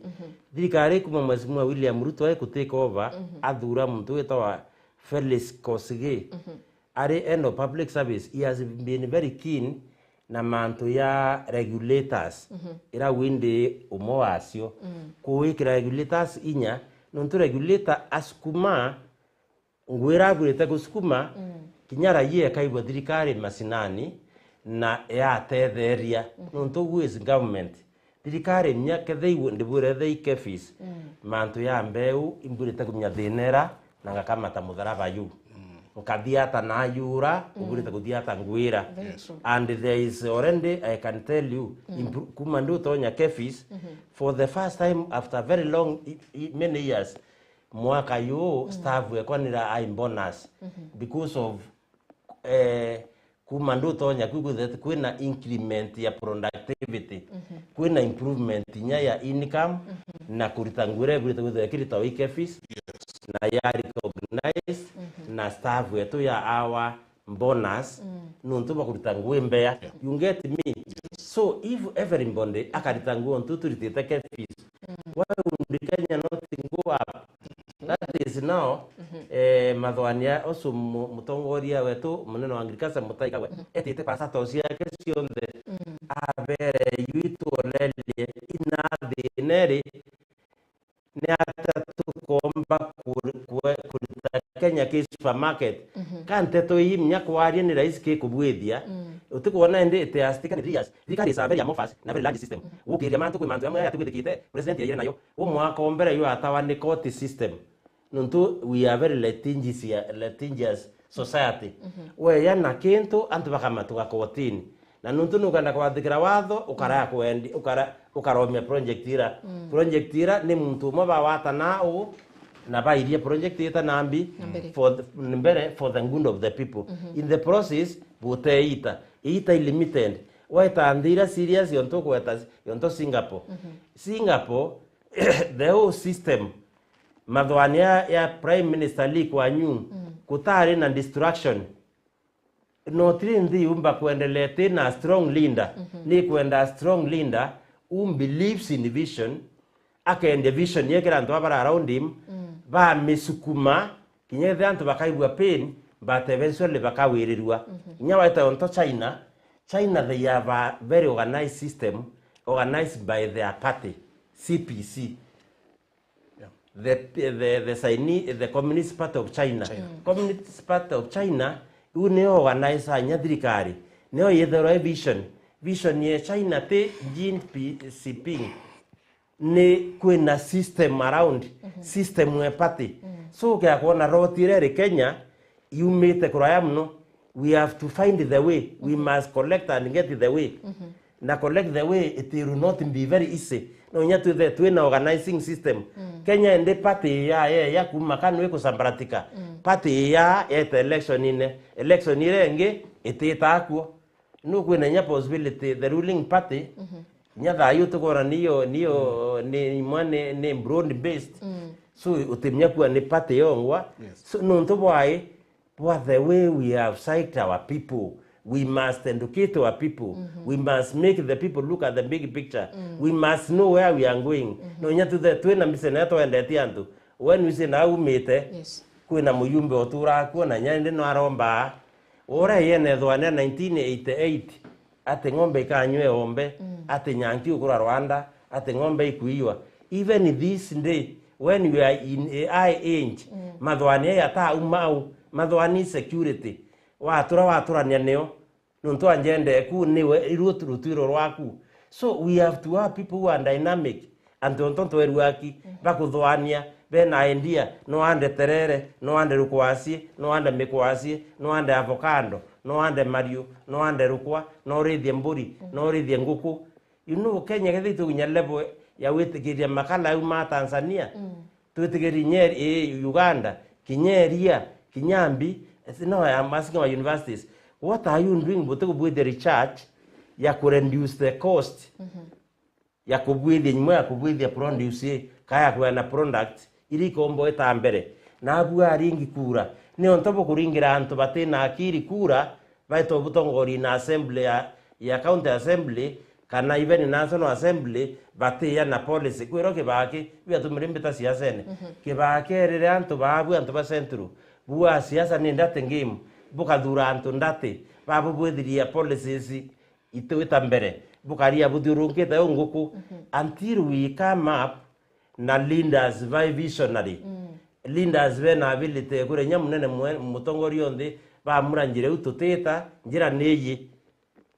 Thirikari kuma Mheshimiwa William Ruto eku take over, athura muntu witagwa Felix Kosigei. Ari head of public service, he has been very keen na mantu ya regulators, ira windi umwe wacio. Kuwikira regulators inya, nontu regulator asukuma ngui ira agwirite gusukuma, kinya raia ekaigua thirikari macinani na yatetheria. Nontu who is government? Thirikari mnya ketheiwe ndibwire thei KEPHIS, mantu ya mbeu imbwirite kumya thina ira na ngakamata mutharaba yu. Nkathia ata na yura, ubwirite kuthia ata ngwira. Very true. And there is already, I can tell you, impro-, kuma ndi utonya KEPHIS, for the first time after very long, i-, i-, many years, mwaka yu staff ekwa nira ai bonus because of, eh, kuma ndutonya kwi kwithirite kwina increment ya productivity, kwina improvement inya ya income, na kurita ngui iria ibwirite kwithirwa ikirita wi KEPHIS, na ya recognized, na staff yetu ya our bonus, nontu bwa kurita ngui mbea. You get me? So if everybody akarita ngui ontu turitite KEPHIS, why would Kenya not go up? That is now, eh, mathwania ucio mu-, mutongoria wetu munene wa agriculture Mutahi Kagwe etite passages ciake cionthe abere yu ituonerie ina thina iri ni atia tukomba kuri-, kue-, kurita Kenya ki supermarket. Ka nteto ii mnya kwaria ni rahisi ki kubwithia. Utikwona indi it has taken three years. Thirikari is a very amorphous na very large system. Gukiria mantu kwi mantu amwe yatugwithikite, president yaire nayo. U mwaka o mbere yu atawa ni court system. Nontu we are very litigious, litigious society. Weya na kintu, antu bakamatuga kotini. Na nontu nukenda kwathikira watho, ukara kwendi-, ukara-, ukaromia project ira. Project ira ni muntu umwe bawatana u, na bairie project ita nambi Na mbere. for the, mbere for the good of the people. In the process, buteita. Iita i limited. Weta nthi ira serious yontu kweta, yontu Singapore. Singapore, the whole system, mathwania ya, ya Prime Minister Lee Kuan Yew, kutari na distraction. No tiri nthi yumba kuendelea tina strong leader. Ni kwenda a strong leader who believes in vision, akendia vision yekira antu aba bara around him, bamisukuma, kinya ethira antu bakaigua pain, but eventually bakawirirua. Kinya waita onto China, China they have a very organized system, organized by their party, C P C. The, the, the Chinese, the Communist Party of China. China. Communist Party of China, iu nio organize nya thirikari. Nio yetherwa i vision. Vision ye China ti Xi Jinping. Ni kwina system around, system e party. So ukia kwona roti iria iri Kenya, yumite kuraya muno. We have to find the way. We must collect and get the way. Na collect the way, it will not be very easy. No nya twithe twina organizing system. Kenya indi party ya, ya, ya kuma kanu ikusambaratika. Party ya yete election ine. Election ire ingi itita kuo. No kwina nya possibility the ruling party, nya thayu tukora niyo, niyo, ni imwe ni, ni broad based. So utimenya kuwa ni party yongwa. Yes. So nontu bwai, But the way we have psyched our people, we must educate our people. We must make the people look at the big picture. We must know where we are going. No nya tuthe twina mbica na twendetie antu. When we say na umite, Yes. kwina muyumbe utura akuo na nya indi no aromba. Ura yene thwane nineteen eighty-eight, ati ng'ombe ikanywa iombe, ati nyanki ukura rwanda, ati ng'ombe ikuiywa. Even this day, when we are in a high age, mathwani aya ta au mau, mathwani security, watura waturania nio, nontu anjende ku niwe iruo rutwiro rwaku. So we have to have people who are dynamic, antu onto ntwerua aki, bakuthwania, bena idea, no ande terere, no ande rukwasi, no ande mikwasi, no ande avocado, no ande mariu, no ande rukwa, no urithie mburi, no urithie nguku. You know, Kenya kethira itukinya level ya gwitikiria makala au ma Tanzania, twitikirie Nyeri, ii, Uganda, kinya Eria, kinya Mbi, no, I'm asking our universities, what are you doing butikubwithia research ya ku reduce the cost ya kubwithia nyuma ya kubwithia produce ii, kaya kwena product iria ikomba ita mbere. Nabu aringi kura. Niontu bukuringira antu batina akiri kura, baitwa butongoria na assembly ya, ya county assembly, kana even national assembly, batiya na policy. Kwirwa kibaki, biatumire mbita siasene. Kibaki erire antu babu, antu ba central, bua siasa ni ndati game, bukathura antu ndati, babu bwithiria policies itwita mbere, bukaria buthiurungite unguku, until we come up na leaders ba visionary. Leaders bena ability ya kuria inya munene mwe-, mutongoria o nthi, bamura njira iu tutita, njira ni iyi.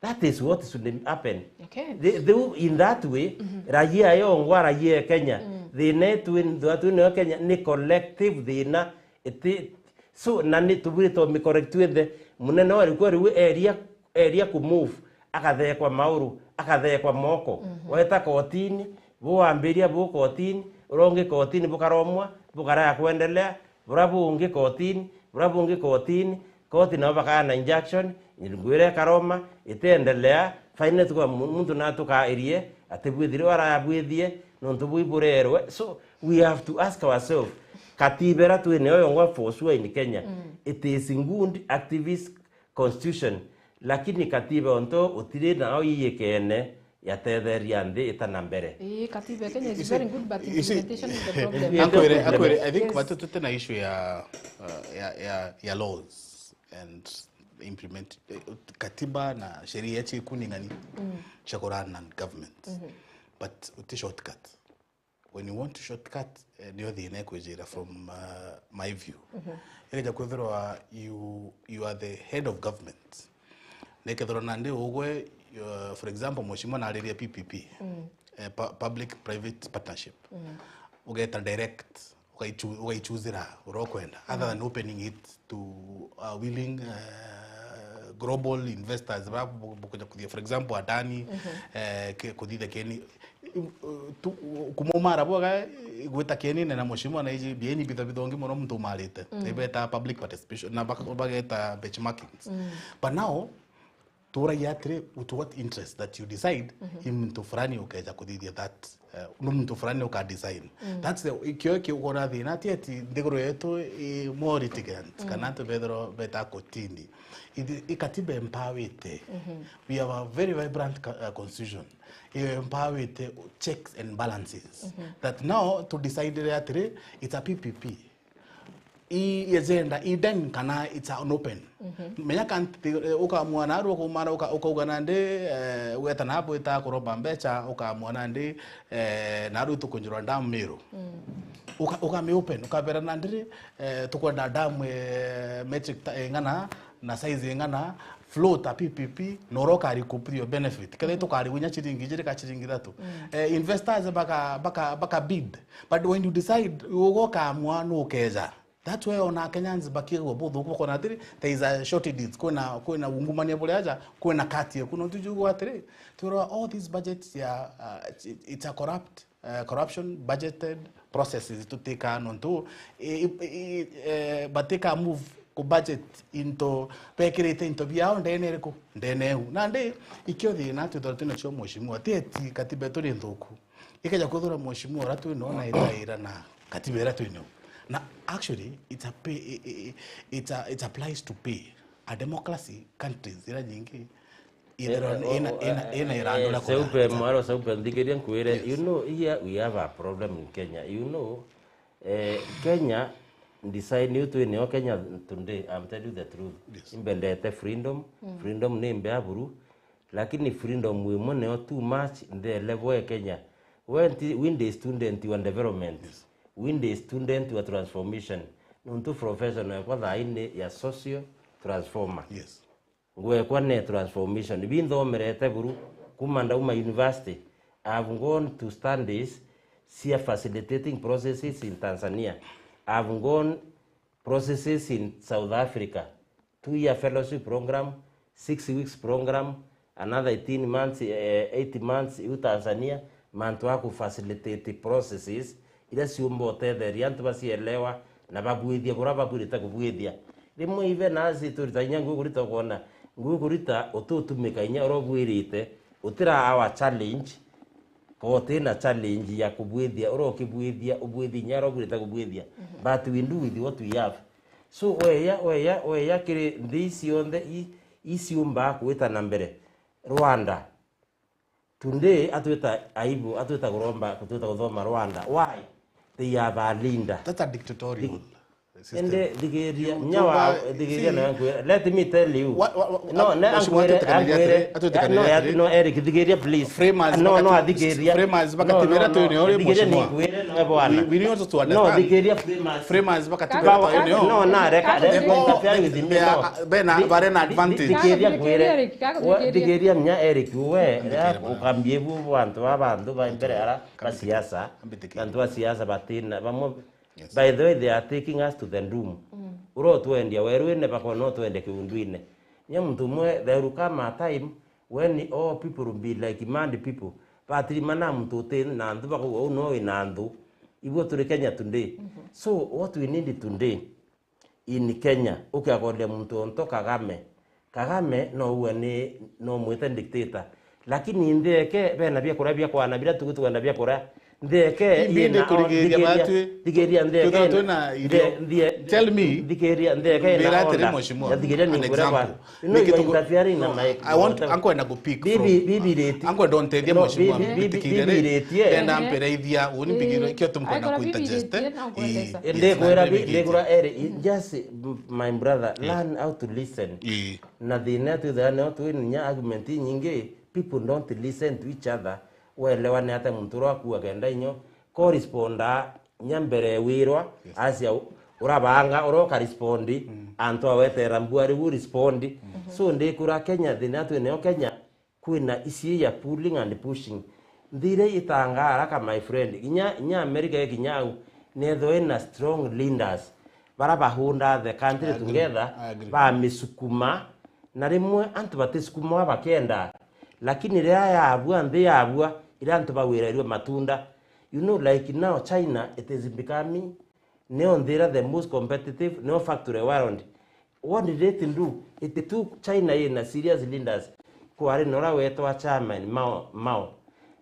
That is what should happen. Okay. The, the, in that way, raia yongwa, raia ya Kenya, thina yetu in-, nthu yetu ino ya Kenya ni collective thina. Iti, so, na ni tubwirite mi correct twinthe, munene wa riku riu eria, eria ku move, akathekwa mauru, akathekwa moko. Weta kotini, buwambiria bu kotini, urongi kotini bukaromwa, bukaraya kwendelea, bura bungi kotini, bura bungi kotini, koti nabo bakaana injunction, ngwira ikaroma, itiendelea, finally tuka-, mu-, muntu natuka irie, ati bwithire waraya bwithie, nontu bui burerwe. So, we have to ask ourselves, katiba ira twi nayo yongwa for sure in Kenya, it is good activist constitution, lakini katiba onto utiri nayo iyikene yatetheria nthi itana mbere. Ii, katiba ya Kenya is very good, but implementation is the problem. Akwire, akwire, I think batu tuti na issue ya, uh, ya, ya, ya laws and implement, eh, katiba na sheria cikuning'ani cia kurana government. But uti shortcut. When you want to shortcut, eh, nio thina ikwijira from, uh, my view. Ikeja kwithirwa you, you are the head of government. Nekethirwa nandi ugwe, uh, for example, mheshimiwa nariria P P P, eh, pu-, public private partnership. Ugeta direct, ugaichu-, ugaichuzira uria ukwenda, other than opening it to, uh, willing, uh, global investors, ba bu-, bukuja kuthia, for example, Adani, eh, ke-, kuthithia keni, uh, tu-, kumumara bwaga, gwita kenine na mheshimiwa na iji bieni bitha bithongi muno muntu umarite. Ibeta public participation, na bak-, bageta benchmarkings. But now, turagia atiri, with what interest that you decide, i muntu fulani ukeja kuthithia that, eh, ni muntu fulani uka design. That's the, ikio kiukona thina ati, ati nthiguru yetu i more litigant, kana antu bethirwa beta kotini. Ithi-, i katiba empowete. We have a very vibrant co-, uh, constitution. I empowete checks and balances. That now to decide atiri, it's a P P P. I agenda hidden kana it's an open. Menya kanti, eh, ukamua naru ukaumana uka-, ukauga nandi, eh, weta nabu ita kuromba mbecha, ukamua nandi, eh, naru tukunjirwa dam Meru. Uka-, ukami open, ukabera nandi, eh, tukwenda dam, eh, metric ta-, ing'ana na size ing'ana, float a P P P, na uria ukari recoup your benefit. Kethira tukari winya chiringi ijiri ka chiringi ithatu. Eh, investors baka, baka, baka bid. But when you decide, uga ukamua nukeja. That's why ona Kenyans bakigwa buthuku bakona atiri, there is a shortage, kwina, kwina ungumania buria aja, kwina kati eku, no tujugwa atiri, twirwa all these budgets ya, uh, it's, it's a corrupt, uh, corruption, budgeted processes tutika nontu, i, i, i, eh, batika move ku budget into, bekirite into biao ndene iriku? Ndene eu. Nandi, ikio thina twithirwa twinacio mheshimiwa, ti eti katiba yetu ni nthuku. Ikeja kwithirwa mheshimiwa uria twinao na itaira na katiba iria twinao. Na actually, it's a pay, i, i, i, it's a, it applies to pay. A democracy countries iria nyingi, ithirwa ina, ina, ina irandu ria Seupe, kuthata. Mwaro Seupe, nthikiria nkwire, yes, you know, here we have a problem in Kenya. You know, eh, Kenya, design iu twinao Kenya today, I'm telling you the truth. Yes. Imbendete freedom. Freedom ni mbea buru. Lakini freedom imwe neo too much in the level ya Kenya. We nti-, we ndi student wa development. Yes. We ndi student wa transformation. Nontu profession yakwa thaa ii ni ya social transformer. Yes. Ngwekwa ne transformation. Bi nthomerete buru kuma ndauma university. I've gone to studies cia facilitating processes in Tanzania. I've gone processes in South Africa. Two year fellowship program, six weeks program, another eighteen months, eh, eight months iu Tanzania, mantu a ku facilitate processes iria ciumba utetheria antu bacielewa na babwithia buria babwirite kubwithia. Rimwe ive nasi turita inya ngui kurita ukona, ngui kurita ututumika inya uria ubwirite, utira our challenge, Ka uti na challenge ya kubwithia, ura ukibwithia, ubwithi inya ura ubwirite kubwithia. But we do with what we have. So, weya, weya, weya kiri nthi cionthe i-, iciumbaa kwita na mbere. Rwanda. Today, atwita aibu, atwita kuromba, atwita kuthoma Rwanda. Why? They have a leader. That's a dictatorial system. Ende thigiria, nya wa, thigiria na ngwira. Let me tell you. No, na ngwire, ngwire. No, ya, no, Eric, thigiria, please. No, no, thigiria. Framers bakatibera tu ni uri, thigiria ni ngwire, no, bwana. We, we need also to understand. No, thigiria framers. Framers bakatibera tu ni uri. No, na reka, reka interfere with me, no. Bena, bare na advantage. Thigiria ngwire. Thigiria mnya Eric, we, ukambie bu bantu ba bantu ba mbere ara ba siasa. Bantu ba siasa batina, bamwe. By the way, they are taking us to the doom. Ura utwendia werwine bakona utwende kiundwine. Nya muntu umwe, there will come a time when all people will be like mad people. Batirimana muntu uti na nthu, bakauga, "Uu no wi na nthu." Ibuo turi Kenya today. So, what we need today in Kenya, ukiakoria muntu onto Kagame, Kagame no uwe ni, no mwite dictator. Lakini nthi eke bena biakuria bia kwana biria tuku tukwenda biakuria. Nthi eke ina, ndi kurigiria batwi. Thigiria nthi eke. Tell me. Thigiria nthi eke ina. Mbira atiri, mheshimiwa. Thigiria ni kuria kwa. No, you are interfering na my. I want, ankwenda ku pick from. Bibi, bibi reti. Ankwenda unteithie, mheshimiwa. Bibi reti. Ndenda mpereithia uni mbigiro kio tumkwenda ku interject. Ndi kwira, ndi kwira eri, just, my brother, learn how to listen. Na thina twithaga nio twi nya argument inyingi, people don't listen to each other. Welewa ni ata muntu uria akua kenda inyo ko responda nya mbere wirwa, asia u-, urabanga, uroka respond, antu awetera mbua riu respond. So ndikura Kenya, thina twi nio Kenya, kwina isi ya pulling and pushing. Nthi iria itangaa haraka, my friend. Inya, inya America ikinya au, nethwe ina strong leaders. Bara bahunda the country together, bamisukuma, na rimwe antu batisukuma bakenda. Lakini riria yabua, nthi yabua, iria antu bawirairwe matunda. You know, like now, China, it is becoming nio nthira the most competitive, nio factory world. What did it do? It took China ina serious leaders. Kwari na uria wetwa chairman Mao, Mao.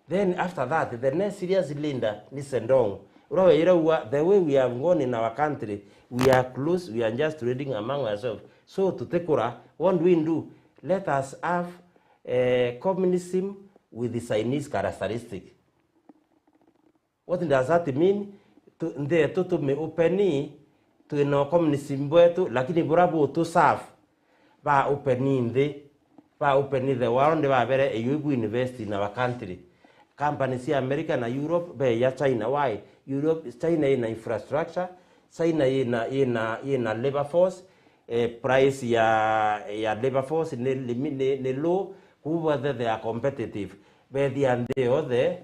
Then after that, the next serious leader ni Zedong. Uria weyira ua, the way we have gone in our country, we are close, we are just trading among ourselves. So tutikura, what do we do? Let us have, eh, communism with the Chinese characteristic. What does that mean? Tu-, nthi yetu tumi open, twina communism bwetu, lakini bura butu serve, ba open nthi, ba open the world, babere eyo ibu invest in our country. Companies cia America na Europe, be ya China. Why? Europe, China ina infrastructure, China ina, ina, ina labor force, eh, price ya, ya labor force ni, ni, ni, ni low, kubu bothe they are competitive. Bethia nthi yothe,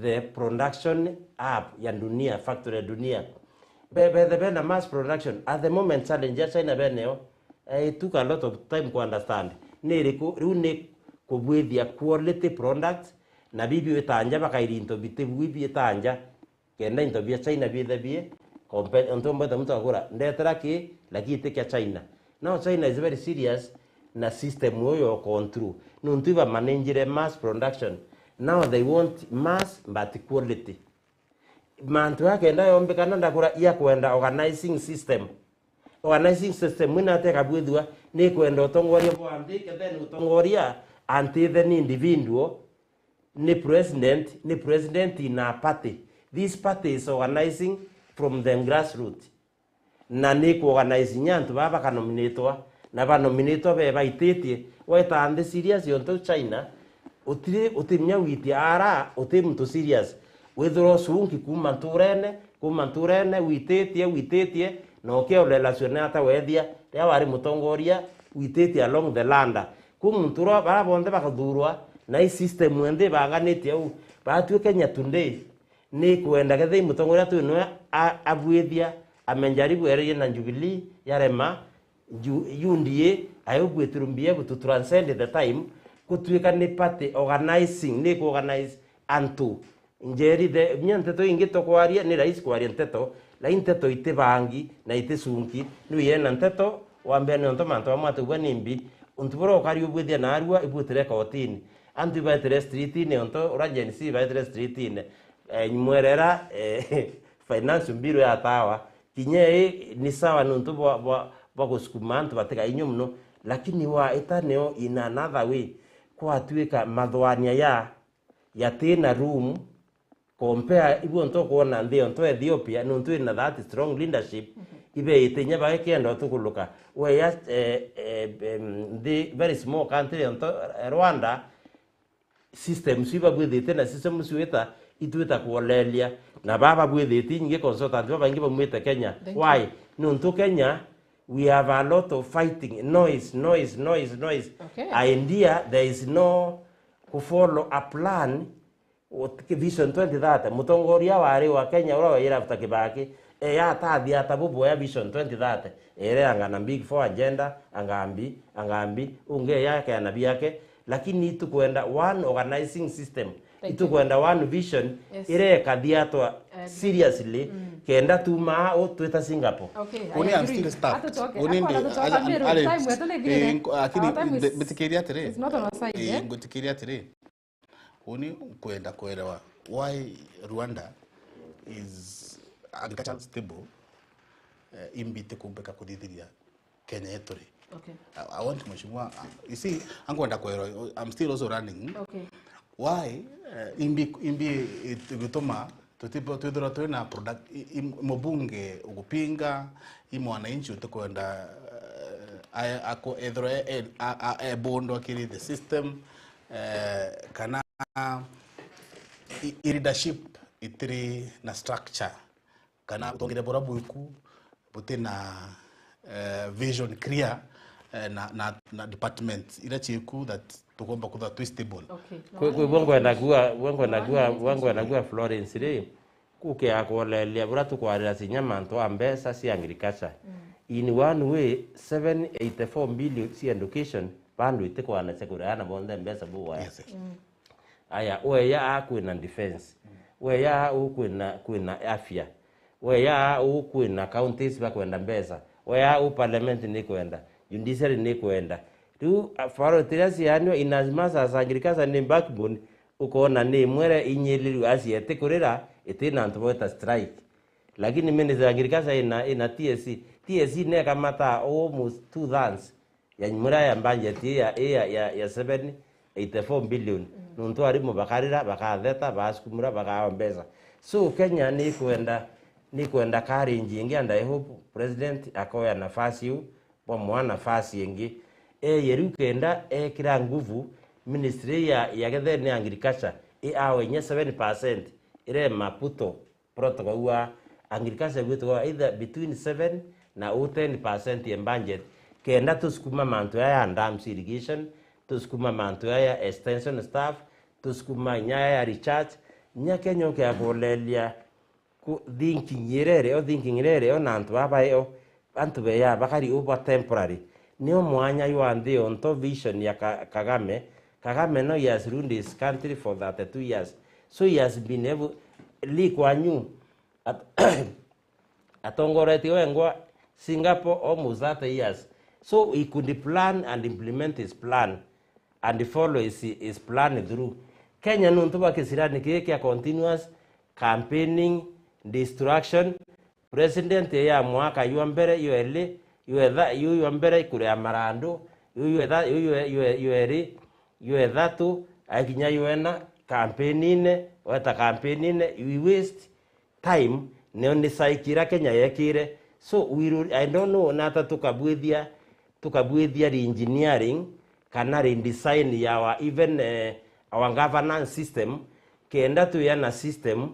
the production hub ya dunia, factory ya dunia. Be-, bethe bena mass production. At the moment, challenge ya China benayo, eh, it took a lot of time ku understand. Ni iriku? Riu ni kubwithia quality products, na bibi itanja bakairi into biti bibi itanja. Kenda into bia China biithe bii, kompe-, ontu mbwete muntu agura, ndetera ki, lakini ti kia China. Now China is very serious na system uyu ya control. Nuntu iba managire mass production. Now they want mass but quality. Mantu akenda yombikana ndakura ia kwenda organizing system. Organizing system ina ate kabwithua ni kwenda utongoria bwa nthi, kethe ni utongoria anti the ni individual. Ni president, ni president in a party. This party is organizing from the grassroots. Na ni ku organize nya antu baba bakanominatwa, na banominatwa be baititie. Weta nthi serious yontu China, utiri, utimenya witia ara, uti muntu serious. Withirwa ucungi kuma nturene, kuma nturene, wititie, wititie, na ukiorelacione ata wethia, riria wari mutongoria, wititie along the ladder. Ku muntu uria bara bonthe bakathurwa, na i system yenthe ibanganitie au, batue Kenya today, ni kwenda kethira i mutongoria twi nwe a-, abwithia, amejaribu ererie na Jubilee, yarema, ju-, U D A, I hope it will be able to transcend the time, gutuika ni party organizing, ni ku organize antu. Njeri the, menya nteto ingi tukwaria, ni rahisi kwaria nteto, lakini nteto iti bangi na iti cunki. Ni wiyena nteto, wambia ni onto mantu amwe atugua ni mbi. Untu buria ukari ubwithia narua, ibwitire kotini. antu ibaetire streetine, onto uria Gen Z ibaetire streetine. Eh, mwerera, eh, finance bill ya tawa. Kinya ii ni sawa nontu bwa, bwa, bwa gusukuma antu batigainywe muno. Lakini wa ita nio in another way, kwatuika mathwania ya, yatina room, compare ibu onto kwona nthi onto Ethiopia, nontu ina that strong leadership, ibeite inya bagikenda utukuluka. Weya, eh, eh, em, nthi very small country onto, eh, Rwanda, systems iba bwithite na systems wita itwita kuolelia, na baba bwithite nyingi consultant babaingi bamwite Kenya. Thank you. Why? Nontu Kenya, we have a lot of fighting, noise, noise, noise, noise. Okay. Idea, there is no ku follow a plan. Vision twenty thirty, mutongoria wari wa Kenya uria waira after Kibaki, eya atathi ata buboya Vision twenty thirty, ere anga na big four agenda, angambi, angambi, unge ya keana biake, lakini itukwenda one organizing system. Thank you. Itukwenda one vision. Yes. Ireka thiatwa, eh, seriously, kenda tuma u twita Singapore. Okay, I agree. Uni I'm still stuck. Atutoke. Uni ndi, Akona tutoka Alex, Meru. Time wetu ni thirire. Eh, nko-, lakini Our time is, mbe-, mbitikiria atiri. Is not on our side, eh, eh? Ngutikiria atiri. Uni nkwenda kuelewa why Rwanda is agricultural stable, eh, imbi itikumbika kuthithiria Kenya yetu ri. Okay. I, I want mheshimiwa, uh, you see, ankwenda kuelewa, I'm still also running. Okay. Why, eh, imbi, imbi it-, igituma tutibo-, twithirwa twi na product, i, i, mubunge ugupinga, i mwananchi utikwenda, eh, a-, ako-, ethirwa e-, e-, a-, a-, ebundwa kiri the system, eh, kana i, i leadership itiri na structure, kana butongere bura bwiku buti na, eh, vision clear, eh, na, na, na department ira ciku that tukomba kutha twi stable. Okay. Kwi, kwi, bwa ngwenda kuga, bwa ngwenda kuga, bwa ngwenda kuga Florence ri, kuke akolelia bura tukwarira cinya mantu a mbeca cia agriculture. In one way, seven eighty-four billion cia education, bandu itikwana cia kuria ana bonthe mbeca bugwaya. Yes, yes. Aya, weya aa kwina defense. Weya aa uu kwina, kwina afya. Weya aa uu kwina counties bakwenda mbeca. Weya aa uu parliament nikwenda. Judiciary nikwenda. Riu, a, priority iria ciaanwa, in as much as agriculture ni backbone, ukoona ni imwe iria inyiririru acia itikurira, itina antu bawita strike. Lakini ministry ya agriculture ina, ina T S C. T S C nekamata almost two thirds ya nyumura ya budget ya, ya, ya, ya seven eighty-four billion. Nontu arimu bakarira, bakatheta, basukumura, bakawa mbeca. So Kenya nikwenda, nikwenda ka range ingi, and I hope president akoya nafasi iu, bwa mwa nafasi ingi. Eye riu kenda ekira nguvu ministry ya, ya gethene agriculture, i awe inya seven percent ire Maputo protocol wa agriculture gwitwa either between seven na u ten percent ya budget, kenda tusukuma mantu aya ya dams irrigation, tusukuma mantu aya ya extension staff, tusukuma inya aya ya recharge, inya Kenya ukiakolelia ku thinking irere o, thinking irere o na antu baba eo, antu beya bakari over temporary. Nio mwanya ywa nthi yonto vision ya Ka-, Kagame. Kagame now he has ruled his country for thirty-two years. So he has been able, Lee Kuan Yew at-, atongoretie wengwa Singapore almost thirty years. So he could plan and implement his plan and follow his, his plan through. Kenya nuntu bwa kisirani kii kia continuous campaigning, destruction, president ya mwaka ywa mbere, ywa eli, ywa etha-, yu ywa mbere ikuria marandu, yu ywa etha-, yu ywa, ywa, ywa eli, ywa ethatu, akinya ywa ena, campaign-ine, weta campaign-ine, we waste time, nio ni cycle iria Kenya yekire. So, we ru-, I don't know, nata tukabwithia, tukabwithia re-engineering, kana redesign ya our, even, eh, our governance system, kenda twia na system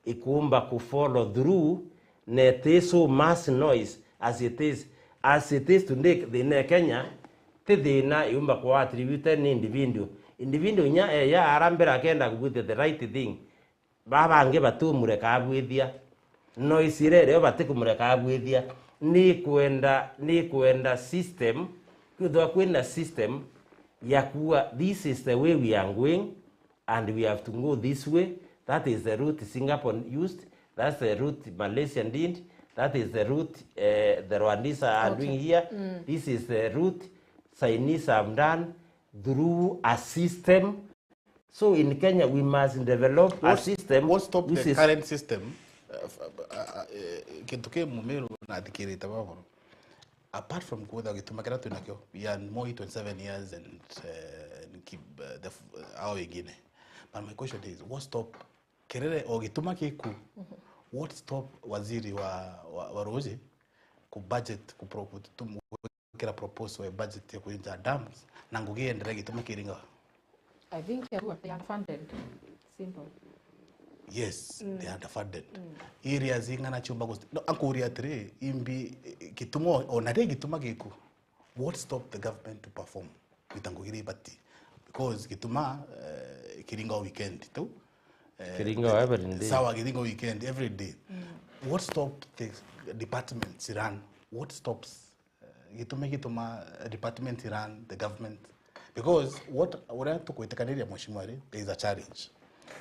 ikumba ku follow through, na iti so mass noise as it is. As it is today, thina ya Kenya, ti thina yumba ku attributed ni individual. Individual inya eya arambira akenda kubwithia the right thing, baba bangi batumureka abwithia. Noise iria irio batikumureka abwithia. Ni kwenda, ni kwenda system, kwithwa kwina system ya kuwa, this is the way we are going, and we have to go this way. That is the route Singapore used. That's the route Malaysia did. That is the route, eh, the Rwandese are doing here. This is the route Chinese have done through a system So in Kenya, we must develop a What, system what stopped which the is current system? Uh, f- uh, uh, uh, kintu ki mumiru nathikirite babo, apart from kwitha gituma kiria twinakio ya Moi twenty-seven years and, uh, and keep, uh, the f- uh, ao ingine, but my question is, what stop kirere o gituma kiku? What stop waziri wa, wa, wa ruji ku budget ku pro- ku- tum- gwikira proposal ya budget ya kwinja dams na ngugi iendelee gituma kiringa? I think they are underfunded. Simple. Yes, they are underfunded. Areas ing'ana ciumba gusti no, ankuria atiri, imbi, eh, gituma o- ona ri gituma giku, what stop the government to perform kwita ngugi iria ibati? Because gituma, eh, kiringa o weekend tu. Eh, Kiringa o every day. Sawa, kiringa o weekend every day. What stop the departments run? What stops, eh, gituma gituma department run the government? Because what uria tukwitikaniria, mheshimiwa ri, there is a challenge.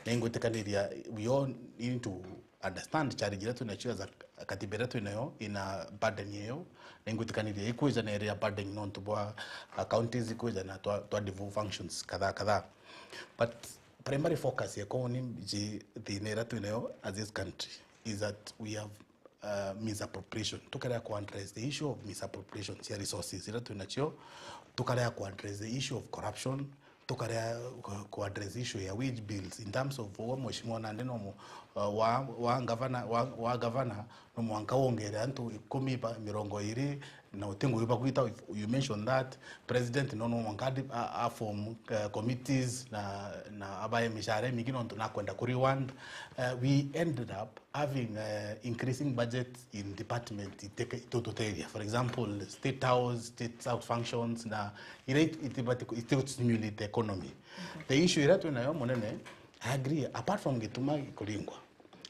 Na ingwitikaniria we all need to understand challenge iria twinacio as a katiba iria twinayo ina burden iyo. Na ingwitikaniria ikwija na iria burden nontu bwa, uh, counties ikwija na twa, twa devolve functions kadhaa kadhaa. But primary focus yekwa ni ji thina iria twinayo as this country is that we have, uh, misappropriation. Tukarea ku address the issue of misappropriation cia resources iria twinacio, tukarea ku address the issue of corruption, tukarea ku- ku address issue ya wage bills in terms of uwe mheshimiwa nandi no mu- uh, wa wa gavana wa, wa gavana no mwanka wongere antu ikumi ba mirongo iri na uti ngugi ba gwita. You mentioned that president no no mwanka adi- a, a form, uh, committees na na abae mishahara mingi nontu nakwenda ku reward. Uh, we ended up having, uh, increasing budget in department iteke- itututethia, for example, state house, state house functions na ira it- itibati ku- iti stimulate the economy. The issue ira twinayo munene, I agree, apart from gituma kuringwa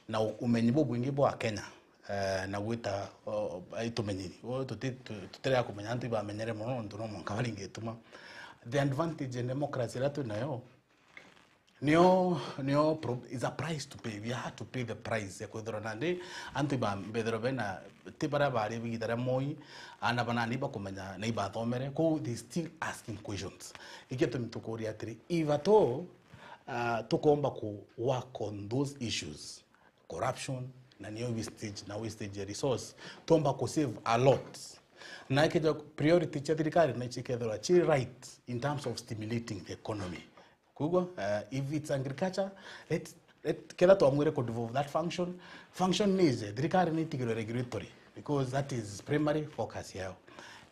na u- umenyi bubwingi bwa Kenya, eh, na gwita, o- itumenyi o tuti- tu- tutirega kumenya antu ibamenyere muno nontu no mwanka baringe gituma. The advantage in democracy ira twinayo nio nio pro- is a price to pay. We had to pay the price ya kwithirwa nandi antu iba- bethirwa bena ti baria bari bigita ria Moi, ana banani bakumenya na ibathomere kou, they still asking questions. Ikio tumi tukuria atiri, if at all, uh, tukomba ku work on those issues, corruption na nio wastage na wastage ya resource, tuomba ku save a lot. Na ikija priority cia thirikari na icio ikethirwa ci right in terms of stimulating the economy. Koguo, uh, if it's agriculture, let, let, ketha twamwire ku devolve that function, function ni ije, thirikari ni itigirwe regulatory, because that is primary focus yao.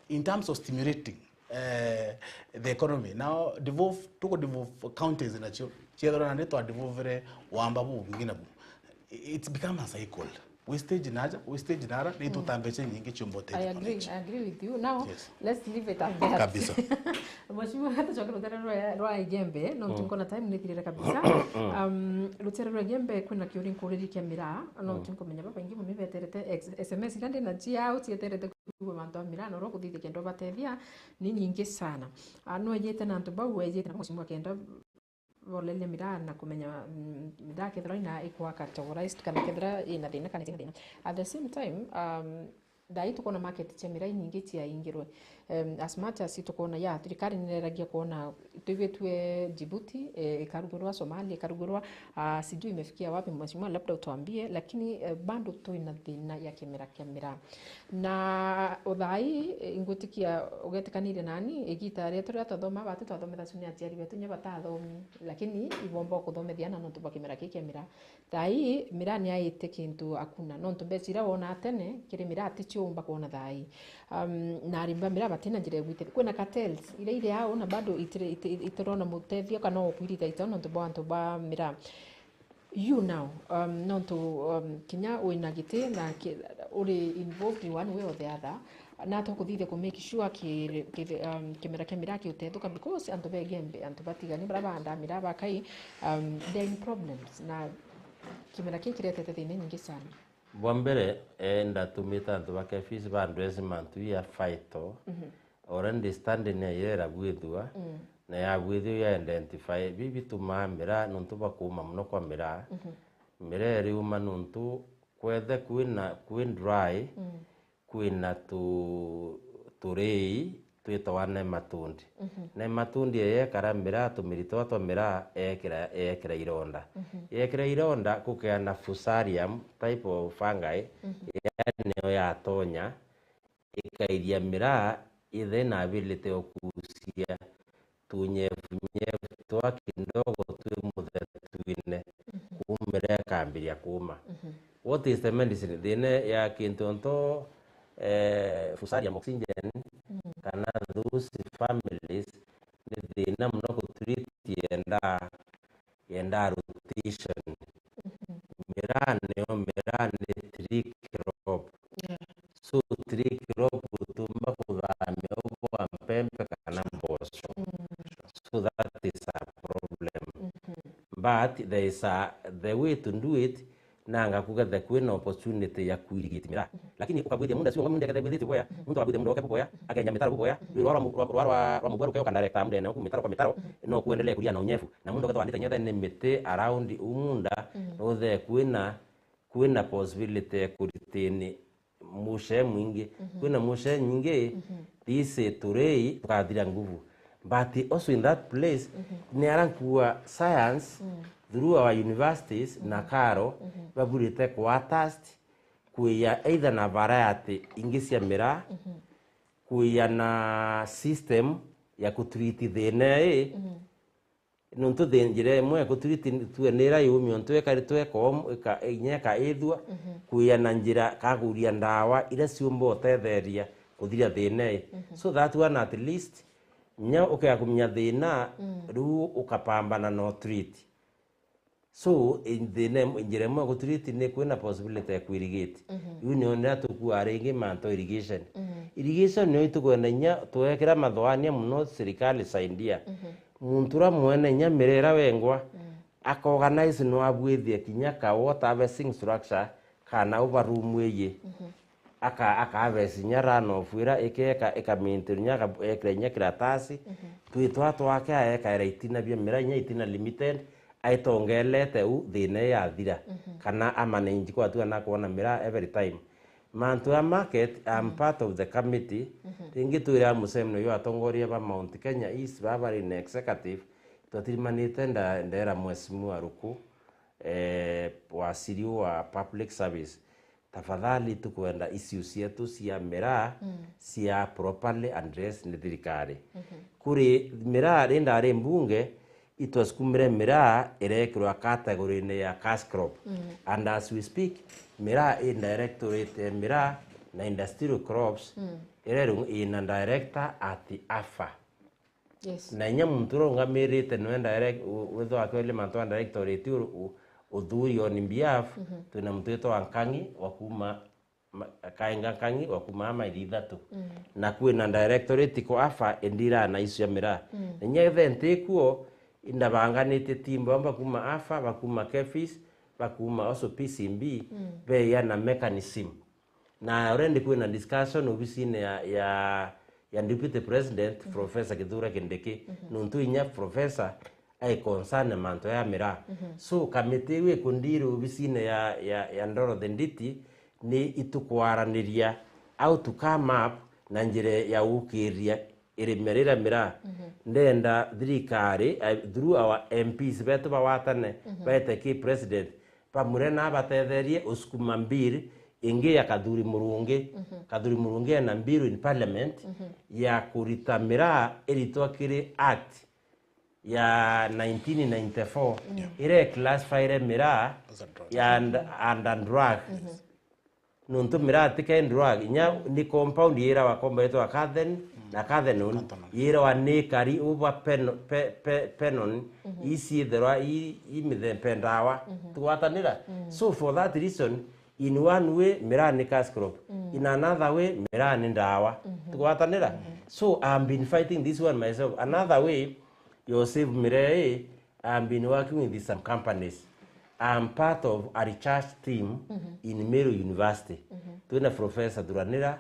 In terms of stimulating, eh, the economy, now devolve, tuku devolve counties nacio, ciethirwa nandi twa devolvere wamba bubwingi nabu. It's become a cycle. Wastage naja, wastage nara, ni tuta mbeca nyingi ciumba I uteithia agree, mwananchi. I agree with you. Now, Yes. Let's leave it at that. Kabisa. Mheshimiwa, tucoke rutere rwa, rwa Igembe, no tunkona time ni thirire kabisa. Um, rutere rwa Igembe kwina kiuri nkuriri kia miraa, no tunkumenya babaingi mumibeterete ex- S M S ira ndina ciao cieterete kuigua mantu a miraa, no rwo kuthithia kenda ubatethia ni nyingi sana. Ah, no ejete na antu bau, ejete na mheshimiwa kenda bolele miraa na kumenya, mm, miraa kethira ina ikwa categorized kana kethira ina thina kana itina thina. At the same time, um, thaa ii tukona market cia miraa inyingi ciaingirwe. Um, as much as tukona, ya, thirikari nireragia kuona twigwitue Djibouti, eh, ikarugurwa, Somalia ikarugurwa, ah, sijui imefikia wapi, mheshimiwa, labda utuambie, lakini, eh, bado twina thina ya kimera kia miraa. Na uthaai, eh, ingwitikia ugetikanirie nani, igita rietu riria twathoma, bati twathometha cuni aciari betu nya batathomi, lakini ibomba kuthomethia ana nontu bwa kimera kii kia miraa. Thaai, miraa ni aite kintu akuna, nontu mbeca iria wona tene, kiri miraa ti cio umba kwona thaai. Um, na arimi ba miraa batina njira ya gwitethia. Kwina cartels, iria iri au na bado itire- iti- itirona mutethio kana o kwirita ita nontu bwa antu ba miraa. You now, um, nontu, um, kinya wina giti na ki- uri involved in one way or the other, na tukuthithia ku make sure ki- ki- um, kimera kia miraa kiutethuka, because antu ba Igembe, antu batigani bara baandaa miraa bakai, um, they are in problems, na kimera kii kiretete thina nyingi sana. Bwa mbere, eh, ndatumite antu ba KEPHIS ba address mantu ya faito, already standing ya irera bwithua, na ya bwithua ya identify bi bitumaa miraa nontu bwa kuuma muno kwa miraa. Miraa iriuma nontu kwethe kwina kwi dry, kwina tu turii, twitawa nematondi. Mhm. Nematondi eyekara miraa, tumiritwa twa miraa, eekira, eekira ironda. Mhm. Yeekira ironda, kukeana fusarium type of fungi, mhm, iria niyo yatonya ikaithia miraa ithe na ability ya kugucia tunyefunyefu twa kidogo twi muthetwine, mhm, kuumira ikambiria kuuma. Mhm. What is the medicine? Thina ya kintu nto, eh, fusarium oxygen, mm, kana those families ni thina muno kutreat yenda yenda rotation. Mhm. Miraa niyo, miraa ni tree crop. Yeah. So tree crop gutumba kuthamia ubwa mpempe kana mboco. Mm. So that is a problem. Mhm. But there is a, the way to do it, nanga kugethe kwina opportunity ya kuirigate miraa. Mhm. Lakini ukagwithia munda sio munda gethe gwithiti boya, mhm, muntu agwithia munda oke boya, akenya mitaro boya, mhm, rwa rwa rwa rwa mubwe ruke ukandirect mundene oku mitaro kwa mitaro, mhm, no kuendelee kuria na unyefu. Na muntu oke twandite nyethe ni miti around umunda, mhm, no the kwina, kwina possibility ya kuritini mushe mwingi. Mhm. Kwina mushe nyingi, mhm, these turei tukathira nguvu. But also in that place, mhm, ni ara nkua science, mm, through our universities na, mhm, karo, mhm, baburite kwa test, kwia either na variety ingi cia miraa, mhm, kwia na system ya kutreat thina ii, mhm. Nontu thi-, njira imwe ya kutreat tue ni ira yumi, ontu ikaritwe ikoom-, ika-, inya ikaithua, mhm, kwia na njira kaguria ndawa iria ciumba utetheria kuthira thina ii. Mhm. So that one at least, nya ukea kumenya thina, mm, riu ukapambana no treat. So, in thina im-, njira imwe ya gutreat ni kwina possibility ya kuirigate. Mhm. Riu nio nira tukua ringi mantu irrigation. Mhm. Irrigation nio itukwenda inya twekira mathoania muno, serikali saidia. Mhm. Muntu uria mwene inya mirera wengwa, mm, akaorganize no abwithie kinya ka water harvesting structure, kana overroom iji. Mhm. Aka-, aka harvest inya runoff ira ikeka, ika maintain inya aka-, ekira inya kiratasi. Mhm. Twitwa twake aekaira itina bia miraa, inya itina limited, aitongelete u thina ii yathira. Mhm. Kana amanage kwa tu ana kwona miraa every time. Mantu ya market, I'm, mhm, part of the committee. Mhm. Ringi twira mucemanio jwa atongoria ba Mount Kenya East baba bari in executive, twatirimanite nda-, ndera Mheshimiwa Ruku, eh, waziri wa public service, tafadhali tukwenda issue cietu cia miraa, mm, cia properly address ni thirikari. Mhm. Kuri miraa ri ndari mbunge, itwasukumire miraa irekirwa category-ini ya cash crop. Mm. And as we speak, miraa i directorate ya miraa na industrial crops, mm, ireru ina director at AFA. Yes. Na inya muntu uria ungamirite niwe direct-, u-, withwa akioria mantu a directorate u-, u-, uthuri on behalf, mhm, twina muntu witwa Nkangi wa kuma ma-, Kainga Nkangi wa kuma maili ithatu. Mm. Na kwina directorate ko AFA indira na icio ya miraa. Mm. Na inya ethe ntikuo, indabanganite team bamba kuma AFA, bakuma KEPHIS, bakuma also P C B, mm, beya na mechanism. Na already kwina discussion obisine ya, ya, ya Deputy President, mhm, Professor Kithure Kindiki. Mhm. Nontu inya Professor ai concern mantu ya miraa. Mhm. So, committee iu ikundiri obisine ya, ya, ya Dorothy Nditi ni itukwaraniria how to come up na njira ya gukiria irime riria miraa. Mhm. Ndenda thirikari, eh, through our M Ps betu bawatane, mhm, bete ki president, bamure na batetherie usukuma bill ingi ya Kathuri Murungi. Mhm. Kathuri Murungi ena bill in parliament, mhm, ya kurita miraa iritwa kiri act ya nineteen ninety-four, yeah, iria iclassifyre miraa as a drug, ya and, and a drug. Mhm. Nontu miraa ti ke drug, inya ni compound yirawa compound yitwa cathen-, mm, na cathenone, cathenone, yirawa ni kari over pen-, pe-, pe-, penon, mhm, ii ciithirwa ii, ii mithemba ndawa. Mhm. Tugwatanira? Mm. So for that reason, in one way, miraa ni cash crop. Mm. In another way, miraa ni ndawa. Mhm. Tugwatanira? Mhm. So I have been fighting this one myself. Another way, Joseph Mirei, I have been working with some companies. I am part of a research team, mhm, in Meru University. Mhm. Twina Professor Thuranira,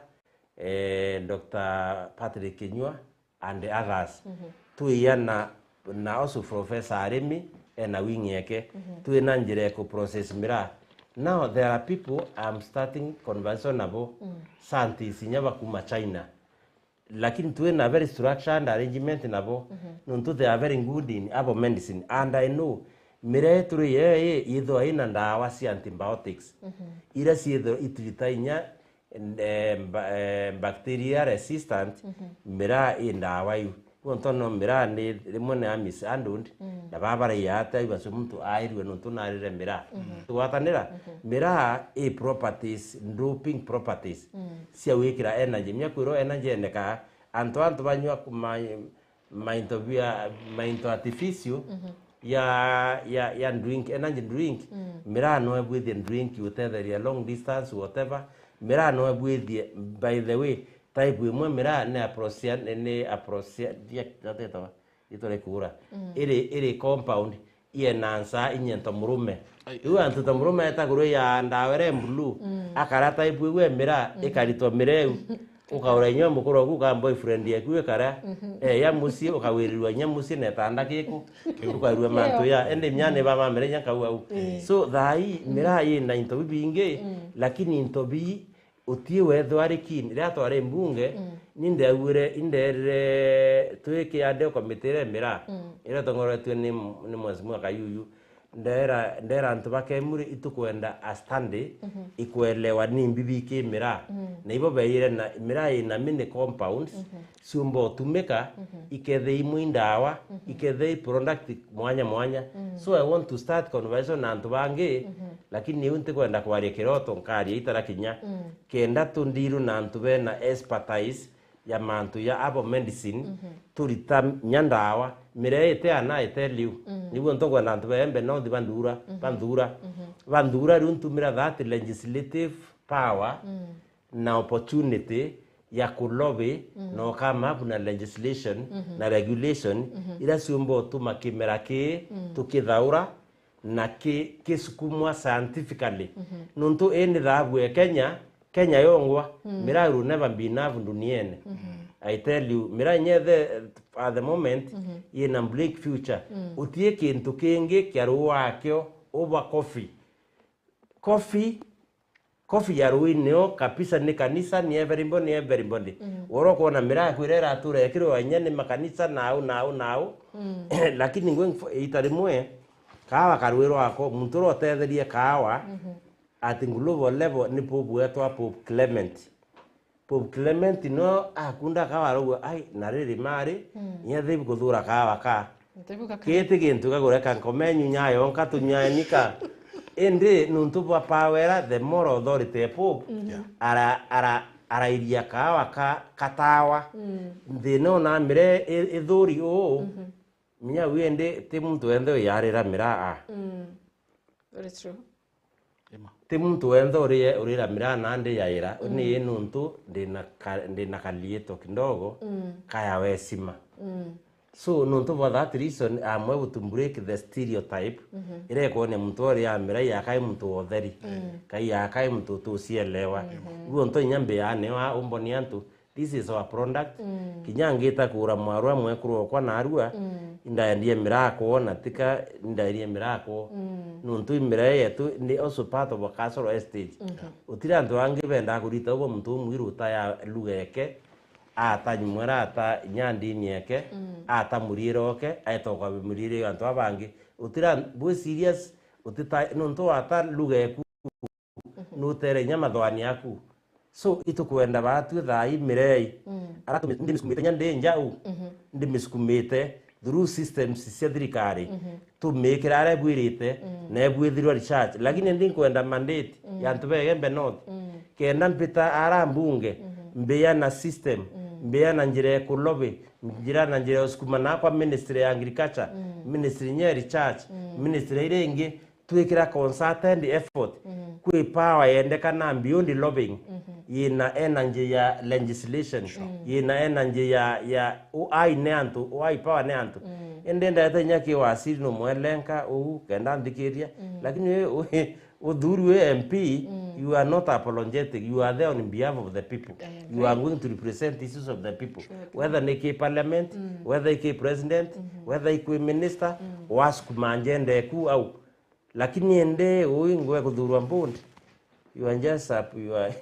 eh, Doctor Patrick Kinyua, and others. Mhm. Twiana na also Professor Arimi, ena wing yake. Mhm. Twina njira ya ku process miraa. Now there are people I am starting conversation nabo, mm, scientists inya bakuma China. lakini twina very structured arrangement nabo, nontu they are very good in herbal medicine, and I know miraa turi yeye yithwa ina ndawa cia antibiotics, iria ciithwa itirita inya, eh, ba-, eh, bacteria resistant, miraa i ndawa iu. Nontu no miraa ni rimwe ni mishandled, na baba baraiya ata ibacio muntu airue nontu narire miraa. Tugwatanira, miraa i properties, doping properties, cia gwikira energy. Mia kwirwo energy eneka, antu, antu banyua ku-, ma-, mainto bia, mainto artificial ya, ya, ya drink, energy drink. Miraa no ebwithie drink utetheria long distance, whatever. Miraa no ebwithie, by the way, type imwe miraa ni aprosia-, ni, ni aprosia-, dia-, dia-, dia-, itore kura. Iri, iri compound, ienansa inyento murume. Ai, riu antu ta murume etagurwe ya ndawa ere blue, akara type iu e miraa, ikaritwa miraa iu. Ukaura inya mukuru waku ka boyfriend yaku ikara, eh, ya mucii, ukawirirwa inya mucii na etanda kiku, ukairua mantu ya, ende mnyane ba mamere inya kau au. So, thaa ii, miraa ina into bibingi, lakini into bii utii wethwa ari keen. Riria twari mbunge, ni ndauire, inderire twi kiande committee iria miraa, iria itongoretue ni, ni Mheshimiwa Kayuyu, ndera, ndera antu ba Kemuri itukwenda a study, ikuelewa ni mbibi ki miraa. Na ibo beire na miraa ina many compounds, ciumba utumika, ikethe imwe i ndawa, ikethe i product mwanya mwanya. So I want to start conversation na antu bangi, lakini iu ntikwenda kwaria kiroto, nkaria itarakinya. Kenda tundiru na antu bena expertise ya mantu ya herbal medicine, turita nya ndawa, miraa ite ana ite liu. Niguo ntukwenda antu ba Embe North banthura, banthura. Banthura riu ntumira that legislative power na opportunity ya ku lobby na u come up na legislation na regulation iria ciumba utuma kimera kii tukithaura na ki, kisukumwa scientifically. Nontu ii ni thahabu e Kenya, Kenya yongwa, miraa will never be enough duniene. I tell you, miraa inya the, at the moment, yina blank future. Utii kintu kingi kia ruu wakio over coffee. Coffee Coffee ya rui nio kabisa, ni kanisa, ni everybody, ni everybody. Wora ukoona miraa kwira iratura ekirwa inya ni makanisa nau, nau, nau. Lakini ngwe ita rimwe, kawa karwi rwako, muntu uria utetherie kawa, at global level, ni Pope wetwa Pope Clement. Pope Clement no akunda kawa arauga, "Ai, na riri mari, inya thibu kuthura kawa ka." Ntibuga ka- Giti gintu gagureka nkomenyu nyayo nka tunyanika. Indi nuntu bwa power, the moral authority ya Pope, ara, ara, arairia kawa ka, katawa. Nthina ona mire i-, ithuri uu, minya wi indi ti muntu wenthe uyarira miraa. Very true. Ti muntu wenthe uri, urira miraa na ndiyaira, ni nuntu ndina ka, ndina kaliito kidogo kaya wesima. So, nuntu bwa that reason, I'm able to break the stereotype iria ikonia muntu uria miraa yakai muntu wa utheri, kai yakai muntu utucielewa. Guo nto inya mbiane wa umboni antu, this is our product. Kinya ngita kura mwarwa mwekuru okwa narua, indaendie miraa kwona, tika indaendie miraa kwoo. Nuntu i miraa yetu ni also part of a cultural heritage. Utiri antu angi bendaa kurita ubo muntu umwiru uta ya lugha eke, ata nyumwera, ata inya ndini eke, ata muriire oke, aeta ukabia muriire ya antu abangi. Utira bwi serious, utita, nuntu wata lugha eku, nutere inya mathwani aku. So, itukwenda baatue thaa ii mirei. Ara tumi-, ndimisukumite inya ndi njau, ndimisukumite through systems cia thirikari. Tumikira aria ibwirite, na ibwithirwa research. Lakini ndi nkwenda mandate ya antu ba Igembe North. Kenda mpita ara mbunge, mbia na system, mbia na njira ya kulobi, njira na njira ya usukuma nakwa ministry ya agriculture, ministry inya ya research, ministry iria ingi, twikira concerted effort, kwi power yendekana beyond lobbying, yina energy ya legislation, yina energy ya, ya uai ne antu, uai power ne antu. Indi ndete inya ki wasiri no mwelenka uu, kenda nthikiria, lakini we, we, uthuri we M P, you are not apologetic, you are there on behalf of the people. You are going to represent the issues of the people. Whether ni ki parliament, whether ki president, whether ki minister, wasukuma njende ku au. Lakini ende ui ngwe kuthurwa board, you are just up, you are,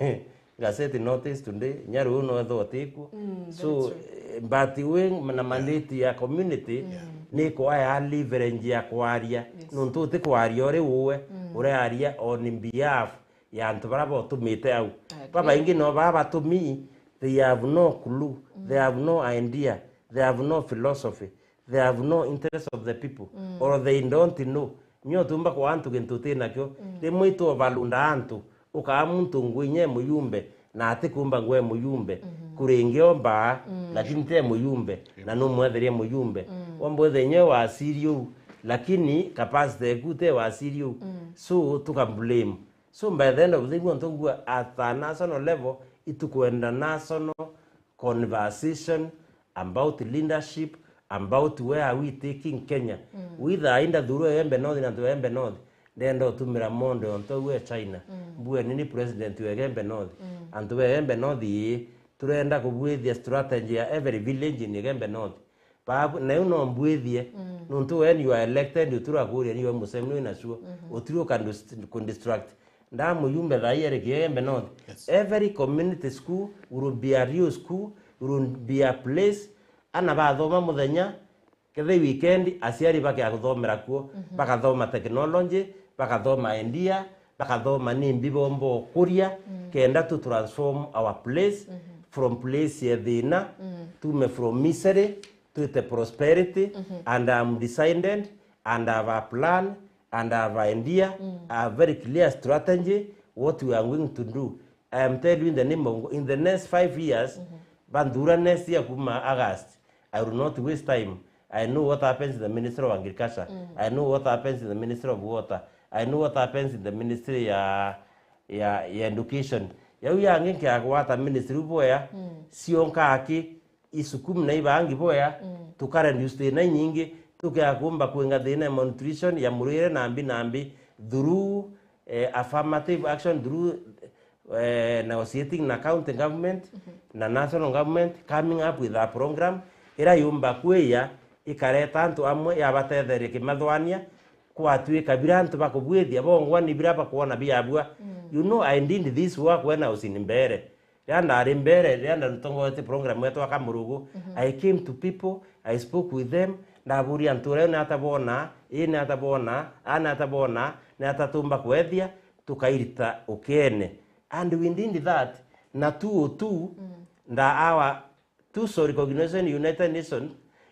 gazette notice today, inya ruu no ethwa utikuo. Mm, very true. So, eh, but we na mandate ya community ni kwaya leverage ya kwaria. Yes. Nontu uti kwaria uri uwe, urearia on behalf ya antu baria botumite au. I agree. Babaingi no baa batumi, they have no clue, they have no idea, they have no philosophy, they have no interest of the people, or they don't know. Nyo tumba kwa antu gintu uti nakio. Rimwe itu overload antu, ukaa muntu ngui nye muyumbe, na atikumba ngwe muyumbe. Kuringi omba, lakini te muyumbe, na numwetherie muyumbe. Omba wethe nye wasiri uu, lakini capacity eku te wasiri uu. So, tuka blame. So, by the end of the day, nontu ngua at a national level, itukwenda national conversation about leadership, about where are we taking Kenya. Witha ai ndathurwa Igembe North na antu ba Igembe North, ndenda utumira mondo yonto we China. Mbue nini president wa Igembe North. Antu ba Igembe North ii, turenda kubwithia strategy ya every village in Igembe North. Babu, na iu no mbwithie, nontu when you are elected, uturakuria niwe musemi wina sure. Utiri uka dis-, ku distract. Nda muyumbe thaa ii ari Kigembe North. Yes. Every community school will be a real school, will be a place. Ana bathoma muthenya, kethe weekend, aciari bakia kuthomera kuo, bakathoma technology, bakathoma idea, bakathoma nimbi bomba ukuria, kenda to transform our place from place ya thina, tume from misery, twite prosperity, and I'm decided, and I have a plan, and I have idea, I have very clear strategy, what we are going to do. I am telling you in the name of God, in the next five years, banthura next year kuma August, I will not waste time. I know what happens in the Ministry of Agriculture. I know what happens in the Ministry of Water. I know what happens in the Ministry ya, ya, ya Education. Yau yangi nkiagwata ministry boya, cionka aki, isukumu na ibangi boya, tuka reduce thina inyingi, tukea kumba kwinga thina ya malnutrition ya murire na mbi na mbi through, eh, affirmative action, through, eh, negotiating na county government na national government, coming up with a program ira yumba kwiya ikareta antu amwe yabatetheria kimathwania, kwatuika bira antu bakubwithia bongwa ni bira bakwona biabua. You know, I did this work when I was in Mbeere. Riria ndari Mbeere, riria ndatongoretie program yetu ya Kamurugu, I came to people, I spoke with them, ndaburia antu uria ni ata bona, ii ni ata bona, a ni ata bona, ni ata tumba kwethia, tukairita ukene. And we did that, na two oh two, nda our TUSO recognition United Nations,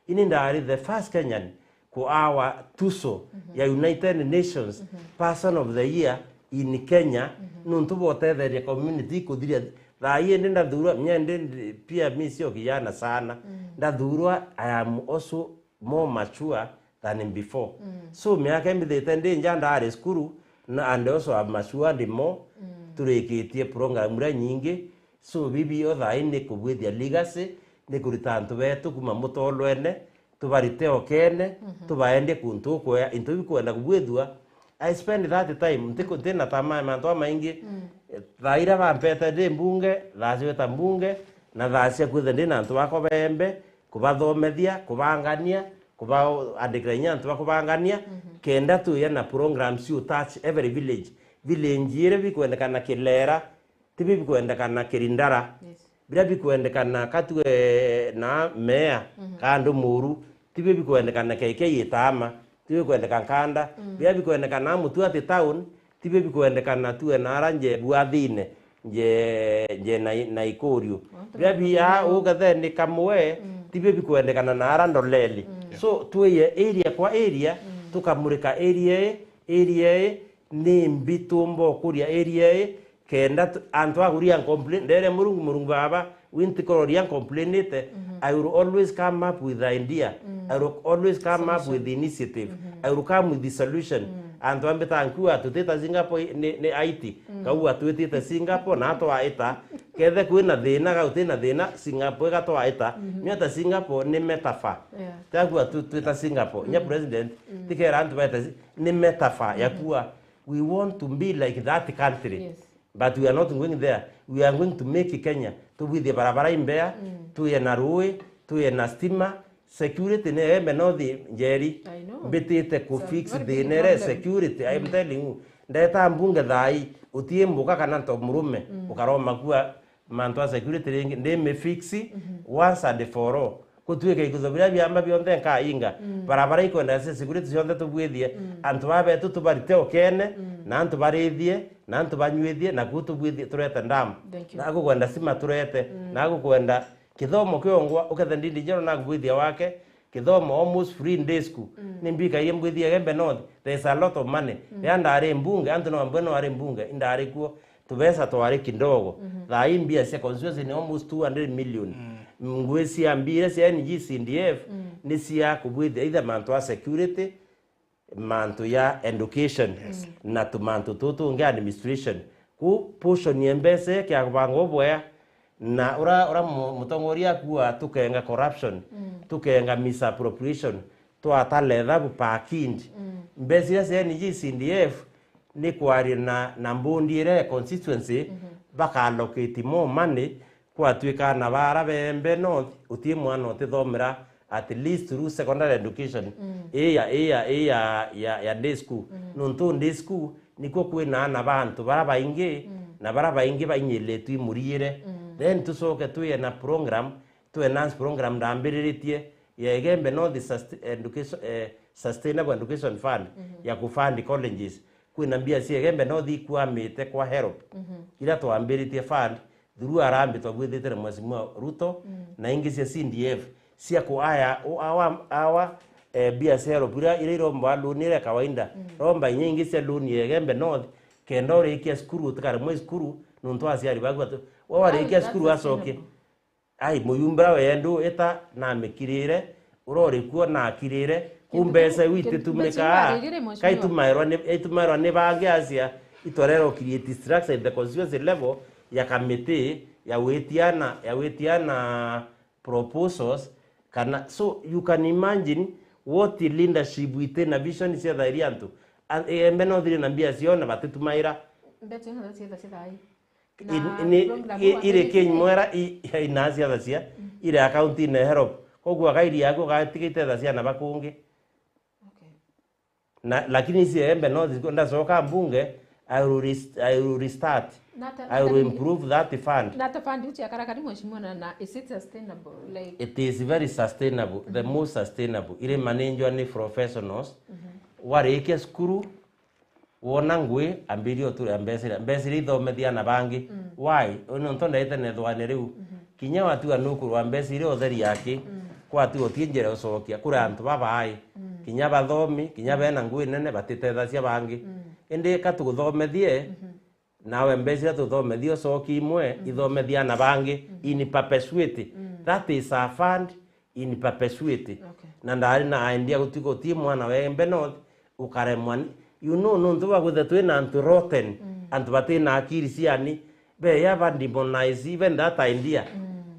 ini ndari the first Kenyan ku awa TUSO ya United Nations Person of the Year in Kenya, nontu botetheria community kuthiria. Thaa ii ndi ndathurwa, menya ndi, ndi, pia mi sio kijana sana. Ndathurwa, I am also more mature than before. So, miaka imbithite ndi nja ndari cukuru, na, and also I'm mature ndi more, turikitie program iria nyingi. So, bibi o thaa ii ni kubwithia legacy, ni kurita antu betu kuma mutolwene, tubarite okene, tubaendie kuntu ukwea, into bikwenda kubwithua. I spend that time, ntiku-, ntina tamaa ya mantu amaingi. Thaa iria bampete ndi mbunge, thaa cia gwita mbunge, na thaa cia kwitha ndi na antu bakwa beembe, kubathomethia, kubangania, kubaandikira inya antu ba kubangania, kenda tuye na programs you touch every village. Village iria bikwendekana Kilera, tibi bikwendekana Kirindara. Yes. Biria bikwendekana Katue na Mea, Kandu Muru, tibi bikwendekana K K Itama, tibi bikwendeka Nkanda. Biria bikwendekana Mutuati town, tibi bikwendekana tue nara nje Buathine, nje, nje na, na Ikuriu. Biria bia ugetheni Kamwe, tibi bikwendekana nara Ndoleli. So, twiye area kwa area, tukamurika area ii, area ii, ni mbi tumba ukuria area ii, kenda tu-, antu akuria complain, ndere Murungu, Murungu Baba, wi ntikororia complainite, I will always come up with idea. I will always come up with initiative. I will come with the solution. Antu ambita nkua tutita Singapore ni, ni I T. Kaua twitite Singapore na twaita. Kethe kwina thina, gauti na thina, Singapore igatwaita. Niota Singapore ni metaphor. Yeah. Takua tu-, twita Singapore. Nya president, tikera antu baita si-, ni metaphor ya kua. We want to be like that country. Yes. But we are not going there. We are going to make Kenya. Tubwithie barabara imbea, tuye na rui, tuye na stima, security ni Igembe North, Njeri. I know. Mbitite ku fix thina ire problem. Security, I am telling you. Ndeta mbunge thaa ii, utii mbuka kana nto murume, ukaroma kua mantu a security ringi, ndi mi fix once and for all. Gutuike ikutho biria biamba bionthe nkainga, barabara ikwenda cia security cionthe tubwithie, antu baa betu tubarite ukene, na antu barithie, na antu banywithie, na kuu tubwithie turete ndamu. Thank you. Na gukwenda sima turete, na gukwenda kithomo kiongwa, ukethe ndindi njero na kubwithia wake, kithomo almost free in day school. Ni mbika iria mbwithia Igembe North, there is a lot of money. Riria ndari mbunge, antu no ambwe no ari mbunge, indari kuo, tubesa twari kidogo. Thaa ii mbia cia constituency ni almost two hundred million. Ngui cia mbia iria cia N G C D F ni cia kubwithia either mantu a security, mantu ya education, na tumantu tutu tungi administration. Ku portion ya mbeca kia kubanga ubwea, na ura, ura mu-, mutongoria akua tukenga corruption, tukenga misappropriation, twatale ethabu per kind. Mbeca iria cia N G C D F ni kwaria na, na mbundi iria ya constituency, baka allocate more money, kwatuika na bara bembe no utie mwana utithomera at least through secondary education, ii ya, ii ya, ii ya, ya, ya day school. Nontu day school nikuo kwina ana ba antu bara baingi, na bara baingi bainyiritwe imuriire. Then tucoke twina program, tu enhance program ndambiriritie ya Igembe North Sust-, Education, eh, Sustainable Education Fund, ya kufund colleges. Kwina mbia cia Igembe North ikwamite kwa help, ira twambiritie fund through arambi twabwithite na Mheshimiwa Ruto, na ingi cia C D F, cia ku aya, u-, awa, awa, eh, mbia cia help ira, ira iromba loan ira ya kawaida, romba inya ingi cia loan ya Igembe North, kenda urikia cukuru utikare mwe cukuru, nontu aciari baku batu-, we warikia cukuru acokie. Ai, muyumba we ndu ita na amikirire, urori kuo na akirire, ku mbeca iu ititumikaa, kaitumairwa ni, itumairwa ni bangi acia, itwarera ukirie distraction at the constituency level ya committee ya witiana, ya witiana proposals, kana, so you can imagine what leadership iti na vision cia thairi antu. An-, Igembe North iri na mbia cio na batitumaira. Mbeca ino cietha cia thaai. Na i-, ni, program i-, iri Kenya mwera i-, i-, ina ciatha cia, iri account ine help. Koguo akairi yaku ugatigite tha ciana bakungi. Okay. Na, lakini ici Igembe North ndacoka mbunge, I will rest-, I will restart. I will improve that fund. Na ta fund iu ciakarakari, mheshimiwa, na, na is it sustainable? Like, it is very sustainable, the most sustainable. Iri managed ni professionals. Warikia cukuru, wona ngui, ambiria uture mbeca iria, mbeca iria ithomethia ana bangi. Why? Nontu ndaite na ithwani riu. Kinya watua nukurwa mbeca iria utheri yaki, kwatua utie njira ucokia. Kuri antu babaai. Kinya bathomi, kinya bena ngui nene, batitethacia bangi. Indi ka tuguthomethie, nawe mbeca iria tuthomethie ucokie imwe, ithomethia ana bangi in perpetuity. That is a fund in perpetuity. Okay. Na ndari na idea guti-, guti mwana wa Igembe North ukaremwa ni, you know, nontu bwa kwithirwa twina antu rotten, antu batina akiri ciani, beya ba demonize even that idea.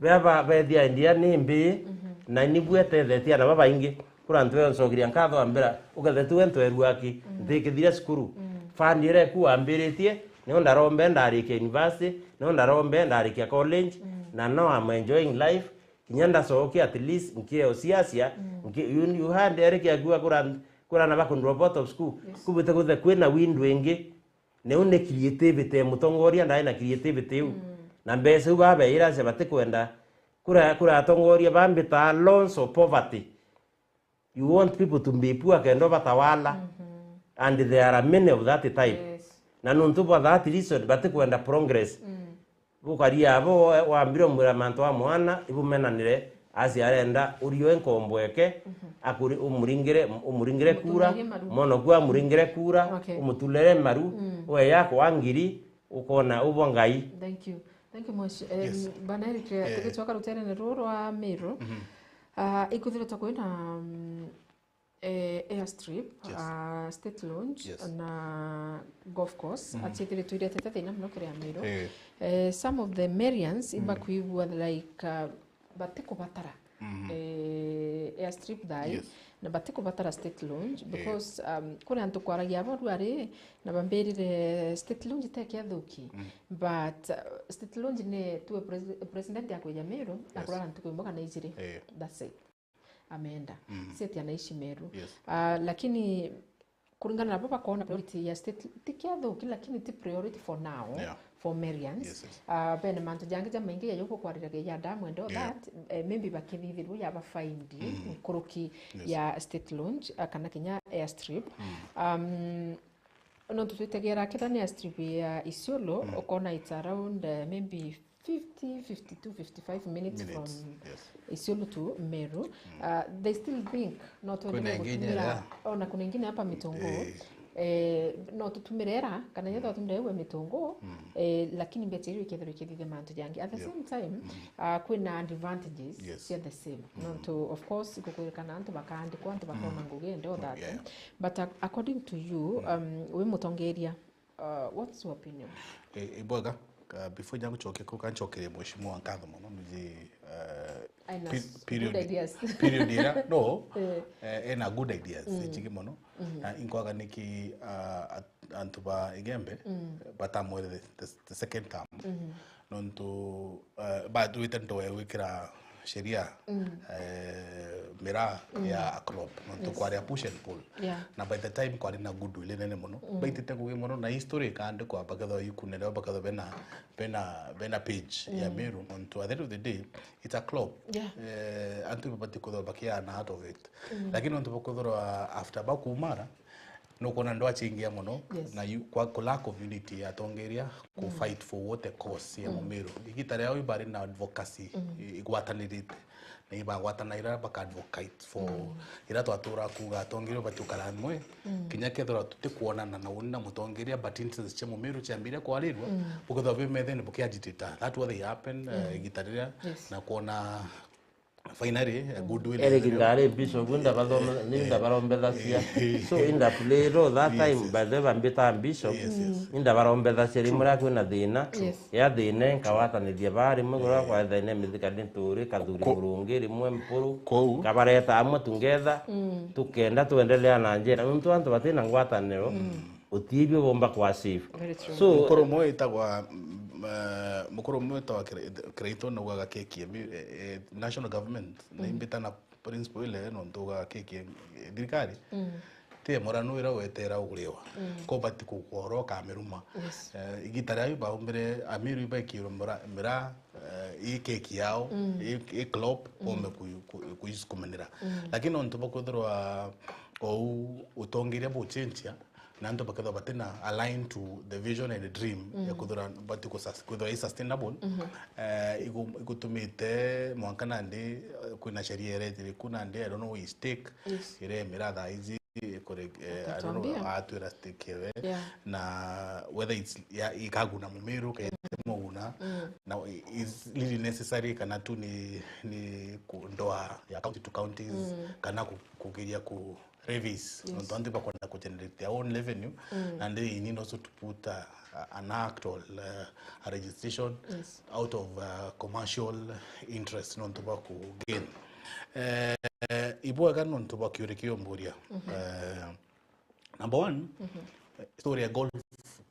Beya ba, bethia idea ni mbii, na nibu etethetie ana babaingi. Kuri antu beoncokiria nkatho ambira, ukethe tu we ntwerua aki, ntikithire cukuru. Fund iria iku wambiritie, nio ndarombe ndarikia university, nio ndarombe ndarikia college, na now I'm enjoying life. Kinya ndacokia at least nkieo ciacia, nki-, you, you had ere kiagua kura, kura na bakundrop out of school. Yes. Kubite kuthe kwina window ingi. Niu ni creativity, mutongoria ndai na creativity iu. Na mbeca iu babeira cia batikwenda kura, kura atongoria bambita loans of poverty. You want people to be poor kenda batawala. And there are many of that type. Yes. Na nontu bwa that reason, batikwenda progress. Bukaria abo, wambire umwira mantu a mwana, ibumenanire, asi arenda urio enkombo eke, akuri-, umuringire, umuringire kura, umutulerie maru. Mwana oku amuringire kura, okay, umutulere maru, we yakwa ngiri, ukona ubwa Ngai. Thank you. Thank you much. Em, yes. Bana Eric, eh, tugicoka ruterene ruru rwa Meru. Ah, ikwithiritwe kwina, mm, eh, airstrip, yes, ah, state launch, yes, na golf course, mm, aciithiritwe iretete thina muno kiri Ameru. Eh. Eh, some of the Merians, mm, ibakwigua like, ah, batikubatara, mm, eh, airstrip thai, yes, na batikubatara state launch, eh, because, um, kuri antu kwaragia abo rwari na bambirire state launch teke athuki, mm, but, uh, state launch ni tuwe pres-, president akwija Meru, yes, akurara ntuku imwe kana ijiri. Eh. That's it. Ameenda. Mm. Seti anaishi Meru. Yes. Ah, lakini kuringana na bo bakona priority ya state ti kiathuki, lakini ti priority for now, yeah, for Merians. Yes, yes. Uh, bene mantu jangi jamaingi ya yuko kwariragia ya damu and all, yeah, that, eh, maybe bakithithirwo ya bafaindi, mm, nkuruki, yes, ya state launch, uh, kana kinya airstrip. Mm. Um, nontu twitegera kethira ni airstrip ya Isiolo, mm, ukona it's around, uh, maybe fifty, fifty-two, fifty-five minutes, minutes, from, yes, Isiolo to Meru. Mm. Uh, they still think no twende, kwina ingine gutumira, yeah, ona kuna ingine hapa Mitungu. Eh. Eh, no tutumire era, kana yetha, mm, tutumire ewe Mitungu, mm, eh, lakini mbecha irio ikethirwa ikithithia mantu jangi. At the, yep, same time, mm, uh, kwina advantages, yes, cia the same. Mm. Nontu, of course, ikukwirikana antu bakaandikwa, antu bakona, mm, ngugi and all that, yeah, eh. But ac-, according to you, mm, um, wi mutongeria, uh, what's your opinion? Eh, ibwega, uh, before nja gucokia kuu, kancokerie mheshimiwa nkatho mono, niji, uh, aina pe-, s-, period, good ideas, period ira, no, eh, eh, ena good ideas, mm, inyingi mono. Mm-hmm. Na inkwaga niki, uh, at-, antu ba Igembe, mm, batamwere the, the, the second term. Mm-hmm. Nontu, uh, batwite ndoe gwikira sheria, mm, eh, miraa, mm, ya a club. Nontu, yes, kwari a push and pull. Yeah. Na by the time kwari na goodwill inene mono. Mm. Baitite ngugi mono na history ikaandikwa, bakethwa ikunene, bakethwa bena, bena, bena page ya, mm, Meru. Nontu at the end of the day, it's a club. Yeah. Eh, antu ibabati kwithirwa bakiana out of it. Mm. Lakini nontu bakwithirwa after bakumara, nukwona ndwachingia mono, yes, na yu-, kwa, kwa lack of unity ya atongeria ku, mm, fight for what the cause ya, mm, Mumiru. Igita riao ibari na advocacy, mm, i-, igwatanirite. Na ibagwatana ira baka advocate for, mm, ira twatura kuuga atongeria bati ukara amwe. Mm. Kinya kethirwa tutikwonana na uni na mutongeria, but interest cia Mumiru ciambire kwarirwa, mm, bukethirwa bwi methene bukiagitate. That what they happen, eh, mm, igita riria, yes, na kwona finally, a goodwill. Eric ndari bishop, inda bathoma, ni inda barombethacia. So, inda play role that time, by the way, bambita bishop. Yes, yes. Inda barombethacia rimwe ria kwina thina. Yes. Ya thina, nkawatanithia ba rimwe, gura kwa thina mithika ni turi, kathuri murungi, rimwe mpuru. Kabareta amwe together, tukenda twendelea na njira. Nontu antu batina ngwataniro. Utiibio bomba kwa safe. Very true. So, mukuru umwe witagwa, mm, eh, mukuru umwe witagwa Kre-, Creighton, naugaga keki, eh, eh, national government, na imbita na principle ile, nontu ugaga keki, eh, thirikari, ti muranu ira wetera uguriwa. Ko bati kugworo kamiruma. Yes. Eh, igita riu baumbire Amiru ibaikirwe mura-, mira, eh, i keki yao, i, i club, ome ku, ku, kuisukumanira. Lakini nontu bakwithirwa ou utongeria buchenjia, na antu bakethirwa batina align to the vision and the dream ya kwithirwa bati kusus-, kwithirwa i sustainable, eh, igu-, igutumite mwanka nandi, eh, kwina sheria iretire ku nandi, I don't know, is take, iremira thaa iji, ikore-, eh, I don't know, atwira stake ewe. Na whether it's, ya, ikaguna Mumiru, kaete muguna, na i-, is really necessary kana tu ni, ni ku-, ndoa ya county to counties, kana ku-, kugeria ku, levies, nontu antu bakwenda ku generate their own revenue, and they need also to put a, a, an act or, uh, a registration out of, uh, commercial interest, nontu bwa ku gain. Eh, ibwega nontu bwa kiuria kiu mburia. Eh, number one, eh, story ya golf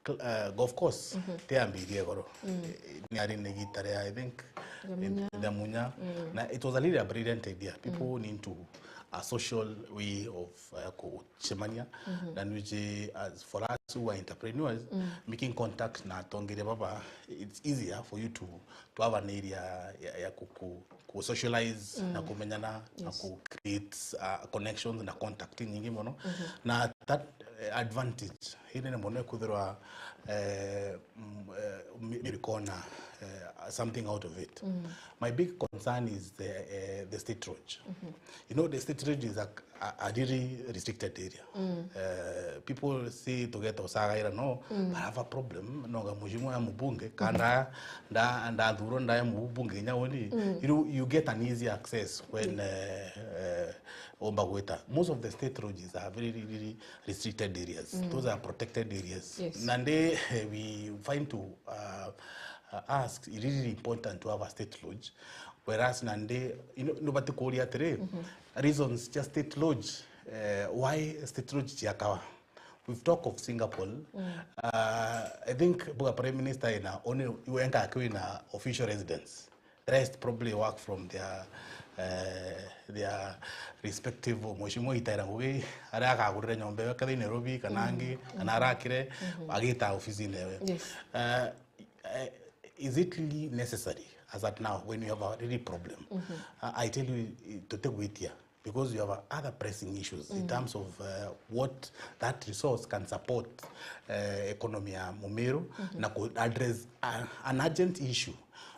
cl-, eh, golf course, tiambirie igoro. Eh, ni ari ni gita ria, I think, Thamunya. Thamunya. Na it was a really a brilliant idea. People need to, a social way of, uh, kucemania. Na nwiji, as for us who are entrepreneurs, making contact na atongeria baba, it's easier for you to, to have an area ya, ya ku, ku, ku socialize na kumenyana na ku create, uh, connections na contact nyingi mono. Na that, uh, advantage inene mono ikwithirwa, eh, mm, eh, mi-, mi-, ikona, eh, something out of it. My big concern is the, eh, the state road. You know, the state road is a, a, a really restricted area. Eh, people say tugeta usagaira, no, but I have a problem. Noga mheshimiwa ya mbunge, kanda, nda, ndathurwo nda ya mbunge nya uni. You know, you get an easy access when, eh, eh, omba gwita. Most of the state roads are very, really, really restricted areas. Those are protected areas. Yes. Nandi, eh, we find to, uh, uh, ask, it really important to have a state lodge. Whereas nandi, you know, nubati kuria atiri, reasons cia state lodge, eh, why state lodge ciakawa? We've talked of Singapore. Uh, I think buga Prime Minister ina only you enter akiwa in a official residence. The rest probably work from their, uh, their respective, mheshimiwa itaira ngugi, aria akagurire nyomba ewe, kethira i Nairobi, kana angi, kana arakire, agita ofisini ewe. Yes. Eh, eh, is it really necessary as at now when you have a really problem? Uh, I tell you, tutigwitia, because you have other pressing issues in terms of, uh, what that resource can support, uh, economy ya Mumiru, na ku address, uh, an urgent issue.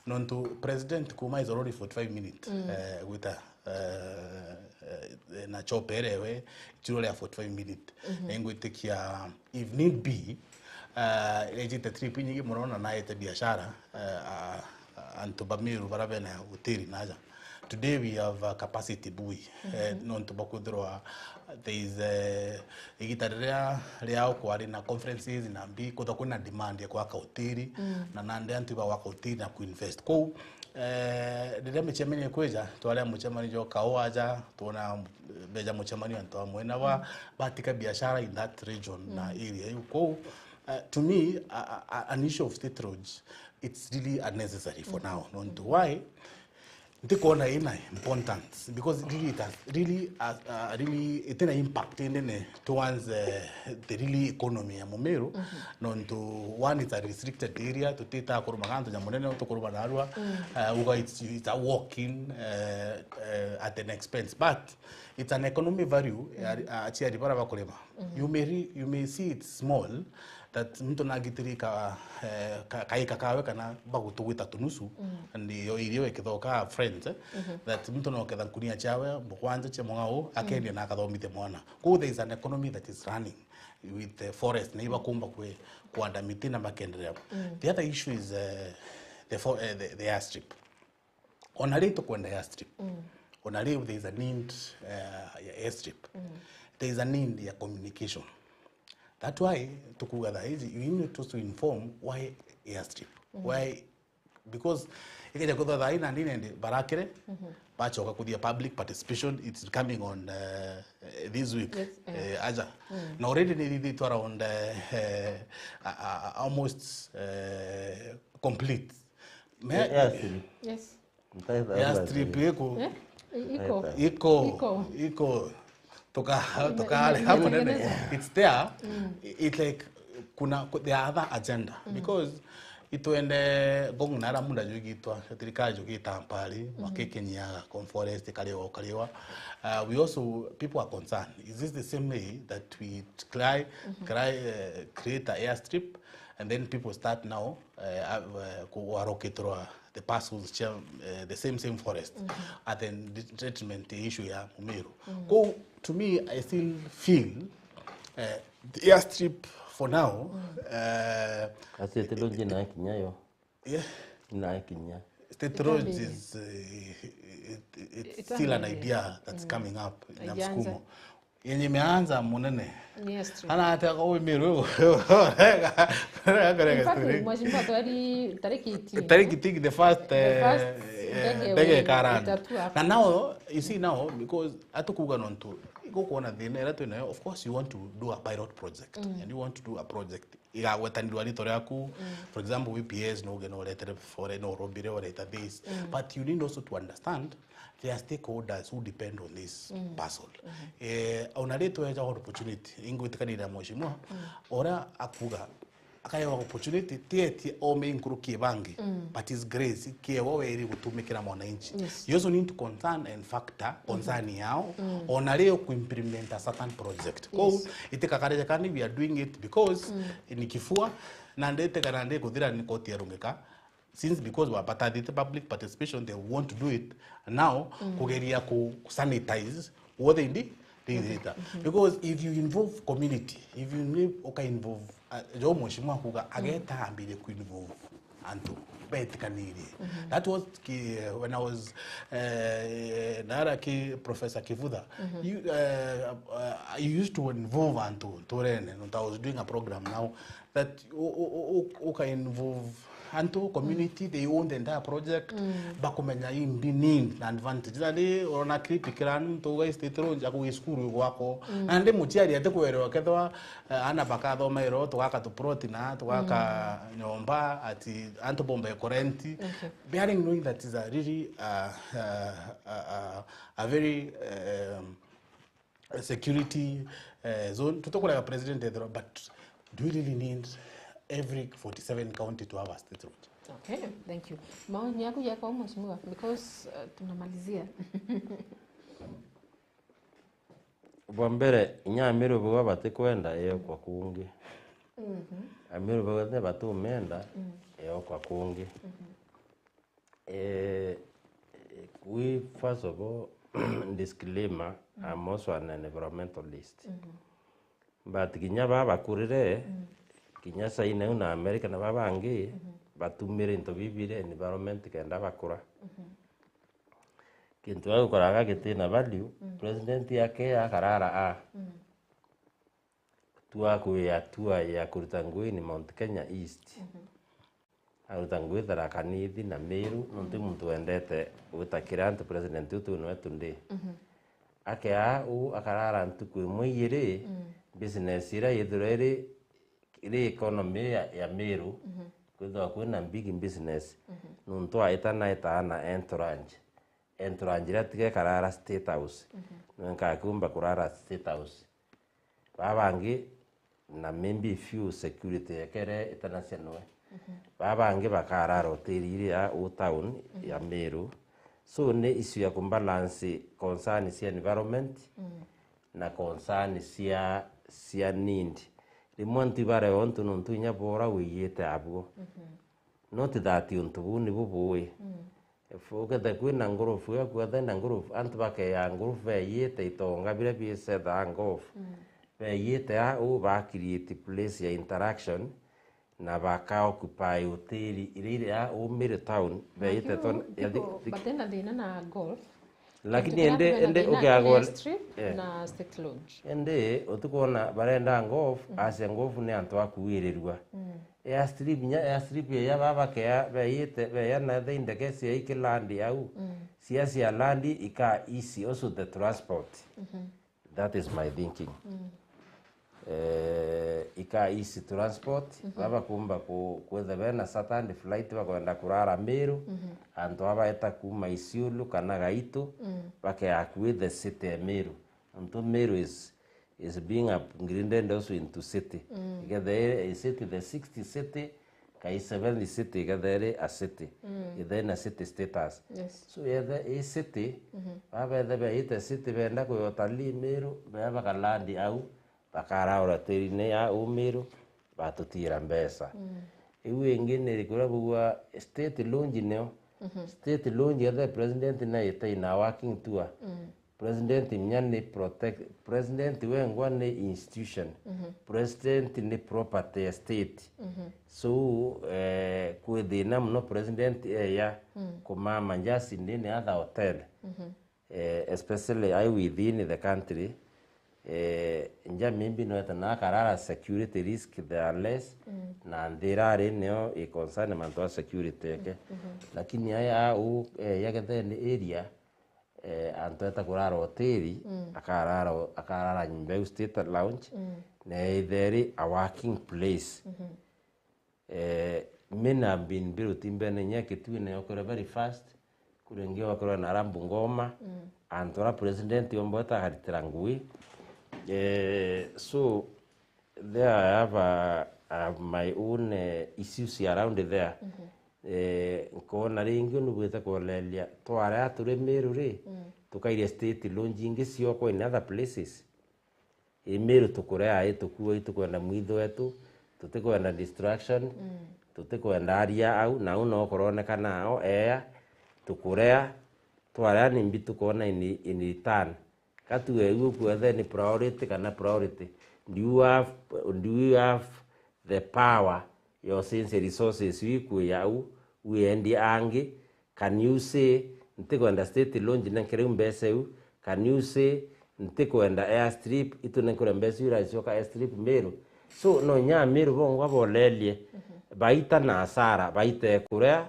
Nontu president kuma is already forty-five minutes, uh, gwita, uh, uh, na chopa iria ewe, itiro ria forty-five minutes. Ningwitikia, if need be, uh, ejite trip inyingi muno na naete biashara, uh, uh, antu ba Meru bara bena hoteli naja. Today we have a capacity buoy. Eh, nontu bwa kwithirwa there is, eh, igita riria riao kwari na conferences na mbi, kwithirwa kwina demand ya gwaka hoteli, na nandi antu iba gwaka hoteli na kuinvest. Kou, eh, riria micemanio ikwija, twaria mucemanio jwa Kaua aja, twona, eh, beja mucemanio antu amwe na ba, batika biashara in that region na area iu. Kou, eh, to me, a, a, a, an issue of State Road, it's really unnecessary for now. Nontu why? Ntikwona ina importance because really it has really, uh, uh, really itina impact inene towards, uh, the really economy ya Mumiru. Nontu one, it's a restricted area, tutita kuruma gantu ja munene tukuruma narua. Uh, uga it's, it's a walk-in, uh, uh, at an expense, but it's an economic value ya, uh, aciari bara bakurima. You may re-, you may see it's small, that muntu nagitiri ka, eh, ka, kaika kawe kana bagutugwita tunusu, and yo irio ikithoka friends, eh, that muntu noketha nkunia ciawe mugwanja cia mung'ao, akendia na akathomithia mwana. Kou there is an economy that is running with the forest, na ibakumba kwe-, kuanda miti na makendelea. The other issue is, eh, the fo-, eh, the, the airstrip. Ona riu tukwenda airstrip. Ona riu there is a need, uh, ya airstrip. There is a need ya communication. That's why tukuga thaa hizi, you need to inform why airstrip. Why? Because ikeja kwithwa thaa ina nini ndi barakire, bachoka kuthia public participation, it's coming on, uh, this week. Yes, eh, aja. Na already ni thithitwe around, uh, uh, uh, almost, uh, complete. Me- Eh, airstrip. Yes. Airstrip iko. Eh? I-, iko. Iko. Iko. Iko. Tuka-, ime-, tukaale ime-, hapo nene. Imetengenezwa. It's there. It's like kuna, ku-, there are other agenda. Because itwende Ngong na ara munda jugitwa, thirikari jugita mpari, makikinyaga, Ngong Forest, kariwa, kariwa. Uh, we also, people are concerned. Is this the same way that we cry, cry, uh, create a airstrip, and then people start now, uh, uh, ku-, warokitwa the parcels cia, eh, the same, same forest, at the detriment the issue ya Mumiru. Kou, to me, I still feel, eh, the airstrip for now, eh, Ase tilonje na kinya yo. Yeah. Na kinya. State Road is, eh, it, it, it's still an idea that's coming up na msukumo. Yenye imeanza munene. Ni airstrip. Ana ate ko Meru. In fact, mheshimiwa, twari tariki eighteen. Tariki eighteen, the first, the first, eh, ndege ikaara. Na now, you see now, because atukuga nontu, igukwona thina ira twinayo, of course you want to do a pilot project, and you want to do a project igagwetanirwa rito riaku. For example, V P S no uge no uretere foreign, no urombire ureta this. But you need also to understand there are stakeholders who depend on this parcel. Eh, ona ri tweja opportunity, ingwitikanira mheshimiwa, ora akuga, akaewa opportunity, tietie ome inkuruki bangi, but is grace, kiewa weri gutumikira mwananchi. Yes. You also need to concern and factor concern yao, ona ri ku implement a certain project. Kou, yes, itikakare jakani, we are doing it because ni kifua, na ndete kana ndi kuthira ni koti ya rungika, since because wapatathite public participation, they want to do it now, kugeria ku sanitize what they need, they need. Because if you involve community, if you involve, uka involve, uh, jo mheshimiwa kuga, ageta ambire ku involve antu betikanirie. That was ki, when I was, eh, nara ki Professor Kivutha, you, eh, uh, I used to involve antu turene, no, I was doing a program now that u-, u-, u-, u-, uka involve antu, community, they own the entire project, bakumenya imbi need na advantage. Na ndi urona clip kira antu uga State Launch, aku cukuru igwako. Na ndi muciari ati kwerwa kethwa, eh, ana bakathoma iro, tugaka tu plot na tugaka nyomba, ati antu bombe kurenti. Okay. Bearing knowing that is a really, uh, uh, uh, uh, a very, um, security, eh, zone. Tutakurega president ethirwa, but do we really need every forty-seven county to have a State Launch? Okay, thank you. Maoni yaku yako, mheshimiwa, because, uh, tunamalizia. Bwa mbere, inya Amiru bauga batikwenda, eokwa kungi. Amiru bauga batumenda, eokwa kungi. Eh, we, first of all, disclaimer, I'm also an environmentalist. But kinya baa bakurire, kinya China iu na America na baa bangi, batumire into bibiri environment kenda bakura. Kintu gagikoraga gitina value, president yake akarara a. Tua kwia tua ya kuruta ngui ni Mount Kenya East. Aruta ngui Tharaka Nithi na Meru, nontu muntu wendete gwita kira antu president utu niwe today. Akea uu akarara ntuku imwe ijiri, business iria yithirwa iri, iri economy ya, ya Meru, kwithirwa kwina big business, nontu aita naetaa na entourage. Entourage iria tiga ikarara State House, niwe nkakiumba kurara State House. Baa bangi, na maybe few security ekere itanacia noe. Baa bangi bakarara hoteli iria u town ya Meru. So ni issue ya kubalance concern cia environment na concern cia, cia need. Rimwe antu ibare ontu nontu inya bora wiyite abuo. Not that untu buu nibu bui. If ukethe kwina ngurubu, ya kwethe na ngurubu, antu bakeya ngurubu beyite itonga biria bisethaa ngofu. Beyite a uu ba create place ya interaction na baka occupy hoteli iria iri a uu Meru town, beyite ton-, ya thi-, thi-, batena thina na golf. Lakini indi, indi ukiagwa Strip, eh, na State Launch. Indi utikwona barenda ngofu, asia ngofu ni antu akuwirirua. Airstrip, nya airstrip ya baba kea beyite, beya na the ndege cia ikilandi au. Cia cia landi ika easy also the transport. That is my thinking. Eh, ika easy transport, baba kumba ku-, kwetha bena Saturday flight bakwenda kurara Meru, antu abaeta kuma Isiolo kana Gaitu, bakeakuwi the city ya Meru. Antu Meru is is being upgraded also into city. Ikethe i city the sixth city, kai seventh city, ikethe iri a city. Ithe ina city status. Yes. So yethe i city, baba ethe beite city benda kwi utalii Meru, bea bakalandi au, bakara hotelini ya u Meru, batutira mbeca. Iu ingi ni kuria bugua state launch nio. State launch ethe president na ite ina working tour. President mnya ni protect, president wengwa ni institution. President ni property ya state. So, eh, kwi thina muno president eya kumama just in any other hotel. Eh, especially ai within the country. Eh, nja maybe no eta na akarara security risk there are less, na nthira ari nio i concern mantu a security yake. Lakini aya au, eh, yake then area, eh, antu eta kurara hoteli, akarara, akarara nyumba iu state lounge, na itheri a working place. Eh, men have been built imbene inya Kitui na yokore very fast, kuri ingi yokore na Rambu Ngoma, antu ara president ombo eta akaritira ngui. Eh, so, there I have a, a my own, eh, issues around there. Eh, nkona ringi unubwite kuoleria, twarea turi Meru ri, tukairia state launch ingi ciokwa in other places. I Meru tukurea, i tukua, itukwenda mwitho wetu, tutikwenda distraction, tutikwenda aria au, na au no kuronekana ao, ea, tukurea, twarea nimbi tukona in, in return. Ka tuge iu ukwethe ni priority kana priority. Do you have, do you have the power ya ucenjia resources iu ikwia au, wiendi angi? Can you say, ntikwenda state launch nenkere iu mbeca iu? Can you say, ntikwenda airstrip, itu nenkure mbeca iu iracoka airstrip Meru? So, no nya Meru bongwa bolerie, baita na hasara, baita kuria,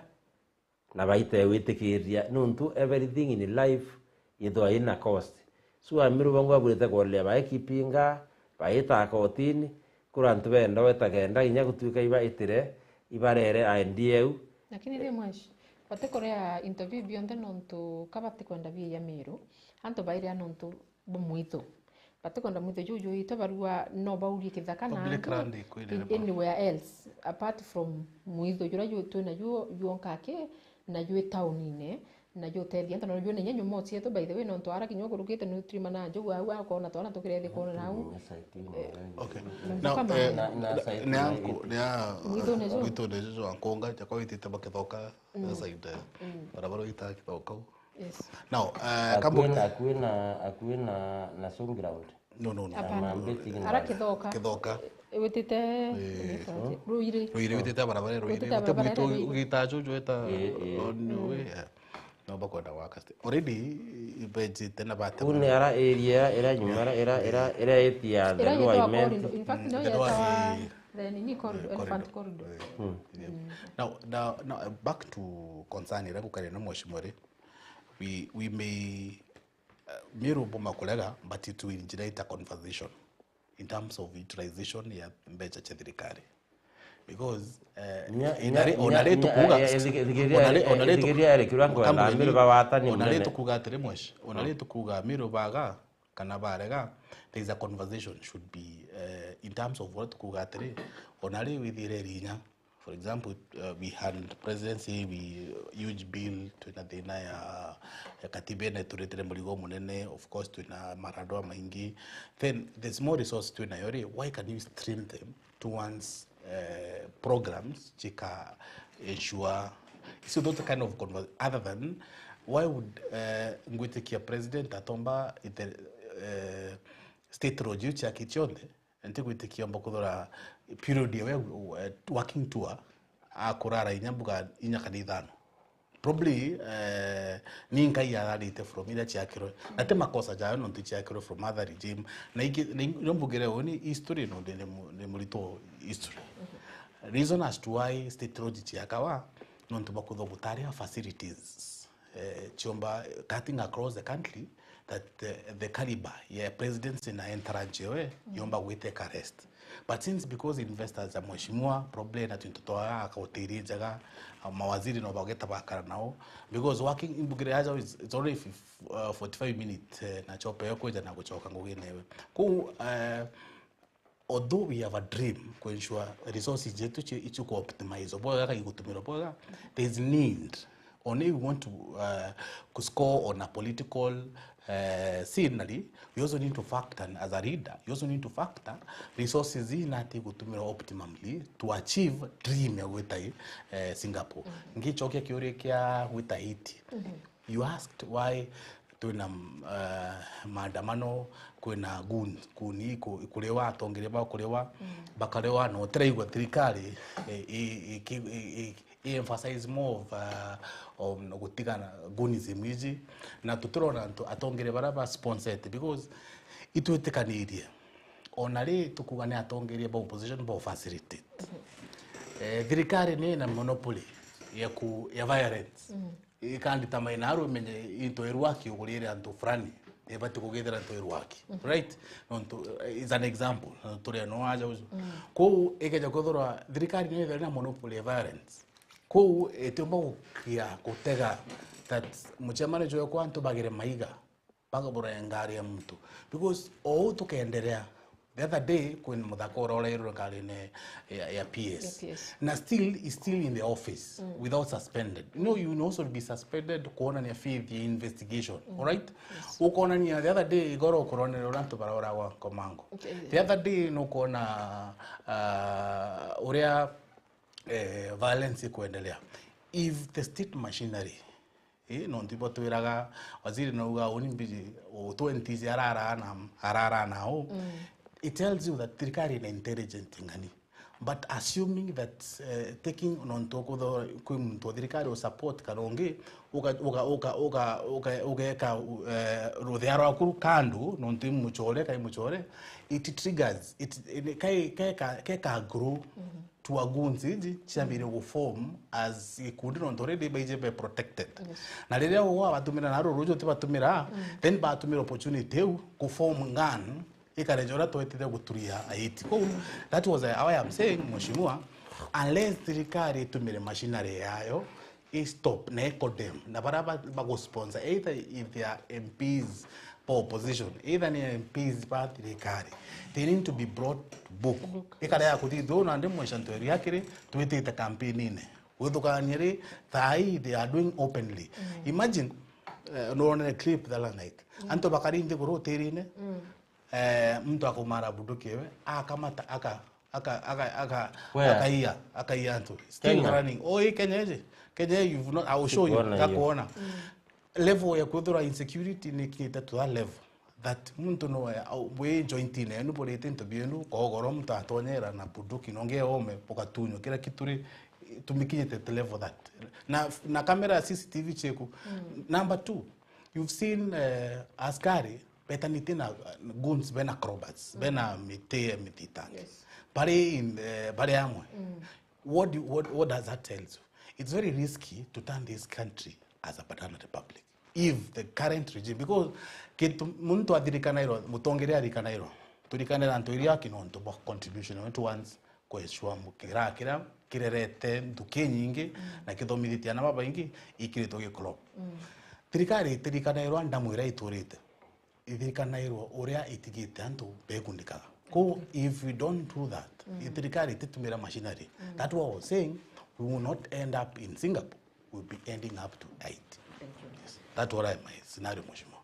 na baita witikiria, nontu everything in life yithwa ina cost. So Amiru bangwa bwirite kuoneria baikipinga, baita kotini, kura antu benda weta kenda inya gutuika ibaitire, ibarere aendi eu. Lakini rimwe, batikurea into biu bionthe nontu ka batikwenda biiya Miru, antu bairia nontu bwa mwitho. Batikwenda mwitho juu jwitwe barua no baurie kithaka na public antu land ikwirire in-, anywhere else apart from mwitho juria ju-, twina juo juonka ki na jwi taunine na jutethia antu na jwina inya nyumo cietu, by the way, nontu ara kinya ukurukite ni utrimana njogu au akona twana tukirethia kuona nau. Mm, site ino. Eh, okay. Maundu now, kama eh, na, na na, site ni ino anku, iti. Ni a, mwitho ni jo. Mwitho ni jo ankonga, jakwa witite bakithoka, mm, side, mm, barabara ita kithoka. Yes. Now, eh, kambu- Akuina, akuina, akuina na showground. No, no, no. Hapana. Ara kithoka. Kithoka. Witite, eh, Ruiri. Ruiri witite barabara Ruiri. Witite barabara Ruiri. Ugita juju eta, eh, eh, on the way, yeah. No bakwenda gwaka sti-, already ibejite na bate. Kune ara area ira nyuma ira, ira, ira, ira area ya the lower imenti. Corridor. In fact, no, the lower, yetawa, eh, the nini corridor, eh, elephant corridor. Eh, yeah. Mm. Now, now, now, uh, back to concern ira gukare na mheshimiwa ri. We, we may, uh, Miru boma kurega, but it will generate a conversation in terms of utilization ya mbeca cia thirikari. Because, eh, nya, nya, ona ri, nya, ona ri nya, tukuga, eh, eh, thikiria, ona ri, eh, ona ri tu-, thikiria, eh, kiuria nkwenda, Miru bawatani ona ri munene. Tukuga atiri mweshi, ona ri tukuga Miru baga, kana barega, there is a conversation should be, eh, in terms of what tukuga atiri, ona ri withire rinya, for example, uh, we had presidency, we huge bill, twina thina ya, ya katiba ina ituretire murigo munene, of course, twina maradwa maingi. Then the small resource twinayo ri, why can you stream them towards, uh, programs chika ensure, so those kind of conver-, other than, why would, uh, ngwitikia president atomba ite, uh, state road iu ciaki cionthe, ntigwitikia omba kuthura period ya we, eh, working tour, akurara inya mbuga inya kana ithano. Probably, eh, ni nkai yararite from iria ciakirwe. Na ti makosa jayo nontu ciakirwe from other regime. Na ingi, ni, ni mbugire uni history no ni, ni mu-, ni murito history. Reason as to why state road ciakawa, nontu bakuthwa gutari a facilities, eh, ciomba cutting across the country that, eh, the caliber ya presidency na entourage yewe yomba gwiteka rest. But since because investors ya mheshimiwa, probably na twintu twa akautiri njega, ah, mawaziri no bageta bakara nao, because working imbugire aja is, it's only fif-, uh, forty-five minutes, eh, na chopa yo kwija na guchoka ngugine ewe. Kuu, eh, although we have a dream ku ensure resources jetu ci-, icu ku optimize bwega, kana igutumirwa bwega, there is need. Only we want to, uh, ku score on a political, uh, scenery, we also need to factor, as a leader, you also need to factor resources ii nati igutumirwa optimally to achieve dream ya gwita, eh, Singapore. Ngichokia kiuria kia gwita Haiti. You asked why twina, uh, maandamano, kwina goon, goon iku-, ikuriwa, atongeria ba kuriwa, bakariwa, na utiraigua thirikari, eh, i, i, i, i, i emphasize more of, uh, on gutigana goonism iji, na tutirona antu atongeria baria ba sponsored, because itwitikanirie, ona ri tukuga ni atongeria ba opposition ba facilitate. Eh, thirikari ni na monopoly ya ku, ya violence. Ikandita maina aru imenye into irwaki ugurire antu fulani, ibati kugithira into irwaki. Right? Nontu, eh, is an example. Nontu turi no aja uju. Kou ikeja kwithirwa thirikari ni ithire na monopoly ya violence. Kou itiumba gukia gutega that mucemanio jwekwa antu bagire maiga, bakaburenga aria muntu. Because o uu tukenderea, the other day, kwina muthaka uria urairwe ngarine ya, ya P S. Ya P S. Na still, is still in the office, without suspended. You know, you will also be suspended kuonania faith ya investigation, alright? Yes. Ukonania, the other day, igoro ukuronera uria antu barauragwa Nkomango. Okay. The other day, nukuona, uh, uria, eh, violence ikuendelea. If the state machinery Ii, nontu ibo twiraga, waziri nauga, uni mbiji, u twenties arara na, arara na u. It tells you that thirikari ina intelligent ng'ani. But assuming that, eh, taking, nontu ukutho-, kwi muntu wa thirikari u support kana ungi, uka, uka, uka, uka, uka, ugeka, eh, ruthia rwaku kando, nontu i muchore, kai muchore, it triggers, it, kai, kai ka, kai ka grow. tua goons iji ciambire gu form as gikundi, nontu already baije be protected. Yes. Na riria ugwa batumira na ruru ruju tibatumira, then batumira opportunity iu gu form gang ikareja uria twetite guturia aiti. Kou, that was, uh, why I'm saying, Mheshimiwa, unless thirikari itumire machinery yayo, i stop na i condemn, na baria ba-, bagusponsor, either if they are M Ps ba opposition, either ni M Ps ba thirikari, they need to be brought to book. Book. Ikare ya kuthithua nandi mwisho ntweri akiri, twitite campaign-ini. Gwithukania ri, thaa ii they are doing openly. Imagine, eh, nuronere clip the other night. Antu bakari nthiguru utirine, eh, muntu akaumara bunduki ewe, akamata, aka-, aka-, aka-, aka-, Where? Akaia, akaia antu. Still Kenya? Running. Oh, hii Kenya hizi. Kenya, you've not, I will show you. Sikuona hiyo. Ngakuona. Level ya kwithirwa insecurity ni kinyite to that level that muntu no, eh, au-, bwi joint-ini yenu, burite into bienu, kogoro muntu atonyera na bunduki, nonge ome, bugatunywa, kira kitu ri, tumikinyite to level that. Na, na camera ya C C T V chieku. Number two, you've seen, eh, askari betanite na, uh, goons, bena crowbars, bena miti, mititangi. Yes. Bari in, eh, bari amwe. What do, what, what does that tell you? It's very risky to turn this country as a banana republic if the current regime, because kintu muntu athirikanairwa, mutongeria arikanairwa, turikanira antu iria aki nontu bwa contribution yetu once, kwecua mukira kira kirerete nthuki nyingi na kithomithitie ana babaingi ikiritwo gikorwo. Thirikari itirikanairwa ndamu iria iturite, ithirikanairwa uria itigite antu bekunikaga. Kou, if we don't do that, thirikari ititumira machinery, that what I was saying, we will not end up in Singapore, we'll be ending up to Haiti. Thank you. Yes. That's what I, my scenario, Mheshimiwa.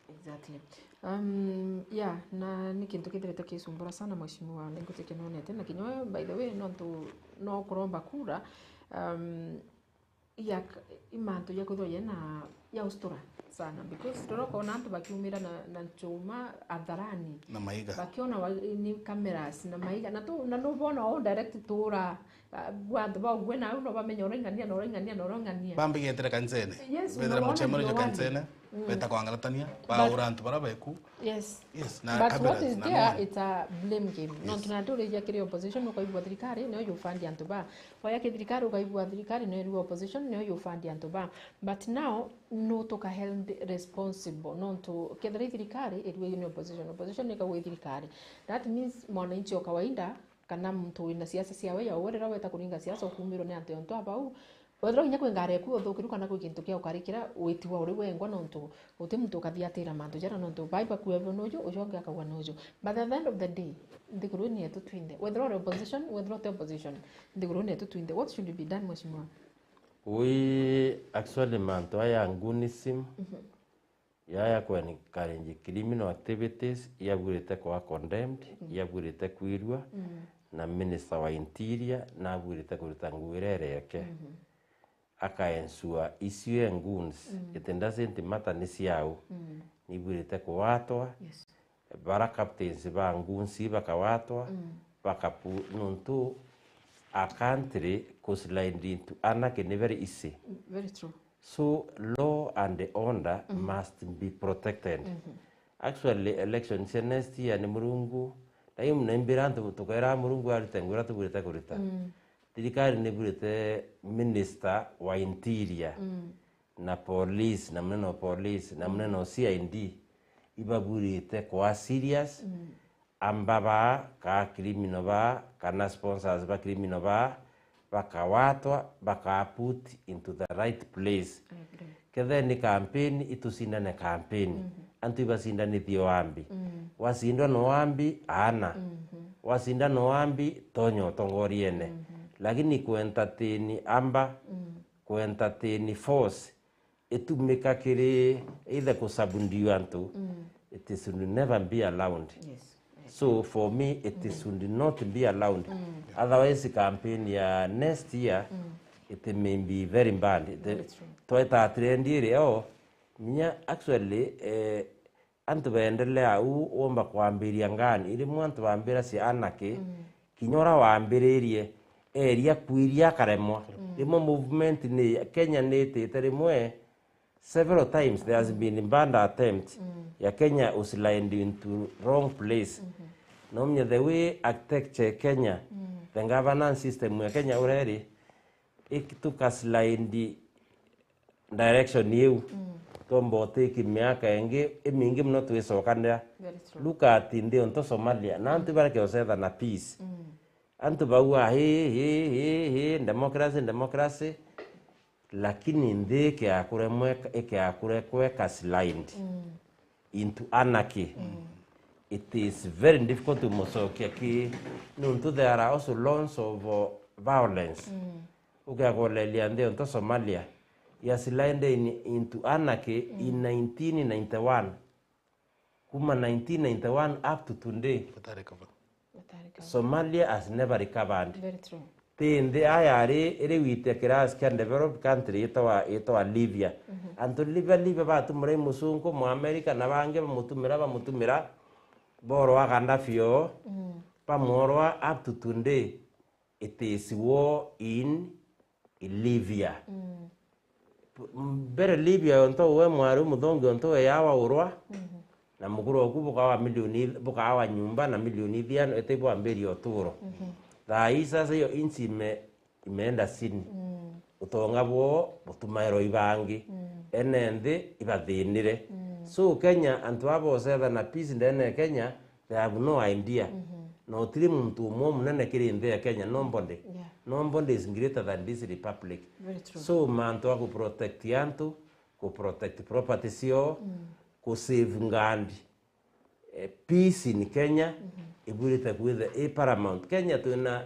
Exactly. Um, yeah, na ni kintu kithirite kisumbura sana, Mheshimiwa, ni ngutikionete, na kinya we, by the way, nontu no kuromba kura, um, ya k-, i mantu ja kwithirwa yena, ya ustura sana, because riria ukona antu bakiumira na, na nchuma atharani, na maiga, bakiona wa-, ni cameras na maiga, na tu, na nubona o direct tura, ah, bwa antu bau gwe nau no bamenya uraing'ania, na uraing'ania, na uraing'ania. Bambi getere kanisene. Yes, betera muchemano jo kanisene, beta kwangaratania, baura antu bara beku. Yes. Yes, na but what cameras is na there, it's a blame game. Yes. Nontu na nduriria kiri opposition, ukaigua thirikari niyo yufandi antu ba. Waya ki thirikari, ukaigua thirikari niyo irua opposition, niyo yufandi antu ba. But now, no tuka held responsible. Nontu kethira i thirikari irua ni opposition, opposition ikagua i thirikari. That means mwananchi wa kawaida, kana muntu wina siasa siawe ya uwe, riria weta kuringa siasa, ukumirwa ni antu yontu abau, wethirwa kinya kwi ngari eku uthukiru kana kwi kintu kia ukarikira, witigwa uri wengwa, nontu guti muntu ukathiatira mantu jaria, nontu bai bakua bo nuju, uju ungi akagua nuju. But at the end of the day, nthiguru ni yetu twinthe. Wethirwa uri opposition, wethirwa uti opposition, nthiguru ni yetu twinthe. What should be done, Mheshimiwa? We, actually, mantu aya ya goonism, yaya ku encourage criminal activities, yabuirite kwa condemned, yabuirite kwirua, na Minister wa Interior nabuirite kuruta ngugi iria irieke. Aka ensure icio e goons, it doesn't matter ni ciau, nibuirite kuwatwa, yes, bara captains ba goons bakawatwa, bakapu-, nontu a country ku slide into anarchy ni very easy. Very true. So law and order must be protected. Actually, elections cia next year ni Murungu, na iu naimbira antu tukaira Murungu arute ngugi iria tubuirite kurita. Thirikari niburite minister wa interior na police, na munene wa police, na munene wa C I D, ibaburite kwa serious, amba baa, ka criminal baa, kana sponsors ba criminal baa, bakawatwa, baka put into the right place. I agree. Kethira ni campaign, itucindane campaign. Antu ibacindanithie wambi. Wacindwa no wambi, aana. Wacinda no wambi, tonya utongoriene. Lakini ku entertain amba, ku entertain force, itumika kiri either ku subdue antu, it should never be allowed. Yes. So for me, it should not be allowed. Otherwise, campaign ya next year, it may be very bad. Very true. Tweta trend iri o, minya actually, eh, antu baendelea u, womba kwambiria ngani, rimwe antu bambira cia anarchy, kinya uria wambiririe, eria kwiria akaremwa. Rimwe movement ni, Kenya ni itite rimwe, several times there has been bad attempt ya Kenya u slide into wrong place. Na umenya the way architecture Kenya the governance system ya Kenya uria iri, ik-, tuka slide direction iu, mm, twomba utiki miaka ingi imingi muno twicokanira. Very true. Look at nthi onto Somalia, na antu bareke ucetha na peace. Mm. Antu bauga, "Hi, hi, hi, hi, democracy, democracy." Lakini nthi ikiakuremwe, ikiakurekwe ka slide, mm, into anarchy. Mm. It is very difficult to mucokia ki, nontu there are also laws of, uh, violence. Mm. Ukiakolelia nthi onto Somalia, ya slide in, into anarchy, mm, in nineteen ninety-one. Kuma nineteen ninety-one up to today, Batari kaba. Batari kaba. Somalia has never recovered. Very true. Ti nthi aya ari iri wite class kia developed country itwa, itwa Libya. Mhm. Antu Libya, Libya batumira i musungu, mu America na bangi bamutumira, bamutumira, borwa Gaddafi oo, mm, bamworwa up to today. It is war in Libya. Mm. Mbere Libya onto we mwari muthongi onto we yawa urwa, mhm, na mukuru oku bukawa milioni ith-, bukawa nyumba na milioni ithiano ete bwambiria uturo. Mhm. Thaa hii sasa hiyo inchi ime-, imeenda chini. Mm. Utonga bwo butumairwa ibangi. Mm. Ene nthi ibathinire. Mm. So Kenya, antu aba ucetha na peace ndene ya Kenya, they have no idea. Mhm. Na utiri muntu umwe munene kiri nthi ya Kenya, nobody. Yeah. Nobody is greater than this republic. Very true. So mantu a ku protect antu, ku protect property cio, mm, ku safeguard, eh, peace in Kenya, mhm, ibwirite kwitha i paramount. Kenya twina,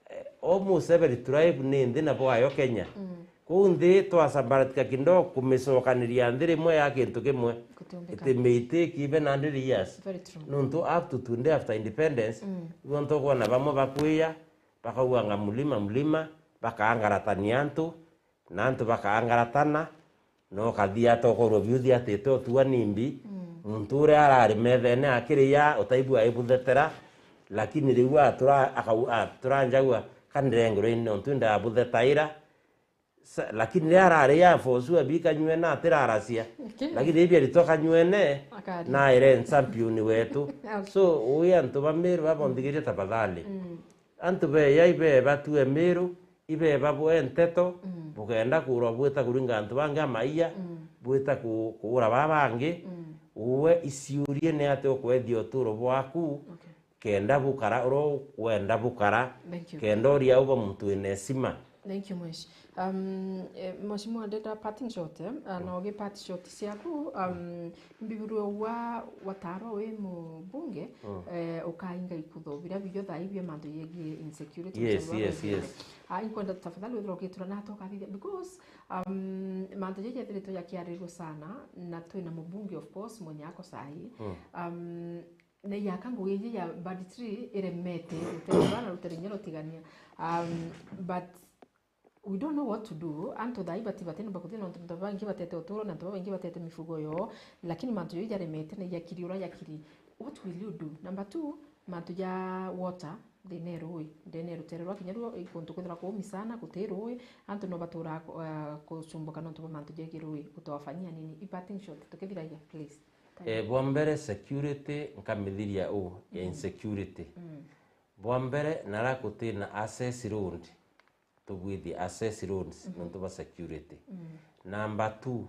eh, almost every tribe ni nthi na bwayo Kenya. Mm. Kuu nthi twasambaratika kidogo kumicokaniria nthi rimwe ya kintu kimwe. Gutiumbika. It may take even hundred years. Very true. Nontu up to today after independence, mm, ibo ntukwona bamwe bakwiya, bakauganga mlima, mlima, bakaangaratania antu, na antu bakaangaratana, na ukathia atokorwo biuthi atite utua nimbi, mm, muntu uria arari methene akiriya, utaigua aibuthetera, lakini riu atura-, akau-, atura njagua, kandirengirwe ini nontu ndabuthetaira. Sa-, lakini riria arari ya for sure bikanyuene atiraracia. Okay. Lakini riria biaritwa kanyuene, akari, naire champion wetu. Okay. So, ui antu ba Meru babonthigirie tafadhali. Mm. Antu beya ibe batue Meru, ibe babwe nteto, mm, bukenda kurwa bwita kuringa antu bangi amaiya, mm, bwita ku-, kuura baa bangi, mm, uwe iciurie ni atia ukwethia uturo bwaku, okay, kenda bukara uro wenda bukara, thank you, kenda uria uba muntu wina heshima. Thank you, Mweshi. Um, eh, Mheshimiwa, ndenda parting shot, eh? Ah, no gi part shot ciaku, um, mbigurwe wa watarwa wi mubunge, mm, eh, ukainga ikutho biria bijo thai bia mantu yegie insecurity. Yes, yes, yes. Ah, inkwenda tafadhali withira ugitura na atokathithia, because, um, mantu jaja yethiritwe jakiarirwa sana, na twina mubunge, of course, mwenye ako sahi. Mm. Um, na yaka ngugi iji ya bad tree iremete, rutere rwa na rutere inya rutigania. Um, but we don't know what to do. Antu thai bati bati ni bakuthi nontu antu baingi batete uturo na antu baingi batete mifugo yoo, lakini mantu yoo jaremete na yakiri ura yakiri. What will you do? Number two, mantu ja water, ndene rui, ndene rutere rwa kinya ruo, kuntu kwithira kuumi sana, guti rui, antu no batura, uh, kucumbuka nontu bwa mantu jegi rui. Utawafanyia nini? I parting shot, tukithiragia, please. Eh, bwa mbere, security nkamithiria uu ya, mm, insecurity. Mm. Bwa mbere, nara gutina access road, tubwithie access roads, mhm, nontu bwa security. Mm. Number two,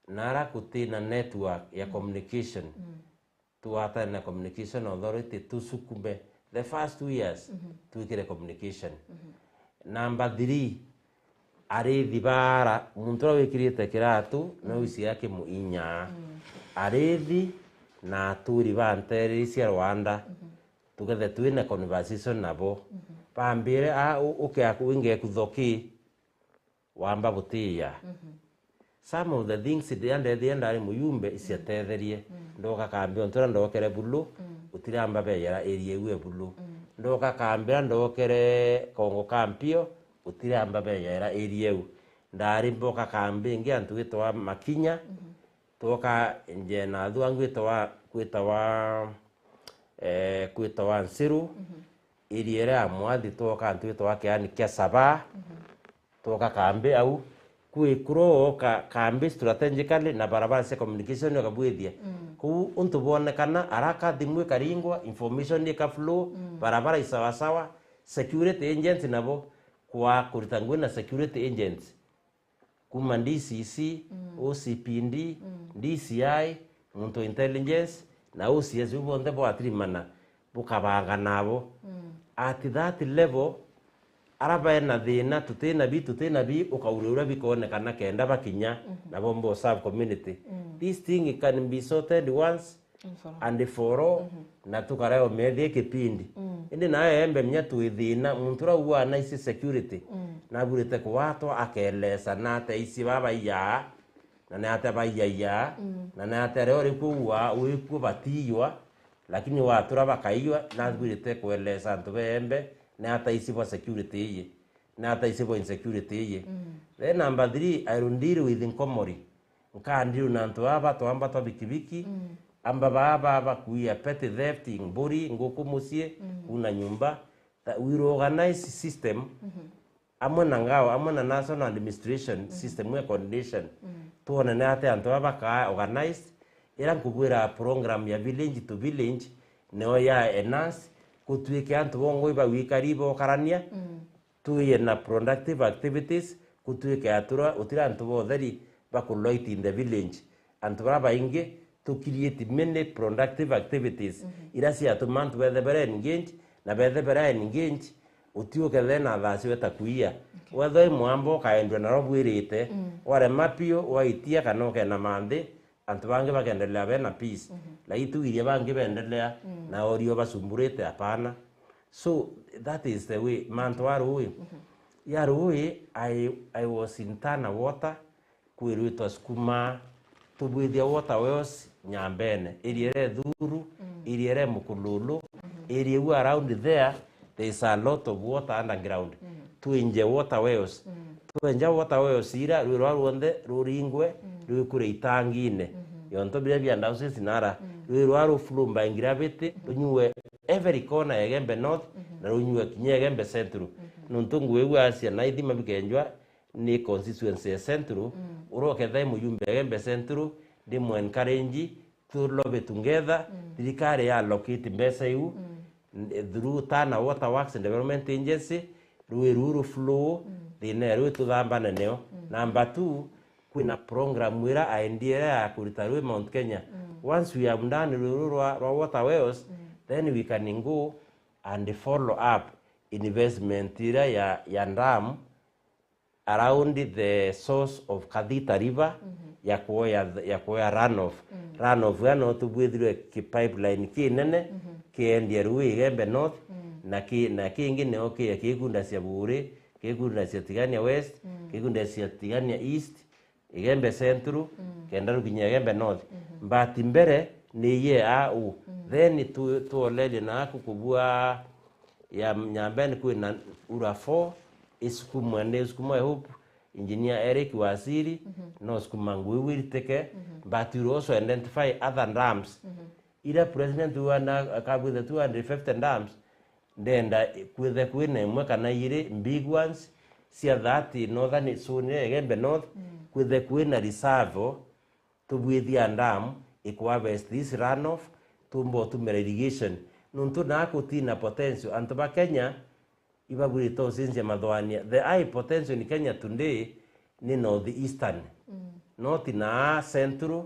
nara gutina network ya, mm, communication, mm, twatane na communication authority, tusukume the first two years, mhm, twikire communication. Mhm. Number three, arithi baara, muntu uria wikirite kiratu, no, mm, wisi akimuinya. Mm. Arithi na aturi ba ntereri cia Rwanda, mhm, tugethe twina conversation nabo. Mhm. Bambire, "A, u-, uke aku-, winge kutho ki?" Wamba butiya. Mhm. Some of the things iria ndethire ndari muyumbe, mm, iciatetherie. Mm. Ndoka kambi ontu uria ndokere Bulu, mm, utiramba beyera area iu e Bulu. Mm. Ndoka kambi uria ndokere Kongo Kampio, utiramba beyera area iu. Ndari mboka kambi ingi antu gwitwa Makinya, mhm, twoka nje na athu angi gwitawa, gwitawa, eh, gwitawa Nsiru, mhm, area iria ya Mwathi, twoka antu gwitawa Kiani kia Saba, mhm, twoka kambi au. Kwi kuro ka-, kambi strategically na barabara cia communication ukabwithia. Mm. Kuu untu bwonekana, araka thimu ikaringwa, information ika flow, mm, barabara i sawasawa, Security agents nabo, kwa kurita ngugi na security agents, kuma D C C, O C P D, D C I, muntu wa intelligence, na O C S, bu bonthe bwatirimana, bukabanga nabo. At that level, ara bena thina, tutina bi, tutina bi, ukauria uria bikoonekana kenda bakinya, nabo mbo serve community. This thing can be sorted once and for all, na tukarega umethia kipindi. Indi nayo Embe menya twi thina, muntu uria uana ici security, naburite kuwatwa akelesa, na ate ici baba iyaa, na ni ate baiyaia, na ni ate aria uri kuua wikuo batiiywa, lakini watura bakaiywa, nathwirite kuelesa antu ba Embe, ni ata ici bwa security iyi, ni ata ici bwa insecurity iyi. Then number three, I will deal with Nkomori. Nkandiru na antu baba twamba twa bikibiki, amba baba bakuia petty theft, mburi, nguku mucii, kuna nyumba, that we will organize system, amwe na ngao, amwe na national administration system ya coordination, twone ni atia antu baba bakaa organized, ira nkubwira program ya village to village, nio ya enhance, kutuike antu bongwa ibawikari bokarania, tuie na productive activities, kutuike atura utira antu botheri bakuloit in the village. Antu bara baingi, tu create many productive activities, ira ciatuma antu bethe bara engage, na bethe bara engage, utiukethe na thaa ciwe ta kuia. Wethwe mwamba ukaendwa naro bwirite, warema piu, waitia kana ukena manthi, antu bangi bakendelea bena peace. Lakini tu iria bangi bendelea na orio basumburite, hapana. So, that is the way. Mantu a rui. Ya rui, I, I was in Tana Water, kwirwitwa Sukuma, tubwithia water wells Nyambene, area ira ithuru, area ira mukululu, area iu around there, there is a lot of water underground. Twinje water wells. Twenja water wells ira, rui rwa ruonthe ruringwe, rwikure itangine. Yonto biria bia ndausi sinara, rui rwa ru flow by gravity, runyue every corner ya Igembe North, na runyue kinya Igembe Central. Nontu ngugi iu acia na ithima bikenjwa, ni constituency ya Central, uria ukethira i mujumbe Igembe Central, ndimu encourage, tulobe together, thirikari ya allocate mbeca iu, n-, through Tana Water Works and Development Agency, rui ruu ru flow, thina ya rui tuthambane nio. Number two, kwina program ira aendia ira ya kurita rui Mount Kenya. Once we have done rui ruu rwa, rwa water wells, then we can go and follow up investment ira ya, ya dam, around the source of Kathita River, ya kuoya, ya kuoya runoff. Runoff ya no tubwithirwe ki pipeline kinene, kiendie ruu Igembe North, na ki, na kingi nio ki, kikundacia Buuri, kikundacia Tigania West, kikundacia Tigania East, Igembe Central, kenda rukinya Igembe North. But mbere ni ye a u. Then tu, tuolerie na aku kubua ya Nyambene kwina ura four, isukumwe ni, isukumwe, I hope Engineer Eric Wasiri, no sukuma ngugi iu iritike, but we will also identify other dams. Ira President wana akabwitha two hundred fifty dams, ndenda kwithe kwina imwe kana iri big ones cia that northern zone ya Igembe North, kwithe kwina reserve, tubwithia dam, ikwa harvest this runoff, tumba utumira irrigation. Nontu naa kutina potential, antu ba Kenya ibabwirite ucenjia mathwania. The high potential in Kenya today ni North Eastern. Not naa Central,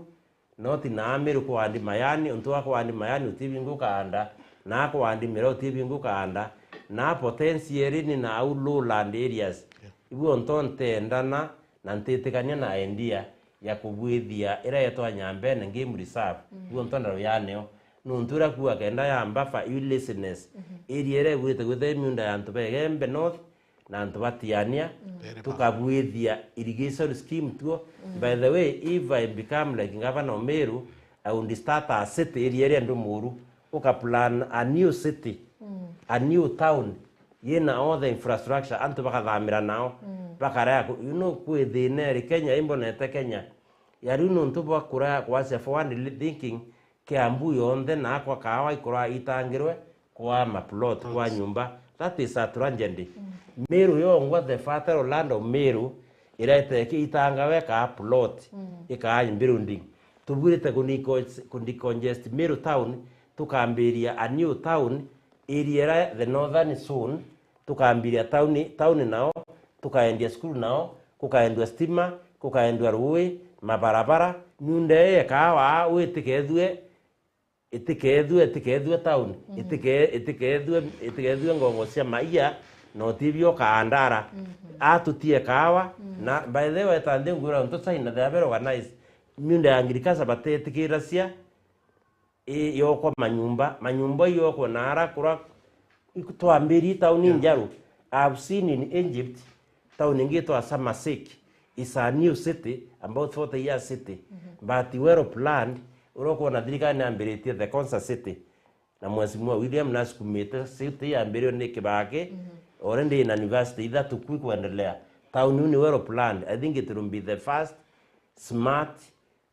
not naa Meru kwandi mayani, untu wa kwandi mayani utibingi ukaanda, naa kwandi mira utibingi ukaanda, naa potentially ni nau lowland areas. Ibu onto ntendana na ntitikania na idea ya kubwithia ira yetwa Nyambene Game Reserve. Ibu onto ndaro yaneo. Nontu ira kuuga kenda yamba for you listeners, area ira igwite gwitha i miunda ya antu ba Igembe North na antu ba Tiania, tukabwithia irrigation scheme tuo. By the way, if I become like Governor of Meru, I would start a city area iria ndu muru, uka plan a new city, a new town, yina all the infrastructure, antu bakathamira nao, bakarega ku-, you know, kwi thina iri Kenya, imbonete Kenya ya riu nontu bwa kuraya kwacia forward thinking, Kiambu yonthe na akwa kawa ikorwa itangirwe kwa maplot, kwa nyumba. That is a tragedy. Meru yongwa, the fertile land of Meru, ireteke itangawe ka plot, ikaa building. Tubwirite ku deco-, ku decongest Meru town, tukambiria a new town, area ira the northern zone, tukambiria tauni, tauni nao, tukaendia cukuru nao, gukaendua stima, gukaendua ruui, mabarabara, miunda ii ya kaawa aa, uu itikethue, itikethue, itikethue tauni, itike-, itikethue, itikethue ngongo cia maia, na utibio kaandara. Aa tutie kaawa, na by the way, weta nthi ngwira ntu China, they are very organized. Miunda ya agriculture batetikiracia, i yokwa manyumba, manyumba iyokwa na ara kura iku-, twambirie tauni njaru. I've seen in Egypt, tauni ingi itwa Samasek, is a new city, about forty years city, but well planned, uria ukwona thirikari niambiritie the concert city, na Mheshimiwa William nasukumite city yambiriwe ni Kibaki, already ina university ithatu kwi kuendelea. Tauni iu ni well planned. I think it will be the first smart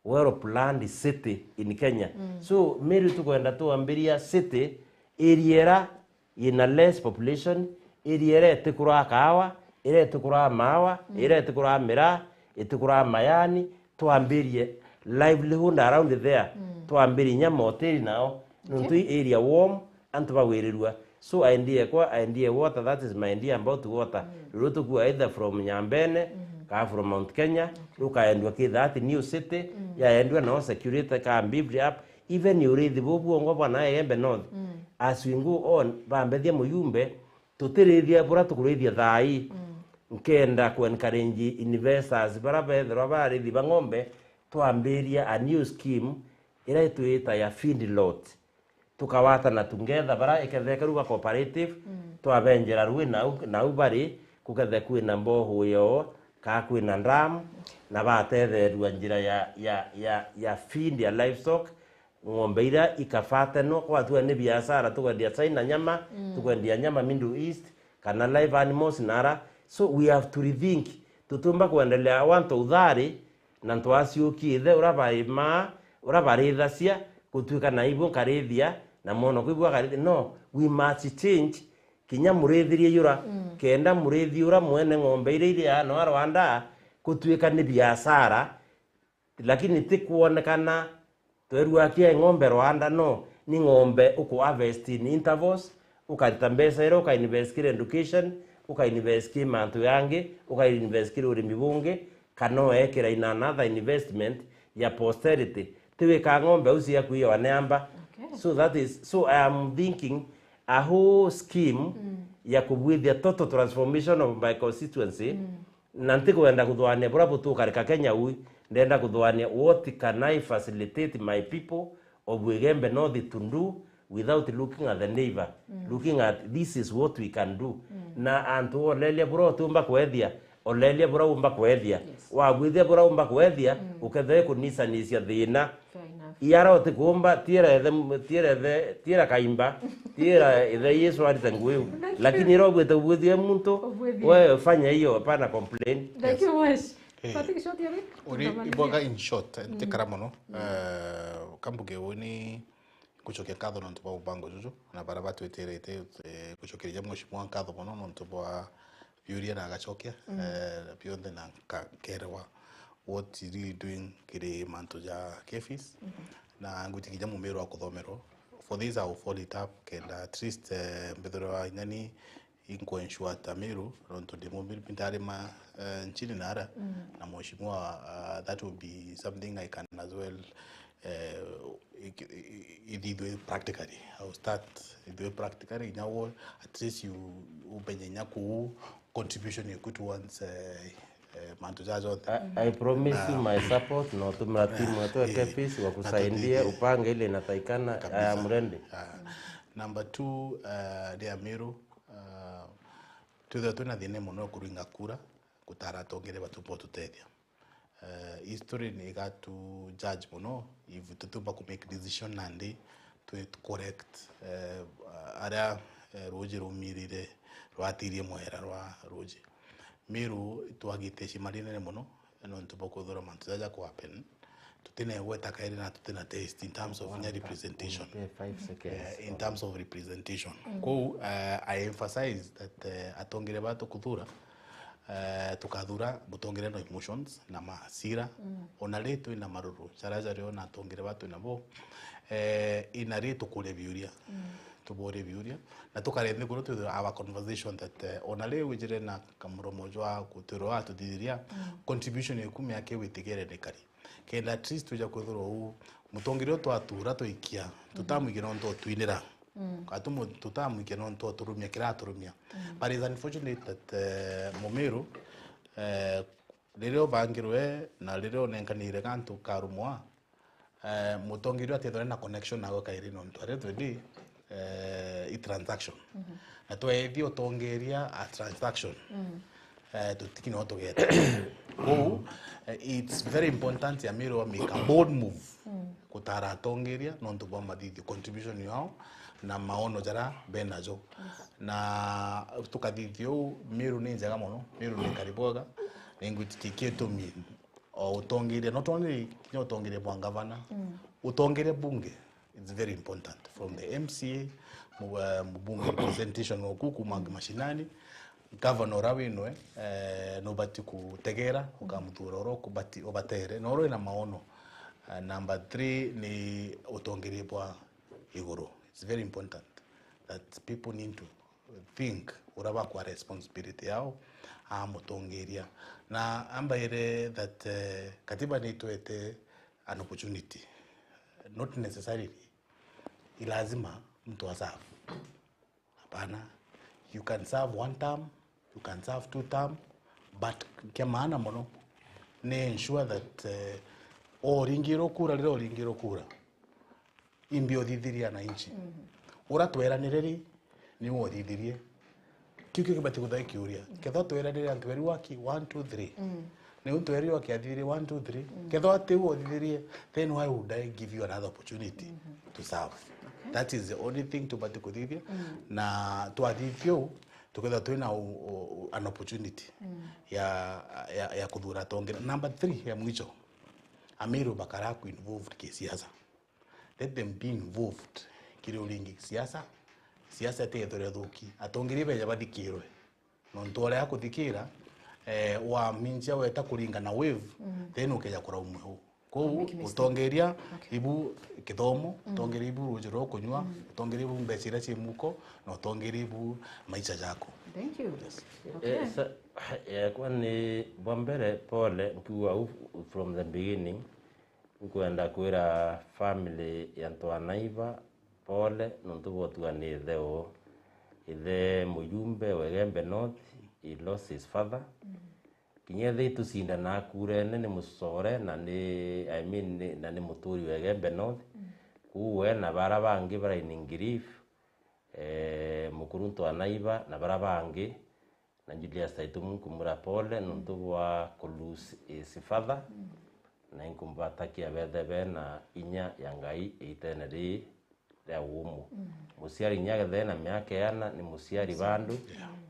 well planned city in Kenya. So, Meru tukwenda twambiria city area ira ina less population, area ira itikuraa kaawa, ira itikuraa maawa, ira itikuraa miraa, itikuraa mayani, twambirie livelihood around there, twambirie inya mahoteli nao, nontu i area warm, antu bawirirua. So idea ekwa, idea water, that is my idea about water. Riu tukua either from Nyambene, kana from Mount Kenya, rukaendua ki that new city, yaendua nao security ka beefed up, even urithi buu bwongwa bwa na Igembe North. As we go on, bambethia muyumbe, tutirithia bura tukurithia thaa ii. Nkenda ku encourage investors bara bethirwa barithi ba ng'ombe, twambiria a new scheme ira itwita ya feedlot. Tukawatana together bara ikethe keru ba cooperative, twabenjera rui nau, nau bari, kukethe kwina mbohu yo, kaa kwina dam, na batetherua njira ya, ya, ya, ya feed ya livestock, ng'ombe ira ikabatanwa, kwatua ni biashara, tukwendia China nyama, tukwendia nyama Middle East, kana live animals nara. So we have to rethink, tutiumba kuendelea wantu uthari, na ntwaciukiithe, uria baimaa, uria barithacia, gutuika na ibu nkarithia, na mwono kwi bu akarithia. No, we must change kinya murithirie yura, kenda murithi ura mwene ng'ombe iria iri aa no arwanda gutuika ni biashara, lakini ti kwonekana twerua akia ng'ombe rwanda, no, ni ng'ombe uku harvest in intervals, ukarita mbeca iria ukainvest kiri education, ukainvest kiri mantu yangi, ukainvest kiri urimi bungi, kana uekira in another investment ya posterity. Ti wika ng'ombe au ciaku iyo aneamba. Okay. So that is, so I am thinking a whole scheme ya kubwithia total transformation of my constituency, na ntikwenda kuthuania bura butukarika Kenya ui, ndenda kuthuania what can I facilitate my people of Igembe North to do without looking at the neighbor, looking at this is what we can do. Na antu olelia bura utiumba kwethia, olelia bura umba kwethia. Yes. Wabwithia bura umba kwethia, ukethwa ikunisanicia thina. Fair enough. Iara utikumba, tiera ethe, tiera ethe, tiera kaimba, tiera ethe Yesu arite nguyu. Lakini ira ubwite ubwithie muntu, we fanya hiyo, hapana complain. Thank you much. Eh. Patrick, short ya wiki, uri tutamalizia. Ibwaga in short, ntikara muno. Eh, kambuge uni Ngucokia nkatho nontu bwa mubango juju, na baria batwitirite, eh, ngucokeria Mheshimiwa nkatho mono nontu bwa biuria na agacokia, eh, bionthe na nka-, nkerewa what is really doing kiri mantu ja KEPHIS. Na ngwitikia kinya mumiru wa kuthomerwa. For this, I will follow it up, kenda at least, eh, mbithirwa inya ni inkuensure ata Meru, nontu ndi Mumiru, ndarima, eh, nchini nara, na mheshimiwa, uh, that will be something I can as well, eh, i-, i-, i-, ithithwe practically. I will start ithithwe practically, inya wo, at least you umenye inya kuu contribution yaku towards, eh, eh, mantu jaja jonthe. I, I promise you my support, na utumira timu yetu ya KEPHIS wakusaidie upange ile inatakikana. Kabisa. I am ready. Ah, number two, eh, ria Meru, Ah, twithirwa twina thina muno kuringa kura, gutara atongeria batu botutethia. Eh, history ni igatu judge muno if tutiumba ku make decision nandi twi correct, eh, aria, eh, ruuji rumirire rwatirie mwera rwa ruuji. Meru twagite cima rinene muno, nontu bwa kwithirwa mantu jaja ku happen, tutina igweta kairi na tutina taste in terms of inya representation. Mpee five seconds. Eh, in terms of representation. Kou, eh, I emphasize that, eh, atongeria baria tukuthura, eh, tukathura mutongeria no emotions na masira. Ona ri twina maruru, jaria jario na atongeria baria twinabo, eh, ina ri tukuria biuria. Tuborie biuria, na tukare nthiguru twithwe our conversation that, eh, ona riu wijire na kamuromo jwa kutwirwa atuthithiria, contribution yaku miaka iu itigere ni kari. Kenda at least twija kwithirwa uu, mutongeria uria twatura twikia, tutamwikia nontu otwinira. Atu mu-, tutamwikia nontu oturumia kira aturumia. But it's unfortunate that, eh, Mumiru, eh, riria ubangirwe na riria unenkanire gantu karumwa, eh, mutongeria atethore na connection nawe kairi nontu aria twendi, eh, i transaction. Na twethi utongeria a transaction. Eh, tutiki no tugeta. Kou, eh, it's very important ya Miru wa make a bold move. Gutara atongeria nontu bwa mathithio, contribution yao na maono jara benajo. Na tukathithio uu, Miru ni njega mono, Miru ni kari bwega, na ingwitikia itumi o utongeria, not only kinya utongeria bwa ngavana, utongeria bunge, it's very important. From the M C A, mu-, eh, mubunge representation oku kuma mashinani, governor uria winwe, eh, nubati kutegera, ukamuthura uria ukubati-, ubatere, na uria wina maono. Eh, number three ni utongeria bwa iguru. It's very important that people need to think uria bakwa responsibility yao a mutongeria. Na ambaire that, eh, katiba ni itwete an opportunity. Not necessarily i lazima mtu aserve. Hapana. You can serve one term, you can serve two term, but kia maana mono ni ensure that, eh, oringirwo kura riria oringirwo kura, imbi uthithirie ananchi. Uria tweranire ri, niwe uthithirie. Kiu kio kibati kuthai kiuria. Kethwa tweranire antu beri waki one, two, three. Niu tweri waki athithirie one, two, three. Kethwa tiu uthithirie, then why would I give you another opportunity to serve? That is the only thing tubati kuthithia. Na twathithia uu, tukethwa twina u-, u-, an opportunity ya, ya, ya kuthura atongeria. Number three ya mwicho, Amiru bakara ku involved kisiasa. Let them be involved kiri uringi siasa. Siasa ti ethore thuki. Atongeria beja bathikirwe. Nontu uria akuthikira, eh, waminjia weta kuringa na wave, then ukeja kuraumwe u. Kou utongeria ibu kithomo, utongeria ibu ruji rwa kunywa, utongeria ibu mbeca iria ci muko, na utongeria ibu maisha jako. Thank you. Yes. Okay. Eh, sa-, yakwa ni bwa mbere, pole, nkiuga u from the beginning, nkwenda kwira family ya antu a Naiva pole, nontu bwa utua ni ithe uu. Ithe mujumbe wa Igembe North, he lost his father. Kinya ithe itucindanaa kurene ni mucore na ni, I mean, ni, na ni muturi wa Igembe North. Kuu we na bara bangi bara in grief, eh, mukuruntu wa Naiva na bara bangi, na Julius Taitumu nkumura pole nontu bwa ku lose his father, na inkumubatakia bethe bena inya ya Ngai iitene rii ria uumu. Muciari inya akethire na miaka iana ni muciari bandu,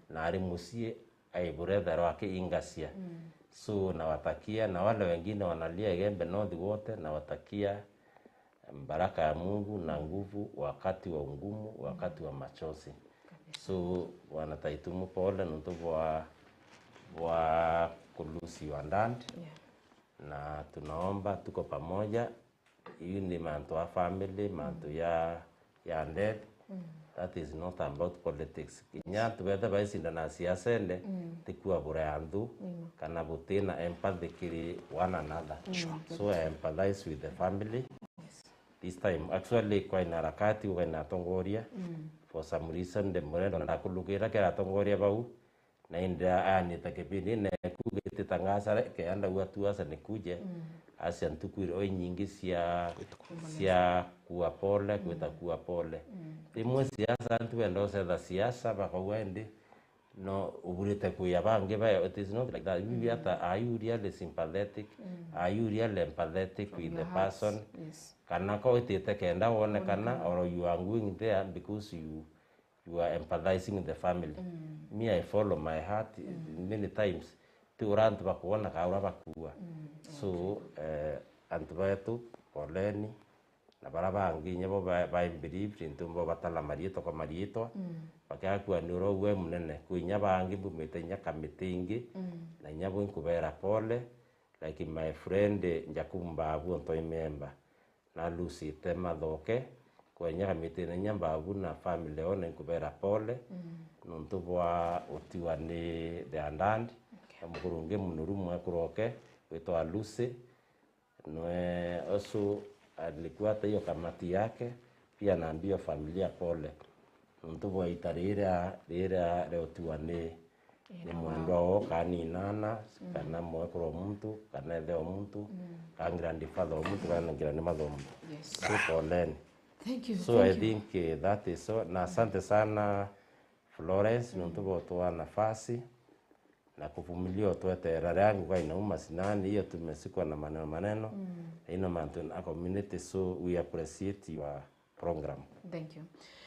na ari mucii aiburetha rwake ingacia. So nawatakia, na wale wengine wanalia Igembe North wote, nawatakia baraka ya Mungu na nguvu wakati wa ugumu, wakati wa machozi. So, Bwana Taitumu, pole nontu bwa, bwa ku lose your dad. Na tunaomba, tuko pamoja. Hii ni mantu ya family, mantu ya, ya death. That is not about politics. Kinya antu bethe baicindana siasene, ti kuabura anthu, kana butina empathy kiri one another. So I empathize with the family. This time, actually, kwaina harakati, kwaina atongoria. For some reason, the murendo na ndakulukira kira atongoria bau, na indi aanite kipindi, na eku gitita ngacare, keenda ua tu aca nikuje, acia ntuku iria inyingi cia, cia kua pole, gwita kua pole. Rimwe siasa, antu benda ucetha siasa, bakauga indi, no, uburite kwia bangi bayo. It is not like that. Bibi, hata, are you really sympathetic? Are you really empathetic with the person? Kana ko witite kenda wonekana, or you are going there because you, you are empathizing with the family? Me, I follow my heart many times. Ti uria antu bakwona ka uria bakua. So, eh, antu betu, poleni. Na bara bangi inya bo ba, ba bereaved, ntu bo batara mariitwa kwa mariitwa, bakea kua ni uria ugwe munene. Kwi inya bangi mbumite inya kamiti ingi, na inya bo inkubera pole, like my friend Jacob Mbabu, onto imemba, na lusite mathoke, kwenya kamitine inya Babu na family yone nkubera pole, mm, nontu bwa utiwa ni the andandi. Okay. Na mukuru ungi munuru mwekuru oke witwa Lucy, nwe usu alikuwa hata hiyo kamati yake, pia naambia familia pole. Nontu bwa ita riria, riria riutiwa ni, ni mwendwa wao, kana ni nana, mm, kana mwekuru wa muntu, kana ithe wa muntu, mm, kana grandfather wa muntu, kana grandmother wa muntu. Yes. So, poleni. Thank you. So, thank I you. think, eh, that is all. Na asante sana, Florence, mm, nontu bwa utua nafasi na kuvumilia utwetera ria nguga inauma sinani, hiyo tumesikwa na maneno maneno, mm, na ino mantu na community, so we appreciate your program. Thank you.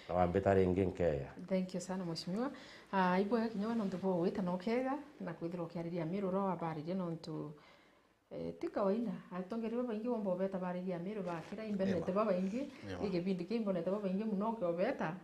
Na wambita ringi nkeya. Thank you sana, mheshimiwa. Ah, ibwega kinya we nontu bwa gwita na ukega na kwithirwa ukiariria Amiru uria wabaririe nontu, eh, ti kawaida. Atongeria babaingi womba ubeta bariria Amiru bakira imbenete babaingi. Ii gibindi kiu imbonete babaingi muno ukiobeta.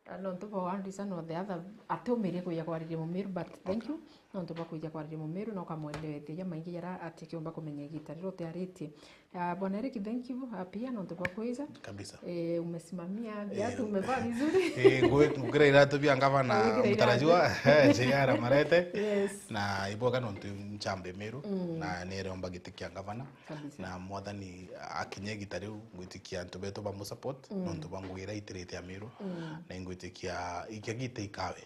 Ah, nontu bwa one reason or the other, atiumirie kwija kwariria Mumiru, but thank you, nontu bwa kwija kwariria Mumiru, na ukamwelewetheria maingi jaria atikiumba kumenya igita riria utiaritie. Ah, Bwana Eric, thank you, ah, pia nontu bwa kwija. Kabisa. Eh, umesimamia viatu, eh, umevaa vizuri. Eh, ngwi-, ngwikira iratu bia ngavana mutarajiwa, eh, J R Marete. Yes. Na ibwega nontu nchambe Miru, mm, na niromba giti kia ngavana. Kabisa. Na Mwathani akinye igita riu, ngwitikia antu betu bamusupport, mm, nontu bwa ngugi iria itirite Amiru. Mm. Na ingwitikia ikia gita ikawe,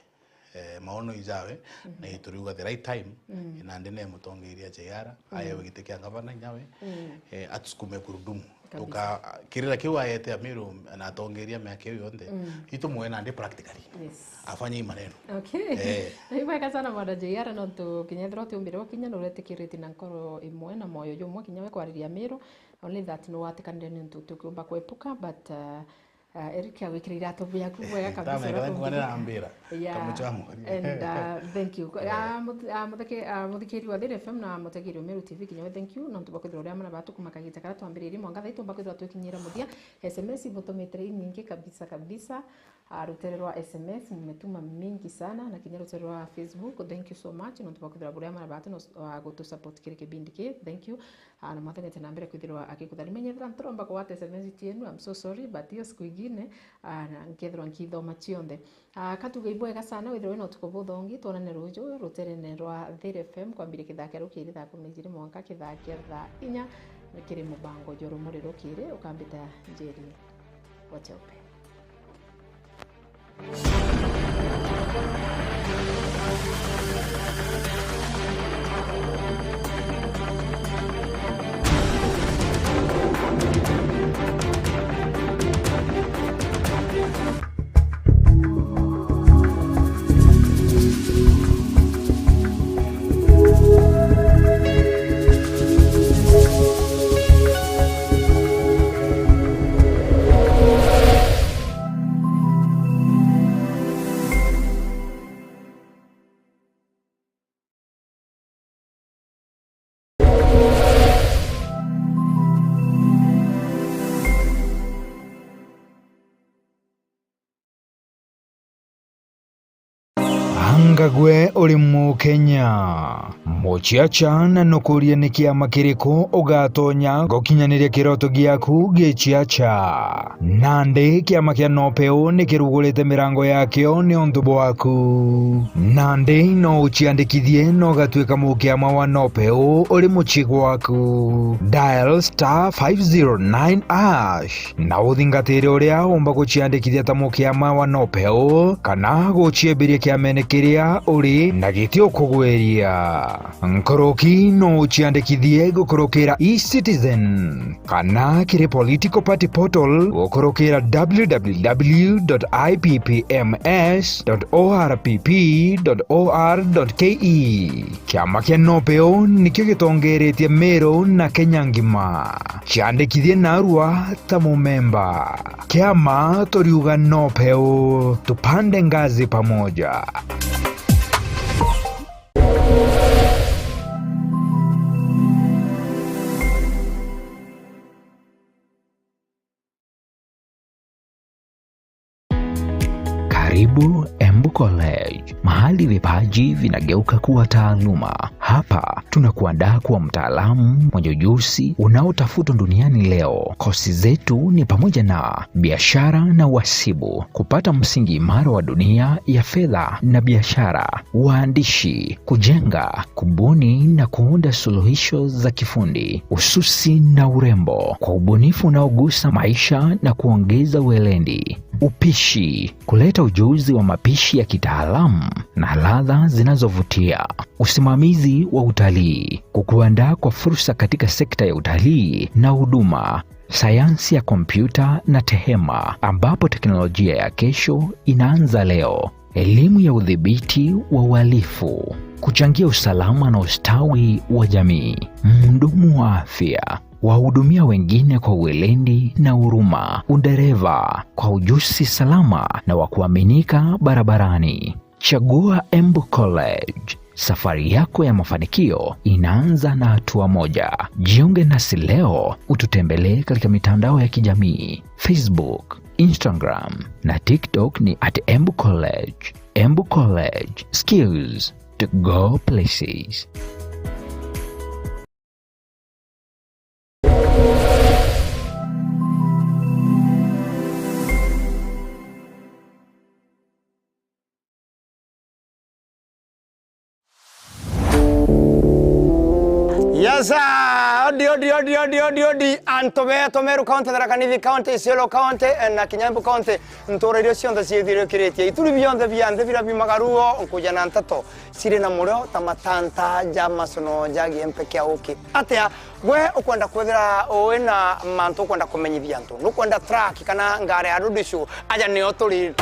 eh, maono ijawe, mhm, na ituriuga the right time, mm, nandi ne mutongeria J R, mm, aewe giti kia ngavana inyawe, mm, eh, atusukume gurudumu. Kabisa. Tuka-, kirira kiu aete Amiru na atongeria miaka iu yonthe, mm, itumwe nandi practically. Yes. Afanye hii maneno. Okay. Eh. Ni bwega sana, Mwana J R, nontu kinya ethirwa utiumbire ukinya, nuretikirite na nkoro imwe na moyo jumwe kinya we kwariria Amiru. Only that, no watikanire ni untu tukiumba kwepuka, but, uh, uh, Eric agwikira iratu biaku bwega kabisa, ndamenya uria kungithika. Nambira. Yeah. Kamuchamo. And, uh, thank you. Yeah. Ah, muth-, ah, mutheke-, ah, muthikiri wa Thiri F M na mutegeri wa Meru T V kinya we, thank you. Nontu bwa kwithirwa uria mana batukumaka gita karia twambiririe mwanka thaa itumba kwithirwa twikinyira muthia. S M S ibutumitire inyingi kabisa kabisa. Ah, rutere rwa S M S mumetuma mingi sana, na kinya rutere rwa Facebook, thank you so much nontu bwa kwithirwa buria mana batu no, ah, gutusupport kiri kibindi ki, thank you. Ah, na Mwathani ati na mbere kwithirwa akikutharimia. Nyethira ntiromba kugwata S M S cienu, I'm so sorry, but hiyo siku ingine, ah, na nkethirwa nkithoma cionthe. Ah, katuga ibwega sana, withirwe wina utuku buthongi, twonane ruju ruterene rwa Thiri F M, kwambiria kithaa kia rukiri thaa kumi na ijiri mwanka kithaa kia thaa inya, kiri mubango jwa rumuri rukiri, ukambita Njeri wa Cheupe. Anga gwe uri Mukenya? Muciaca na nukurie ni kiama kiriku ugatonya gukinyaniria kiroto giaku giciaca? Nandi kiama kia Nopeu ni kirugurite mirango yakio ni untu bwaku. Nandi no uciandikithie na ugatuika mukiama wa Nopeu uri mucii gwaku. Dial star five zero nine hash. Na uthingatire uria umba guciandikithia ta mukiama wa Nopeu, kana guciembiria kiamene kiria uri na giti ukugwiria. Nkuruki no uciandikithie gukurukira eCitizen, kana kiri political party portal gukurukira w w w dot i p p m s dot o r p p dot o r dot k e. Kiama kia Nopeu nikio gitongeretie Meru na Kenya ngima. Ciandikithie narua ta mumemba. Kiama turiuga Nopeu, tupande ngazi pamoja. Karibu Embu College, mahali vipaji vinageuka kuwa taaluma. Hapa tunakuandaa kuwa mtaalamu mwenye ujuzi unaotafutwa duniani leo. Kosi zetu ni pamoja na biashara na uhasibu, kupata msingi imara wa dunia ya fedha na biashara, uandishi, kujenga, kubuni na kuunda suluhisho za kifundi, ususi na urembo, kwa ubunifu unaogusa maisha na kuongeza weledi, upishi, kuleta ujuzi wa mapishi ya kitaalamu na ladha zinazovutia, usimamizi wa utalii, kukuandaa kwa fursa katika sekta ya utalii na huduma, sayansi ya kompyuta na tehema, ambapo teknolojia ya kesho inaanza leo, elimu ya udhibiti wa uhalifu, kuchangia usalama na ustawi wa jamii, mhudumu wa afya, wahudumia wengine kwa weledi na huruma, udereva kwa ujuzi salama na wa kuaminika barabarani. Chagua Embu College. Safari yako ya mafanikio inaanza na hatua moja. Jiunge nasi leo, ututembelee katika mitandao ya kijamii, Facebook, Instagram na TikTok ni at Embu College. Embu College, skills to go places. Yes, sir. Odi, odi, odi, odi, odi, odi. Antu betu Meru County, Tharaka Nithi County, Isiolo County, eh, na kinya Embu County, ntuura iria cionthe ciithiurukiritie. Ituri bionthe bia nthi biria biumaga ruo, nkuja na nteto ciri na murio ta matanta ja macono ja giempe kia uki. Atia? Gwe ukwenda kwithira wi na mantu ukwenda kumenyithia antu, nukwenda track kana ngari ya road show, aja nio turi.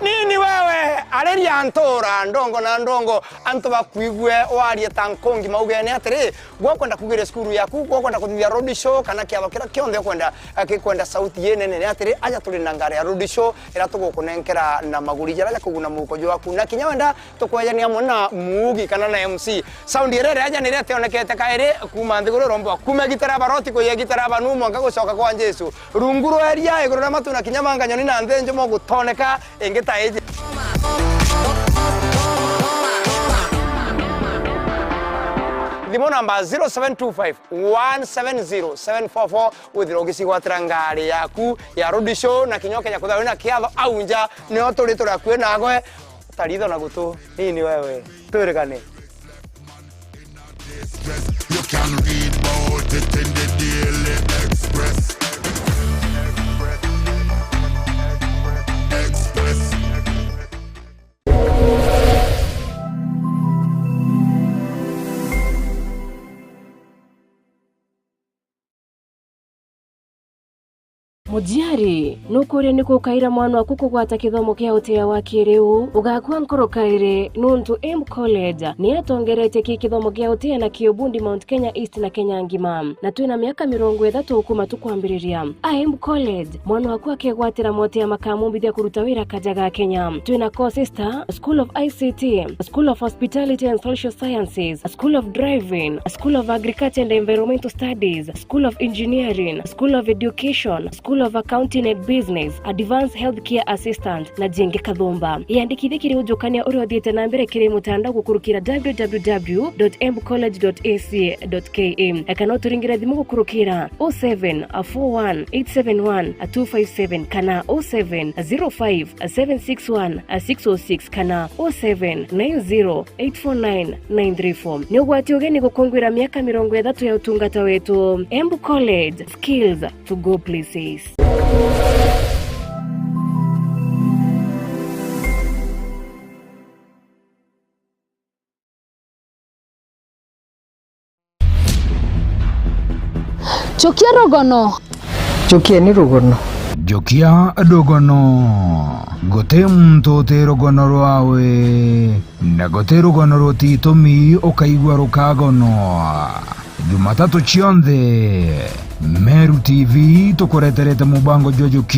Nini wewe, ariria ntuura ndongo na ndongo, antu bakwigue warie ta nkungi maugene atiri, gwe ukwenda kugiria cukuru yaku, gwe ukwenda kuthithia road show kana kiatho kiria kionthe ukwenda, eh, gikwenda sauti inene ni atiri, aja turi na ngari ya road show iria tugukunenkera na maguri jaria ja kuguna muhuko jwaku, na kinya wenda tukwejania amwe na muugi kana na M C. Sound iria ireja niria tionekete kairi kuuma nthiguru irombwa. Kuuma gitara baroti kuya gitara banu mwanka gucoka kwa Jesu. Rungu rwa eria, iguru ria matu na kinya manga nyoni na nthi njumo gutoneka ingi ta iji. Thimu namba zero seven two five one seven zero seven four four, withirwa ugicigwatira ngari yaku ya road show na kinya ukenya kwithirwa wina kiatho au nja, nio turi turi akui nagwe. Taritho na gutu, nini wewe? Twirigane. You can read about it in the Daily Express. Express. Muciari, nukuria niku ukaira mwana waku kugwata kithomo kia utia wa kiriu? Ugakua nkoro kairi, nuntu Embu College ni yatongeretie ki kithomo kia utia na ki ubundi Mount Kenya East na Kenya ngima, na twina miaka mirongo ithatu kuma tukwambiriria. A Embu College, mwana waku akegwatira motia makamumbithia kuruta wira kaja ga Kenya. Twina courses ta School of I C T, School of Hospitality and Social Sciences, School of Driving, School of Agriculture and Environmental Studies, School of Engineering, School of Education, School of Accounting and Business, Advanced Healthcare Assistant, na jingi kathumba. Yandikithie kiri ujukania uria uthiite na mbere kiri mutandao gukurukira w w w dot embu college dot a c a dot k a, kana uturingire thimu gukurukira oh seven four one eight seven one two five seven kana oh seven zero five seven six one six oh six kana oh seven nine zero eight four nine nine three four. Ni ugwati ugeni gukungwira miaka mirongo ithatu ya utungata wetu. Embu College, skills to go places. Njukia rugono. Njukieni rugono. Njukia rugono. Guti muntu uti rugono rwawe, na guti rugono rutitumi ukaigua rukagonwa. Jumatatu cionthe, Meru T V tukureterete mubango jwa Njukia.